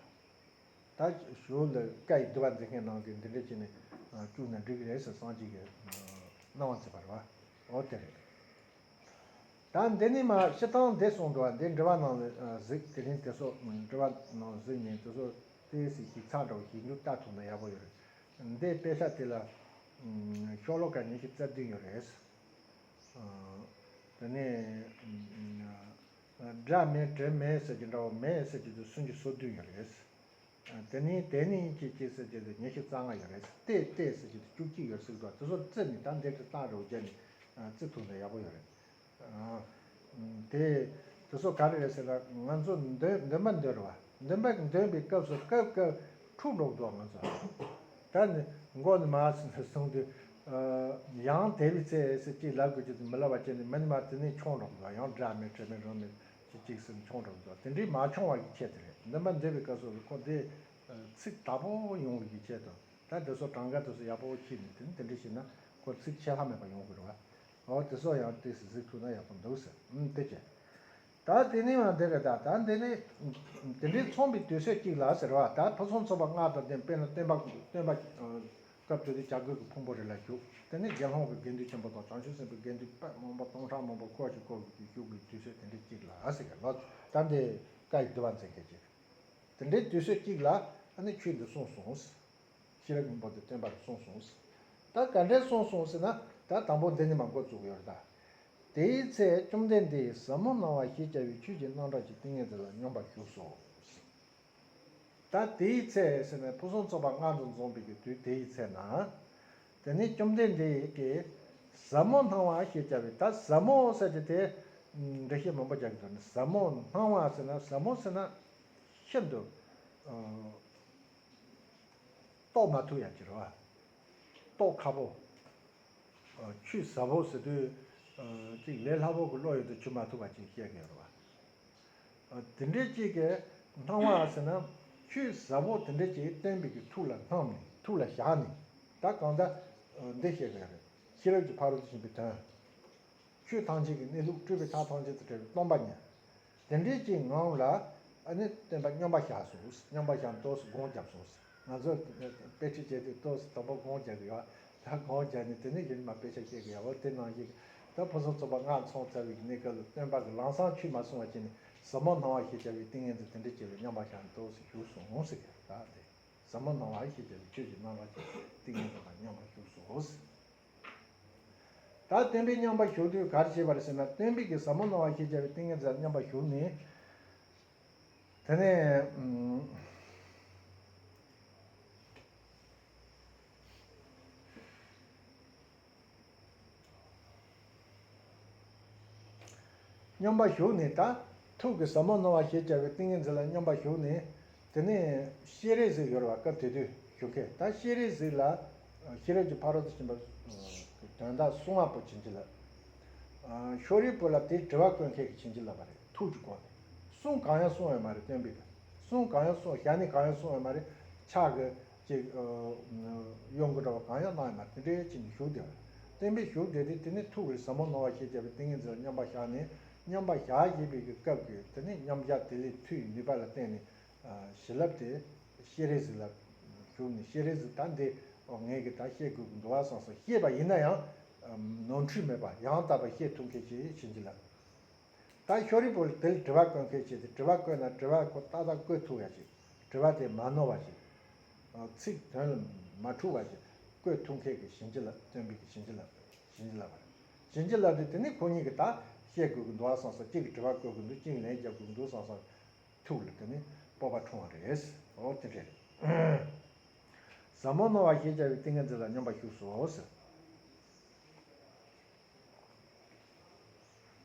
ད་ཞོལ་ལ་བཀའ་ཡི་བསྡུ་བ་མཛད་མཁན་ནང་གི་འདི་འདྲ་བྱས་ནས་བཅུག་ན་འགྲིག་གི་རེད་ཟེར་སངས་རྒྱས་ཀྱིས་གནང་བ་མཛད་པ་རེད་བ། འོ་དེ་རེད། ད་འདི་ནས་མ་སྤྱིར་བཏང་འདི་གསུངས་འདུག་བ། འདི་འགྲེལ་པ་ནང་ལ་གཟིགས། དེ་རིང་དེ་ཚོ་འགྲེལ་པ་ནང་གཟིགས་ནས་དེ་ཚོ་ཏོག་ཙམ་ཞིབ་ཚགས་འདྲ་བོ་ཞིབ་འཇུག་ལྟ་ཐུབ་ན་ཡག་པོ་ཡོད་རེད། འདི་དཔེ་ཆ་དེ་ལ་ཤོ་ལོ་ཀ་ཉི་ཤུ་རྩ་བདུན་ཡོད་རེད། དེ་ནས་སྒྲ་མེད་དྲི་མེད་ཟེར་གྱི་འདྲ་བོ། མེད་ཟེར་གྱི་དེ་སུམ་ཅུ་སོ་བདུན་ཡོད་རེད། དེ་ནས་དེ་ནས་ཅི་ཅི་ཟེར་གྱི་དེ་ཉི་ཤུ་རྩ་ལྔ་ཡོད་རེད། ཏེ་ཏེ་ཟེར་གྱི་དེ་བཅུ་གཅིག་ཡོད་ཟེར་གྱི་འདུག་དེ་ཚོ་བརྩིས་ནས་ད་འདི་གི་རྟགས་རེ་བརྒྱབ་ནས་བརྩི་ཐུབ་ན་ཡག་པོ་ཡོད་རེད། དེ་དེ་ཚོ་ག་རེ་རེད་ཟེར་ན་ང་ཚོ་འདོན་འདོན་པ་འདོན་རེད་བ། འདོན་པ་འདོན་པའི་སྐབས་སུ་སྐབས་སྐབས་འཁྲུག་འགྲོ་གི་འདུག་ང་ཚོ། ད་ནི་མགོ་ནས་མར་སོང་དུས། ཡང་དེ་བས་ཚེ་ཟེར་གཅིག་ལབ་དགོས་ཀྱི་འདུག་མི་ལབ་པ་བྱས་ནས་མི་ནི་མ་དེ་ནས་མཆོང་འགྲོ་གི་འདུག་ཡང་སྒྲ་མེད་དྲི་མེད་རོ་མེད་ཅིག་ཅིག་ཟེར་མཆོང་འགྲོ་གི་འདུག་དེ་འདྲའི་མ་མཆོང་བ་གི་ཆེད་དུ་རེད། འདོན་པ་འདོན་པའི་སྐབས་སུ་ཁོ་དེ་ཚིག་དག་པོ་ཡོང་བའི་གི་ཆེད་དུ། ད་དེ་ཚོ་གྲངས་ཀ་དེ་ཚོ་ཡག་པོ་ཤེས་ནས་དེ་ནི་དེ་འདྲ་བྱས་ན་ཁོ་ཚིག་ཆད་ལྷག་མེད་པ་ཡོང་གི་རེད་བ། འོ་དེ་ཚོ་ཡང་ཏོག་ཙམ་གཟིགས་ཐུབ་ན་ཡག་པོ་འདུག་ཟེར། ཨུམ་དེ་བྱས། ད་དེ་ནས་ཡང་འདི་རེད། ད་ད་འདི་ནི་དེ་འདྲའི་མཚུངས་པའི་དུས་ཚོད་གཅིག་ལ་ཟེར་བ། ད་ཕུན་སུམ་ཚོགས་པ་ལྔ་དང་ལྡན་པས་ན་སྟོན་པ་སྟོན་པ་ སྐབས་དེ་དུས་བྱ་རྒོད་ཀྱི་ཕུང་པོ་རེ་ལ་བཞུགས། དེ་ནས་དགེ་སློང་གི་དགེ་འདུན་ཆེན་པོ་དང་བྱང་ཆུབ་སེམས་དཔའི་དགེ་འདུན་དཔལ་མང་པོ་སྟོང་ཕྲག་མང་པོ་སྐོར་གྱིས་སྐོར་གྱིས་བཞུགས་པའི་དུས་ཚོད་དེ་འདྲ་གཅིག་ལ་ཟེར་གི་ལོ། ད་འདི་བཀའ་ཡི་བསྡུ་བ་མཛད་མཁན་ཅིག་དེ་འདྲའི་དུས་ཚོད་གཅིག་ལ་ཨ་ནི་ཆོས་འདི་གསུངས་སོང་། ཤེས་རབ་སྙིང་པོ་འདི་སྟོན་པར་གསུངས་སོང་། ད་ག་འདྲས་གསུངས་སོང་ཟེར་ན། ད་དང་པོ་འདི་ནས་མར་འགོ་བཙུགས་ཡོད་རེད་ད། དེའི་ཚེ་བཅོམ་ལྡན་འདས་ཟབ་མོ་སྣང་བ་ཞེས་བྱ་བའི་ཆོས་ཀྱི་རྣམ་གྲངས་ཀྱི་ཏིང་ངེ་འཛིན་ལ་སྙོམས་པར་ཞུགས་སོ། ད་དེའི་ཚེ་ཟེར་ནས་ཕུན་སུམ་ཚོགས་པ་མངའ་འཛོམས་འཛོམས་པའི་གི་དུས་དེའི་ཚེ་ན། དེ་ནས་བཅོམ་ལྡན་འདས་ཀྱིས་ཟབ་མོ་སྣང་བ་ཞེས་བྱ་བའི། ད་ཟབ་མོ་ཟེར་དེ་དེ་འགྲེལ་བཤད་མང་པོ་རྒྱག་གི་འདུག་ཟབ་མོ་སྣང་བ་ཟེར་ན། ཟབ་མོ་ཟེར་ན་ཤིན་ཏུ་རྟོགས་མ་ཐུབ་ཡ་ཅིག་རེད་བ། རྟོགས་ཁག་པོ། ཆོས་ཟབ་པོ་ཟེར་དུས་ཅིག་ལས་སླ་པོ་གི་བློ་ཡོད་དུ་ཆུད་མ་ཐུབ་པ་ཅིག་བཤད་གི་ཡོད་རེད་བ། དེ་འདྲའི་ཅིག་གི་སྣང་བ་ཟེར་ན། ཆོས་ཟབ་པོ་དེ་འདྲའི་ཅིག་སྟོན་པའི་གི་ཐུགས་ལ་བསྣམས་ནས་ཐུགས་ལ་བཞག་ནས། ད་གང་ལྟར་འདི་བཤད་གི་ཡོད་རེད། ཤེས་རབ་ཀྱི་ཕ་རོལ་ཏུ་ཕྱིན་པའི་དོན། ཆོས་ཐམས་ཅད་ཀྱི་གནས་ལུགས་སྤྲོས་པའི་མཐའ་ཐམས་ཅད་དུ་བྲལ་བའི་སྟོང་པ་ཉིད། དེ་འདྲའི་ཅིག་ངང་ལ་ཨ་ནི་སྟོན་པ་སྙོམས་པར་བཞག་སོང་། སྙོམས་པར་བཞག་ནས་ཏོག་ཙམ་སྒོམ་བརྒྱབ་སོང་། ང་ཚོ་དཔེ་ཁྲིད་བྱས་དུས་ཏོག་ཙམ་དང་པོ་སྒོམ་རྒྱག་གི་ཡོད། ད་སྒོམ་རྒྱག་ནས་དེ་ནས་གཞི་ནས་མར་དཔེ་ཆ་བཤད་གི་ཡོད། འོ་དེ་ནང་བཞིན་ད་ཕུན་སུམ་ཚོགས་པ་མངའ་ཚོགས་ཚར་བའི་གནས་སྐབས་ལ་སྟོན་པ་གིས་ལམ་སང་ཆོས་མ་གསུང་བ་བྱས་ནས་ཟབ་མོ་སྣང་བ་ཞེས་བྱ་བའི་ཏིང་ངེ་འཛིན་དེ་འདྲ་བྱས་པའི་སྙོམས་པར་བཞག་ནས་ཏོག་ཙམ་བཞུགས་སོང་ཟེར་གི་ད་དེ། ཟབ་མོ་སྣང་བ་ཞེས་བྱ་བའི་ཆོས་ཀྱི་རྣམ་གྲངས་ཀྱི་ཏིང་ངེ་འཛིན་དང་སྙོམས་པར་ཞུགས་སོ། ད་སྟོན་པས་སྙོམས་པར་ཞུགས་དུས་ག་རེ་བྱས་པ་རེད་ཟེར་ན། སྟོན་པས་ཀྱི་ཟབ་མོ་སྣང་བ་ཞེས་བྱ་བའི་ཏིང་ངེ་འཛིན་ལ་སྙོམས་པར་ཞུགས་ནས། དེ་ནས་ཨུམ། སྙོམས་པར་ཞུགས་ནས། ད་ཐུགས་ཀྱི་ཟབ་མོ་སྣང་བ་ཞེས་བྱ་བའི་ཏིང་ངེ་འཛིན་ལ་སྙོམས་པར་ཞུགས་ནས། དེ་ནས་སྤྱན་རས་གཟིགས་ཡོད་རེད་བ། སྐབས་དེ་དུས་བཞུགས་མཁན། ད་སྤྱན་རས་གཟིགས་ལ་ཤེས་རབ་ཀྱི་ཕ་རོལ་ཏུ་ཕྱིན་པ་དོན་དག་གསུང་བ་པོ་བྱིན་གྱིས་བརླབས། ཤོ་རིས་པོ་ལ་དེ་དྲི་བ་བཀོད་མཁན་གྱིས་བྱིན་གྱིས་བརླབས་པ་རེད། ཐུགས་ཀྱི་སྒོ་ནས། གསུང་གང་ཡང་གསུང་ཡོད་མ་རེད། སྟོན་པས་ཀྱི་གསུང་གང་ཡང་གསུང་། ཞལ་ནས་གང་ཡང་གསུང་ཡོད་མ་རེད། ཕྱག་གི་ཅིག་ཨ་གཡོ་འགུལ་འདྲ་བ་གང་ཡང་གནང་ཡོད་མ་རེད། དེ་འདྲའི་ཅིག་ནས་བཞུགས་བསྡད་པ་རེད། སྟོན་པས་བཞུགས་བསྡད་དུས་དེ་ནས་ཐུགས་ཀྱི་ཟབ་མོ་སྣང་བ་ཞེས་བྱ་བའི་ཏིང་ངེ་འཛིན་ལ་སྙོམས་པར་བཞག་ནས། སྙོམས་པར་བཞག་བཞིན་པའི་གི་སྐབས་ཀྱི་དེ་ནས་མཉམ་བཞག་དེ་ལས་མཐུའི་ནུས་པ་ལ་བརྟེན་ནས་ཨ་བྱིན་རླབས་དེ་སྤྱན་རས་གཟིགས་ལ་ཞུགས་ནས། སྤྱན་རས་གཟིགས་ད་འདི་ཨོ་ངས་ཀྱི་ད་བཤད་དགོས་ཀྱི་འདུག་བ་བསམ་སོང་། བཤད་པ་ཡིན་ན་ཡང་ཨ་ནོར་འཁྲུལ་མེད་པ་ཡང་དག་པར་བཤད་ཐུབ་མཁན་ཞིག་བྱིན་གྱིས་བརླབས། ད་ཤོ་རིས་པོ་ལ་དེ་ལ་དྲི་བ་བཀོད་མཁན་བྱས་ཏེ། དྲི་བ་བཀོད་ན་དྲི་བ་ཁོ་ཏག་ཏག་བཀོད་ཐུབ་ཡ་ཅིག་དྲི་བ་དེ་མ་ནོར་བ་ཅིག་ཨ་ཚིག་དོན་ལ་མ་འཁྲུལ་བ་ཅིག་བཀོད་ཐུབ་མཁན་གྱི་བྱིན་གྱིས་བརླབས། སྟོན་པས་ཀྱི་བྱིན་གྱིས་བརླབས། བྱིན་གྱིས་བརླབས་པ་རེད། བྱིན་གྱིས་བརླབས་ཏེ་དེ་ནས་ཁོ་གཉིས་ཀྱིས་ད་བཤད་དགོས་ཀྱི་འདུག་བ་བསམ་སོང་། གཅིག་གིས་དྲི་བ་བཀོད་དགོས་འདུག་གཅིག་ལན་རྒྱག་དགོས་ཀྱི་འདུག་བསམ་སོང་། ཐུགས་ལ་དེ་ནས་སྤོབས་པ་འཁྲུངས་པ་རེད། འོ་དེ་འདྲ་རེད། ཟབ་མོ་སྣང་བ་ཞེས་བྱ་བའི་ཏིང་ངེ་འཛིན་ལ་སྙོམས་པར་ཞུགས་སོ་ཟེར།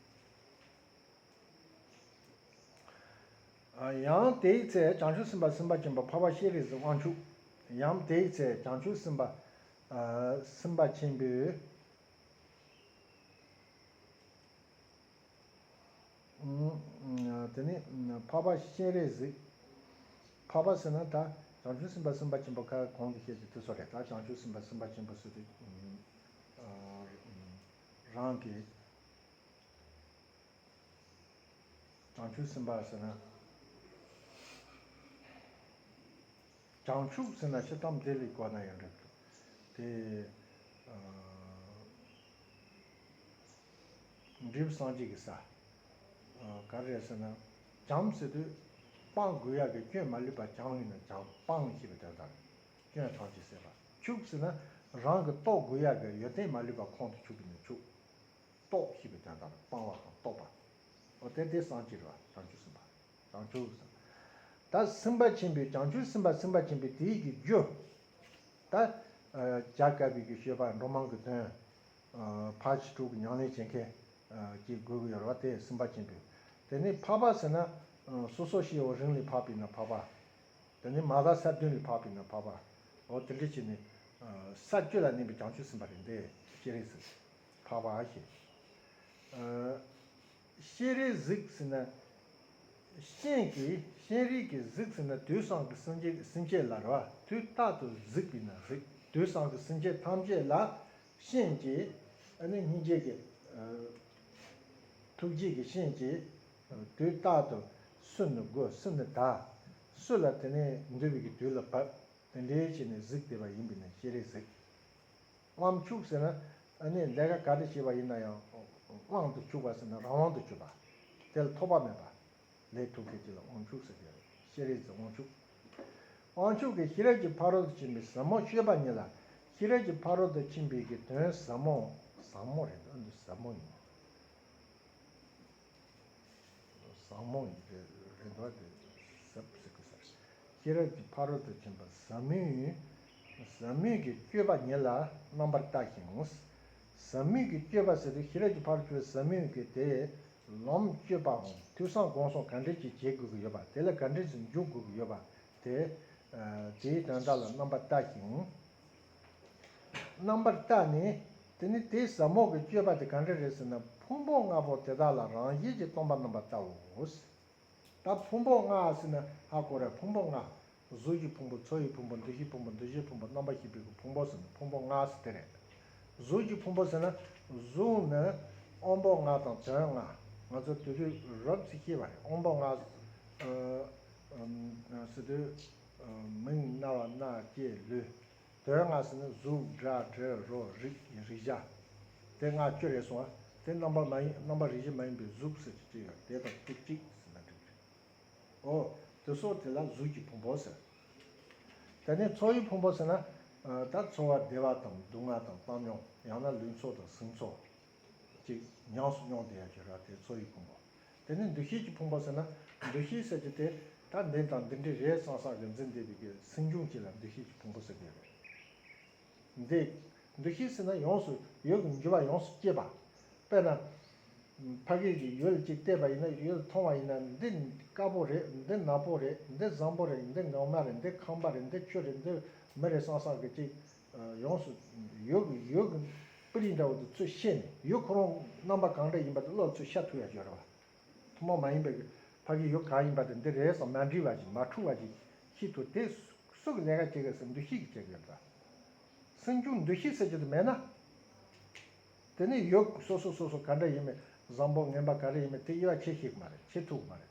ཡང་དེའི་ཚེ་བྱང་ཆུབ་སེམས་དཔའ་སེམས་དཔའ་ཆེན་པོ་འཕགས་པ་སྤྱན་རས་གཟིགས་དབང་ཕྱུག་ཡང་དེའི་ཚེ་བྱང་ཆུབ་སེམས་དཔའ་སེམས་དཔའ་ཆེན་པོས། དེ་ནས་འཕགས་པ་སྤྱན་རས་གཟིགས། འཕགས་པ་ཟེར་ན་ད་བྱང་ཆུབ་སེམས་དཔའ་སེམས་དཔའ་ཆེན་པོ་ཁ་གོང་དུ་བཤད་ཀྱི་དེ་ཚོ་རེད། ད་བྱང་ཆུབ་སེམས་དཔའ་སེམས་དཔའ་ཆེན་པོ་ཟེར་དུས་རང་གི་བྱང་ཆུབ་སེམས་དཔའ་ཟེར་ན། བྱང་ཆུབ་ཟེར་ན་སྤྱིར་བཏང་དེ་ལས་གོ་ན་ཡང་འགྲིག་འདུག་དེ་འབྲས་བུ་སངས་རྒྱས་ཀྱི་ས། ག་རེ་རེད་ཟེར་ན། བྱམས་ཟེར་དུས་སྤང་དགོས་ཡག་གི་སྐྱོན་མ་ལུས་པ་བྱམས་ཡིན་ན་བྱམས། སྤང་ཞེས་པའི་དོན་དག་སྐྱོན་ཐམས་ཅད་སེལ་བ། ཕྱུག་ཟེར་ན་རང་གི་རྟོགས་དགོས་ཡག་གི་ཡོན་ཏན་མ་ལུས་པ་ཁོང་དུ་ཆུད་པ་ཡིན་ན་ཕྱུག་རྟོགས་ཞེས་པའི་དོན་དག་ལ་སྤང་བ་དང་རྟོགས་པ། འོ་དེ་དེ་སངས་རྒྱས་རེད་བ། བྱང་ཆུབ་སེམས་དཔའ། བྱང་ཆུབ་སེམས། ད་སེམས་དཔའ་ཆེན་པོའི། བྱང་ཆུབ་སེམས་དཔའ་སེམས་དཔའ་ཆེན་པོའི་དེའི་གི་རྒྱུ། ད་ཨ་བྱ་དཀའ་བའི་གི་སྤྱོད་པ་འགྲོ་མང་གི་དོན། ཨ་ཕར་ཕྱིན་དྲུག་གི་ཉམས་ལེན་བྱེད་མཁན་ཨ་གི་དགོས་ཀྱི་ཡོད་རེད་བ། དེ་སེམས་དཔའ་ཆེན་པོའི། དེ་ནས་འཕགས་པ་ཟེར་ན་ཨ་སོ་སོ་སྐྱེ་བོ་རིགས་ལས་འཕགས་པ་ཡིན་ན་འཕགས་པ། དེ་ནས་མ་དག་ས་བདུན་ལས་འཕགས་པ་ཡིན་ན་འཕགས་པ། འོ་དེ་འདྲ་བྱས་ནས་ཨ་ས་བཅུ་ལ་གནས་པའི་བྱང་ཆུབ་སེམས་དཔའ་རེད། འདི་སྤྱན་རས་གཟིགས་འཕགས་པ་ཞེས། ཨ་སྤྱན་རས་གཟིགས་ཟེར་ན། སྤྱན་གྱི། སྤྱན་རས་ཀྱི་གཟིགས་ཟེར་ན་དུས་གསུམ་གྱི་སེམས་ཅན། སེམས་ཅན་ལ་རེད་བ། དུས་རྟག་ཏུ་གཟིགས་པས་ན་གཟིགས། དུས་གསུམ་གྱི་སེམས་ཅན་ཐམས་ཅད་ལ་སྤྱན་གྱིས་ཨ་ནི་སྙིང་རྗེ་གི་ཨ་ཐུགས་རྗེ་གི་སྤྱན་གྱིས་དུས་རྟག་ཏུ་སུ་ནི་དགོས་སུ་ནི་དག་སུ་ལ་དེ་ནས་འདུལ་བའི་གི་དུས་ལ་བབ། དེ་འདྲའི་བྱས་ནས་གཟིགས་བསྡད་པ་ཡིན་པས་ན་ཤེས་རིག་གཟིགས། དབང་ཕྱུག་ཟེར་ན་ཨ་ནི་ལས་ཀ་ག་རེ་བྱས་པ་ཡིན་ན་ཡང་དབང་དུ་ཕྱུག་པ་ཟེར་ན་རང་དབང་དུ་གྱུར་པ། དེ་ལ་ཐོགས་པ་མེད་པ། ལས་ཐུབ་མཁན་གྱི་ལ་དབང་ཕྱུག་ཟེར་གྱི་རེད། ཤེས་རིག་གཟིགས་དབང་ཕྱུག། དབང་ཕྱུག་གིས་ཤེས་རབ་ཀྱི་ཕ་རོལ་ཏུ་ཕྱིན་པའི་ཟབ་མོ་སྤྱོད་པ་ཉིད་ལ། ཤེས་རབ་ཀྱི་ཕ་རོལ་ཏུ་ཕྱིན་པའི་གི་དོན་ཟབ་མོ། ཟབ་མོ་རེད་འདུག་ཨ་འདི་ཟབ་མོ་ཡིན། ཟབ་མོ་ཡིན་རེད་འདུག་ཨ་དེ་ཟབ་ཟེར་གི་ཟེར། ཤེས་རབ་ཀྱི་ཕ་རོལ་ཏུ་ཕྱིན་པ་ཟབ་མོའི། ཟབ་མོའི་གི་སྤྱོད་པ་ཉིད་ལ་རྣམ་པར་ལྟ་ཞིང་། ཟབ་མོའི་གི་སྤྱོད་པ་ཟེར་དུས་ཤེས་རབ་ཀྱི་ཕ་རོལ་ཏུ་ཕྱིན་པའི་ཟབ་མོའི་གི་དེ། ལམ་སྤྱོད་པའམ་ཐོས་བསམ་སྒོམ་གསུམ་ག་འདྲས་ཀྱིས་བྱེད་དགོས་ཀྱི་ཡོད་པ་དེ་ལ་ག་འདྲས་སུ་འཇུག་དགོས་ཀྱི་ཡོད་པ་དེ། དེའི་དོན་དག་ལ་རྣམ་པར་ལྟ་ཞིང་། རྣམ་པར་ལྟ་ནས་དེ་ནི་དེའི་ཟབ་མོ་གི་སྤྱོད་པ་དེ་ག་འདྲ་རེད་ཟེར་ན་ཕུང་པོ་ལྔ་པོ་དེ་དག་ལ་རང་བཞིན་གྱིས་སྟོང་པར་རྣམ་པར་ལྟའོ། ད་ཕུང་པོ་ལྔ་ཟེར་ན་ཧ་གོ་རེད། ཕུང་པོ་ལྔ། གཟུགས་ཀྱི་ཕུང་པོ། ཚོར་བའི་ཕུང་པོ། འདུ་ཤེས་ཕུང་པོ། འདུ་བྱེད་ཕུང་པོ། རྣམ་པར་ཤེས་པའི་ཕུང་པོ་ཟེར་ན་ཕུང་པོ་ལྔ་ཟེར་དེ་རེད། གཟུགས་ཀྱི་ཕུང་པོ་ཟེར་ན་གཟུགས་ནི་དབང་པོ་ལྔ་དང་དོན་ལྔ། ང་ཚོ་དེ་དུས་རབ་ཙམ་ཤེས་པ་རེད། དབང་པོ་ལྔ་ཟེར་དུས་མིག་རྣ་བ་སྣ་ལྕེ་ལུས། དོན་ལྔ་ཟེར་ན་གཟུགས་སྒྲ་དྲི་རོ་རེག་རེག་བྱ། དེ་ལྔ་བཅུ་རེད་སོང་ཨ། དེ་རྣམ་པ་མ་ཡིན་རྣམ་པ་རིག་བྱེད་མ་ཡིན་པའི་གཟུགས་ཟེར་གྱི་ཅི་ཡོད་དེ་དང་བཅུ་གཅིག་ཟེར་ན་འགྲིག་རེད། ཨོ། དེ་སོགས་དེ་ལ་གཟུགས་ཀྱི་ཕུང་པོ་ཟེར། དེ་ནས་ཚོར་བའི་ཕུང་པོ་ཟེར་ན། ད་ཚོར་བ་བདེ་བ་དང་སྡུག་བསྔལ་དང་བཏང་སྙོམས། ཡང་ན་ལུས་ཚོར་དང་སེམས་ཚོར། ཅིག་ཉམས་སུ་མྱོང་བསྡད་ཡ་ཅིག་ར་དེ་ཚོར་བའི་ཕུང་པོ། དེ་ནས་འདུ་ཤེས་ཀྱི་ཕུང་པོ་ཟེར་ན། འདུ་ཤེས་ཟེར་གྱི་དེ་ད་འདི་དང་འདི་འདྲ་རེད་བསམ་བསམ་གྱི་འཛིན་བསྡད་པའི་གི་སེམས་བྱུང་གཅིག་ལ་འདུ་ཤེས་ཀྱི་ཕུང་པོ་ཟེར་གྱི་རེད། འདི་འདུ་ཤེས་ཟེར་ན་ཡོངས་སུ་ཡུལ་གྱི་འགྱུར་བ་ཡོངས་སུ་སྐྱེས་པ། དཔེར་ན། ཕ་གི་གི་ཡུལ་གཅིག་བལྟས་པ་ཡིན་ན་ཡུལ་མཐོང་བ་ཡིན་ན་འདི་དཀར་པོ་རེད། འདི་ནག་པོ་རེད། འདི་བཟང་པོ་རེད། འདི་ངང་མ་རེད། འདི་ཁང་པ་རེད། འདི་ཆུ་རེད། འདི་མི་རེད་བསམ་བསམ་གི་ཅིག་ཡོངས་སུ་ཡུལ་གྱི་ཡུལ་གྱི་སྤུ་རིས་འདྲ་བོ་དེ་ཚུར་ཤེས་ནས་ཡུལ་ཁོ་རང་རྣམ་པ་གང་འདྲ་ཡིན་པ་དེ་བློ་ཚུར་ཤར་ཐུབ་ཡ་ཡོད་རེད་བ། ཐུན་མོང་མ་ཡིན་པའི་ཕ་གི་ཡུལ་གང་ཡིན་པ་དེ་འདི་རེད་བསམ་མ་འདྲིས་པ་ཅིག་མ་འཁྲུལ་བ་ཅིག་ཤེས་ཐུབ་དེ་སུ་གི་ལས་ཀ་བྱེད་དགོས་ཟེར་འདུ་ཤེས་ཀྱིས་བྱེད་དགོས་རེད་བ། སེམས་བྱུང་འདུ་ཤེས་ཟེར་རྒྱུ་དེ་མེད་ན། དེ་ནས་ཡུལ་སོ་སོ་སོ་སོ་ག་འདྲ་ཡིན་མིན་བཟང་པོ་ངན་པ་ག་རེ་ཡིན་མིན་དེ་དབྱེ་བ་ཕྱེ་ཤེས་ཀྱི་མ་རེད། ཕྱེ་ཐུབ་ཀྱི་མ་རེད།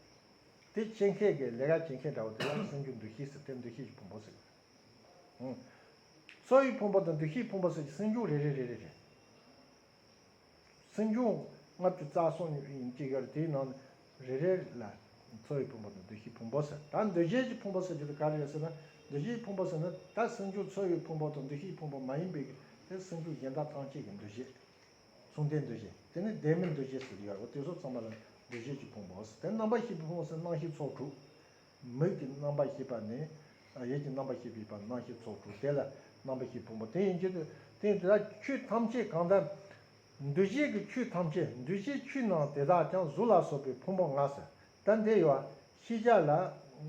དེ་ཕྱེ་མཁན་གྱི་ལས་ཀ་བྱེད་མཁན་འདྲ་བོ་དེ་ལ་སེམས་བྱུང་འདུ་ཤེས་ཟེར་ཏེ་འདུ་ཤེས་ཀྱི་ཕུང་པོ་ཟེར་གི་རེད། ཚོར་བའི་ཕུང་པོ་དང་འདུ་ཤེས་ཕུང་པོ་ཟེར་གྱི་སེམས་བྱུང་རེ་རེ་རེ་རེ་རེད། སེམས་བྱུང་ལྔ་བཅུ་རྩ་གསུམ་ཡིན་གཅིག་ཡོད་རེད། དེའི་ནང་ནས་རེ་རེ་ལ་ཚོར་བའི་ཕུང་པོ་དང་འདུ་ཤེས་ཕུང་པོ་ཟེར། ད་འདུ་བྱེད་ཀྱི་ཕུང་པོ་ཟེར་རྒྱུ་དེ་ག་རེ་རེད་ཟེར་ན། འདུ་བྱེད་ཀྱི་ཕུང་པོ་ཟེར་ན་ད་སེམས་བྱུང་ཚོར་བའི་ཕུང་པོ་དང་འདུ་ཤེས་ཀྱི་ཕུང་པོ་མ་ཡིན་པའི་དེ་སེམས་བྱུང་གཞན་དག་ཐམས་ཅད་ཀྱི་འདུ་བྱེད། མཚུངས་ལྡན་འདུ་བྱེད། དེ་ནི་ལྡན་མིན་འདུ་བྱེད་ཟེར་ཡོད་རེད། དེ་ཚོ་ཚང་མ་ལ་འདུ་བྱེད་ཀྱི་ཕུང་པོ་ཟེར། དེ་རྣམ་པར་ཤེས་པའི་ཕུང་པོ་ཟེར་རྣམ་ཤེས་ཚོགས་དྲུག་མིག་གི་རྣམ་པར་ཤེས་པ་ནས། ཡིད་ཀྱི་རྣམ་པར་ཤེས་པའི་བར་རྣམ་ཤེས་ཚོགས་དྲུག་དེ་ལ་རྣམ་པར་ཤེས་ཕུང་པོ་དེ་ཡིན་གྱི་འདུག་དེ་ཡིན་དུས་ད་ཆོས་ཐམས་ཅད་གང་ལྟར། འདུ་བྱེད་ཀྱི་ཆོས་ཐམས་ཅད། འདུ་བྱེད་ཆོས་རྣམས་དེ་དག་ཀྱང་གཟུགས་ལ་སོགས་པའི་ཕུང་པོ་ལྔ་ཟེར། ད་འདི་ཡོད། ཤེས་བྱ་ལ་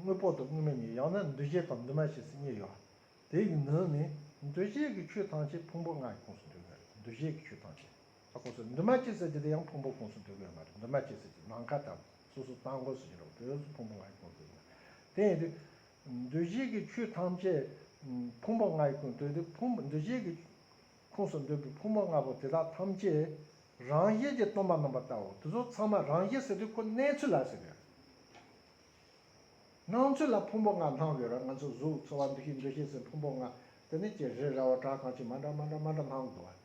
དངོས་པོ་དང་དངོས་མེད་གཉིས། ཡང་ན་འདུ་བྱེད་དང་འདུས་མ་བྱས་སུ་གཉིས་ཡོད། དེ་ཡི་ནང་ནས་འདུ་བྱེད་ཀྱི་ཆོས་ཐམས་ཅད་ཕུང་པོ་ལྔ་ཡི་ཁོངས་སུ་འདུ་དགོས། འདུ་བྱེད་ཀྱི་ཆོས་ཐམས་ཅད་ལ་ཁོངས་སུ། འདུས་མ་བྱས་ཟེར་གྱི་དེ་ཡང་ཕུང་པོ་ཁོངས་སུ་འདུ་དགོས་མ་རེད། འདུས་མ་བྱས་ཟེར་གྱི་ནམ་མཁའ་ལྟ་བུ་སོ་སོ་རྟ་མགོ་ཟེར་གྱི་རེད། དེ་ཚོ་ཕུང་པོ་ལྔ་ཡི་ཁོངས་སུ་འདུ་དགོས། དེ་ཡིན་དུས་འདུ་བྱེད་ཀྱི་ཆོས་ཐམས་ཅད་ཕུང་པོ་ལྔ་ཡི་ཁོངས་སུ་འདུ་དུས་ཕུང་པོ་འདུ་བྱེད་ཀྱི་ཁོངས་སུ་འདུས་པའི་ཕུང་པོ་ལྔ་པོ་དེ་དག་ཐམས་ཅད་རང་བཞིན་གྱིས་སྟོང་པར་རྣམ་པར་བལྟའོ། དེ་ཚོ་ཚང་མ་རང་བཞིན་ཟེར་དུས་ཁོ་གནས་ཚུལ་ལ་ཟེར་གི། སྣང་ཚུལ་ལ་ཕུང་པོ་ལྔ་སྣང་དགོས་ར། ང་ཚོ་གཟུགས་ཚོར་བ་འདུ་ཤེས་འདུ་ཤེས་ཟེར་ཕུང་པོ་ལྔ་དེ་ནི་ཅི་རི་ར་བ་བྲག་གང་ཅི་མ་འདྲ་མ་འདྲ་མ་འདྲ་སྣང་དགོས་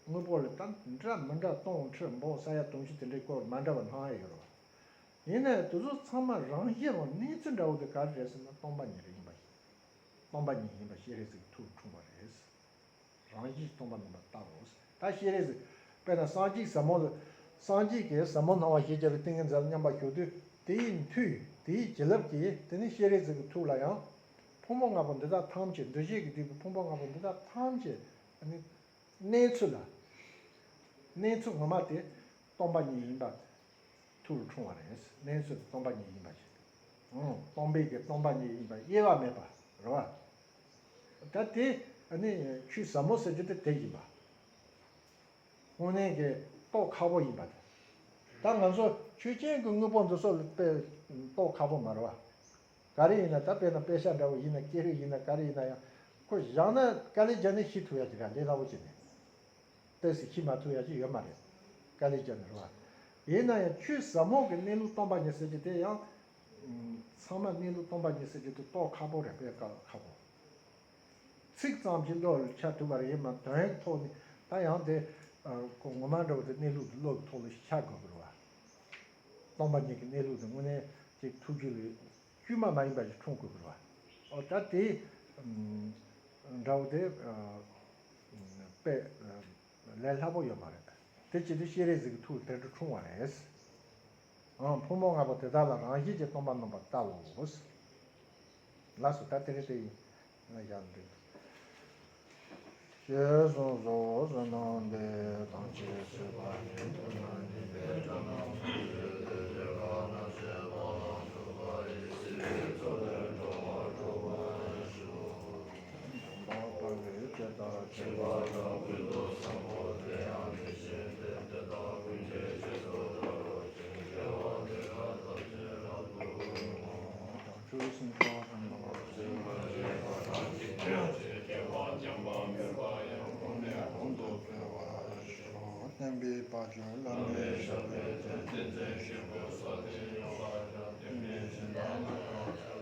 པ། དངོས་པོ་ལ་ད་འདྲ་མི་འདྲ་སྟོང་ཕྲི་འབུམ་ས་ཡ་དུང་ཕྱུར་དེ་འདྲའི་སྐོར་མ་འདྲ་བ་སྣང་ཡ་ཡོད་ར། ཡིན་ནའི་དེ་ཚོ་ཚང་མ་རང་བཞིན་རང་གནས་ཚུལ་འདྲ་བོ་དེ་ག་རེ་རེད་ཟེར་ན་སྟོང་པ་ཉིད་རེད། ཡིན་པ་ཞིག་སྟོང་པ་ཉིད་ཡིན་པ་ཤེས་རིག་གཟིགས་ཐུགས་འཁྲུངས་པ་རེད། རང་བཞིན་སྟོང་པ་རྣམ་པར་བལྟའོ། ད་ཤེས་རིག་གཟིགས། དཔེར་ན་སངས་རྒྱས་ཟབ་མོ་ལ། སངས་རྒྱས་ཀྱིས་ཟབ་མོ་སྣང་བ་ཞེས་བྱ་བའི་ཏིང་ངེ་འཛིན་ལ་མཉམ་པར་ཞུགས་དུས་དེའི་མཐུས་དེའི་བྱིན་རླབས་ཀྱིས་དེ་ནི་ཤེས་རིག་གཟིགས་ཀྱི་ཐུགས་ལ་ཡང་། ཕུང་པོ་ལྔ་པོ་འདི་དག་ཐམས་ཅད། འདུ་བྱེད་ཀྱིས་བསྡུས་པའི་ཕུང་པོ་ལྔ་པོ་འདི་དག་ཐམས་ཅད་ནི། གནས་ཚུལ་ལ། གནས་ཚུལ་ངོ་མ་དེ་སྟོང་པ་ཉིད་ཡིན་པ་ཐུགས་ལ་འཁྲུངས་པ་རེད། གནས་ཚུལ་སྟོང་པ་ཉིད་ཡིན་པ་ཞིག་ཨང་། སྟོང་པའི་གི་སྟོང་པ་ཉིད་ཡིན་པ་དབྱེ་བ་མེད་པ་རེད་བ། ད་དེ་ཨ་ནི་ཆོས་ཟབ་མོ་ཟེར་རྒྱུ་དེ་དེ་ཡིན་པ། དངོས་གནས་ཀྱི་རྟོགས་ཁག་པོ་ཡིན་པ་དེ། ད་ང་ཚོ་ཆོས་ཅན་གྱི་དངོས་པོ་འདི་ཚོ་ལ་དཔེ་རྟོགས་ཁག་པོ་མ་རེད་བ། ག་རེ་ཡིན་ན་ད་དཔེར་ན་དཔེ་ཆ་འདྲ་བོ་ཡིན་ན་སྐད་རིགས་ཡིན་ན་ག་རེ་ཡིན་ན་ཡང་ཁོ་བཞག་ན་དཀའ་ལས་བརྒྱབ་ནས་ཤེས་ཐུབ་ཡ་ཅིག་ར་འདི་ལྟ་བུ་བྱས་ནས། ཏོག་ཙམ་ཤེས་མ་ཐུབ་ཡ་ཅིག་ཡོད་མ་རེད། དཀའ་ལས་བརྒྱབ་ནས་རེད་བ། ཡིན་ན་ཡང་ཆོས་ཟབ་མོ་གི་གནས་ལུགས་སྟོང་པ་ཉིད་ཟེར་རྒྱུ་དེ་ཡང་། ཚང་མ་གནས་ལུགས་སྟོང་པ་ཉིད་ཟེར་རྒྱུ་དེ་རྟོགས་ཁག་པོ་རེད། དཔེ་ཁག་ཁག་པོ། ཚིག་ཙམ་གྱིས་བློ་ལ་འཆར་ཐུབ་པ་རེད། ཡིན་ནའང་དོན་ཐོག་ནས་ད་ཡང་དེ་ཨ་ཁོ་ངོ་མ་འདྲ་བོ་དེ་གནས་ལུགས་དེ་བློ་གི་ཐོག་ལ་འཆར་དགོས་པ་རེད་བ། སྟོང་པ་ཉིད་ཀྱི་གནས་ལུགས་དེ་དངོས་གནས་ཅིག་ཐུགས་རྒྱུད་ལ་དཀྱུས་མ་མ་ཡིན་པ་ཞིག་འཁྲུངས་དགོས་པ་རེད་བ། ཨོ་ད་དེ་ཨམ་འདྲ་བོ་དེ་ཨ་དཔེ་ཨ་ལས་སླ་པོ་ཡོད་མ་རེད། དེ་བྱེད་དུས་སྤྱན་རས་གཟིགས་ཀྱི་ཐུགས་དེ་འདྲ་འཁྲུངས་པ་རེད། ཨང་། ཕུང་པོ་ལྔ་པོ་དེ་དག་ལ་རང་བཞིན་གྱིས་སྟོང་པར་རྣམ་པར་བལྟའོ། ལགས་སོ། ད་དེ་རིང་དེ་ཡིན་ན་ཡང་འདུག་ཞེས་གསུངས་སོ། བསོད་ནམས་འདི་ཡིས་ཐམས་ཅད་གཟིགས་པ་ཉིད། ཐོབ་ནས་ཉེས་པའི་དགྲ་རྣམས་ཕམ་བྱས་ཏེ། སྐྱེ་རྒ་ན་འཆིའི་རྦ་རླབས་འཁྲུགས་པ་ཡི། སྲིད་པའི་མཚོ་ལས་འགྲོ་བ་སྒྲོལ་བར་ཤོག་འཇམ་དཔལ་དཔའ་བོས་ཇི་ལྟར་མཁྱེན་པ་དང་། ཀུན་ཏུ་བཟང་པོ་དེ་ཡང་དེ་བཞིན་ཏེ། དེ་དག་ཀུན་གྱི་རྗེས་སུ་བདག་སློབ་ཅིང་། དགེ་བ་འདི་དག་ཐམས་ཅད་རབ་ཏུ་བསྔོ། བྱང་ཆུབ་སེམས་དཔའ་རྣམས་ལ། སེམས་ཅན་ཐམས་ཅད་ཀྱི་སྐྱེ་བ་ཉམས་པ་མེད་པ་ཡང་། གོང་ནས་གོང་དུ་འཕེལ་བར་ཤོག་བསྟན་པའི་བྱ་རྒྱུད་བླ་མེད་ཞབས་པད་བརྟན། བསྟན་འཛིན་ཆོས་ཀྱི་ས་དེ་ཡང་། བསྟན་པའི་སྦྱིན་བདག་རྣམས་ལ།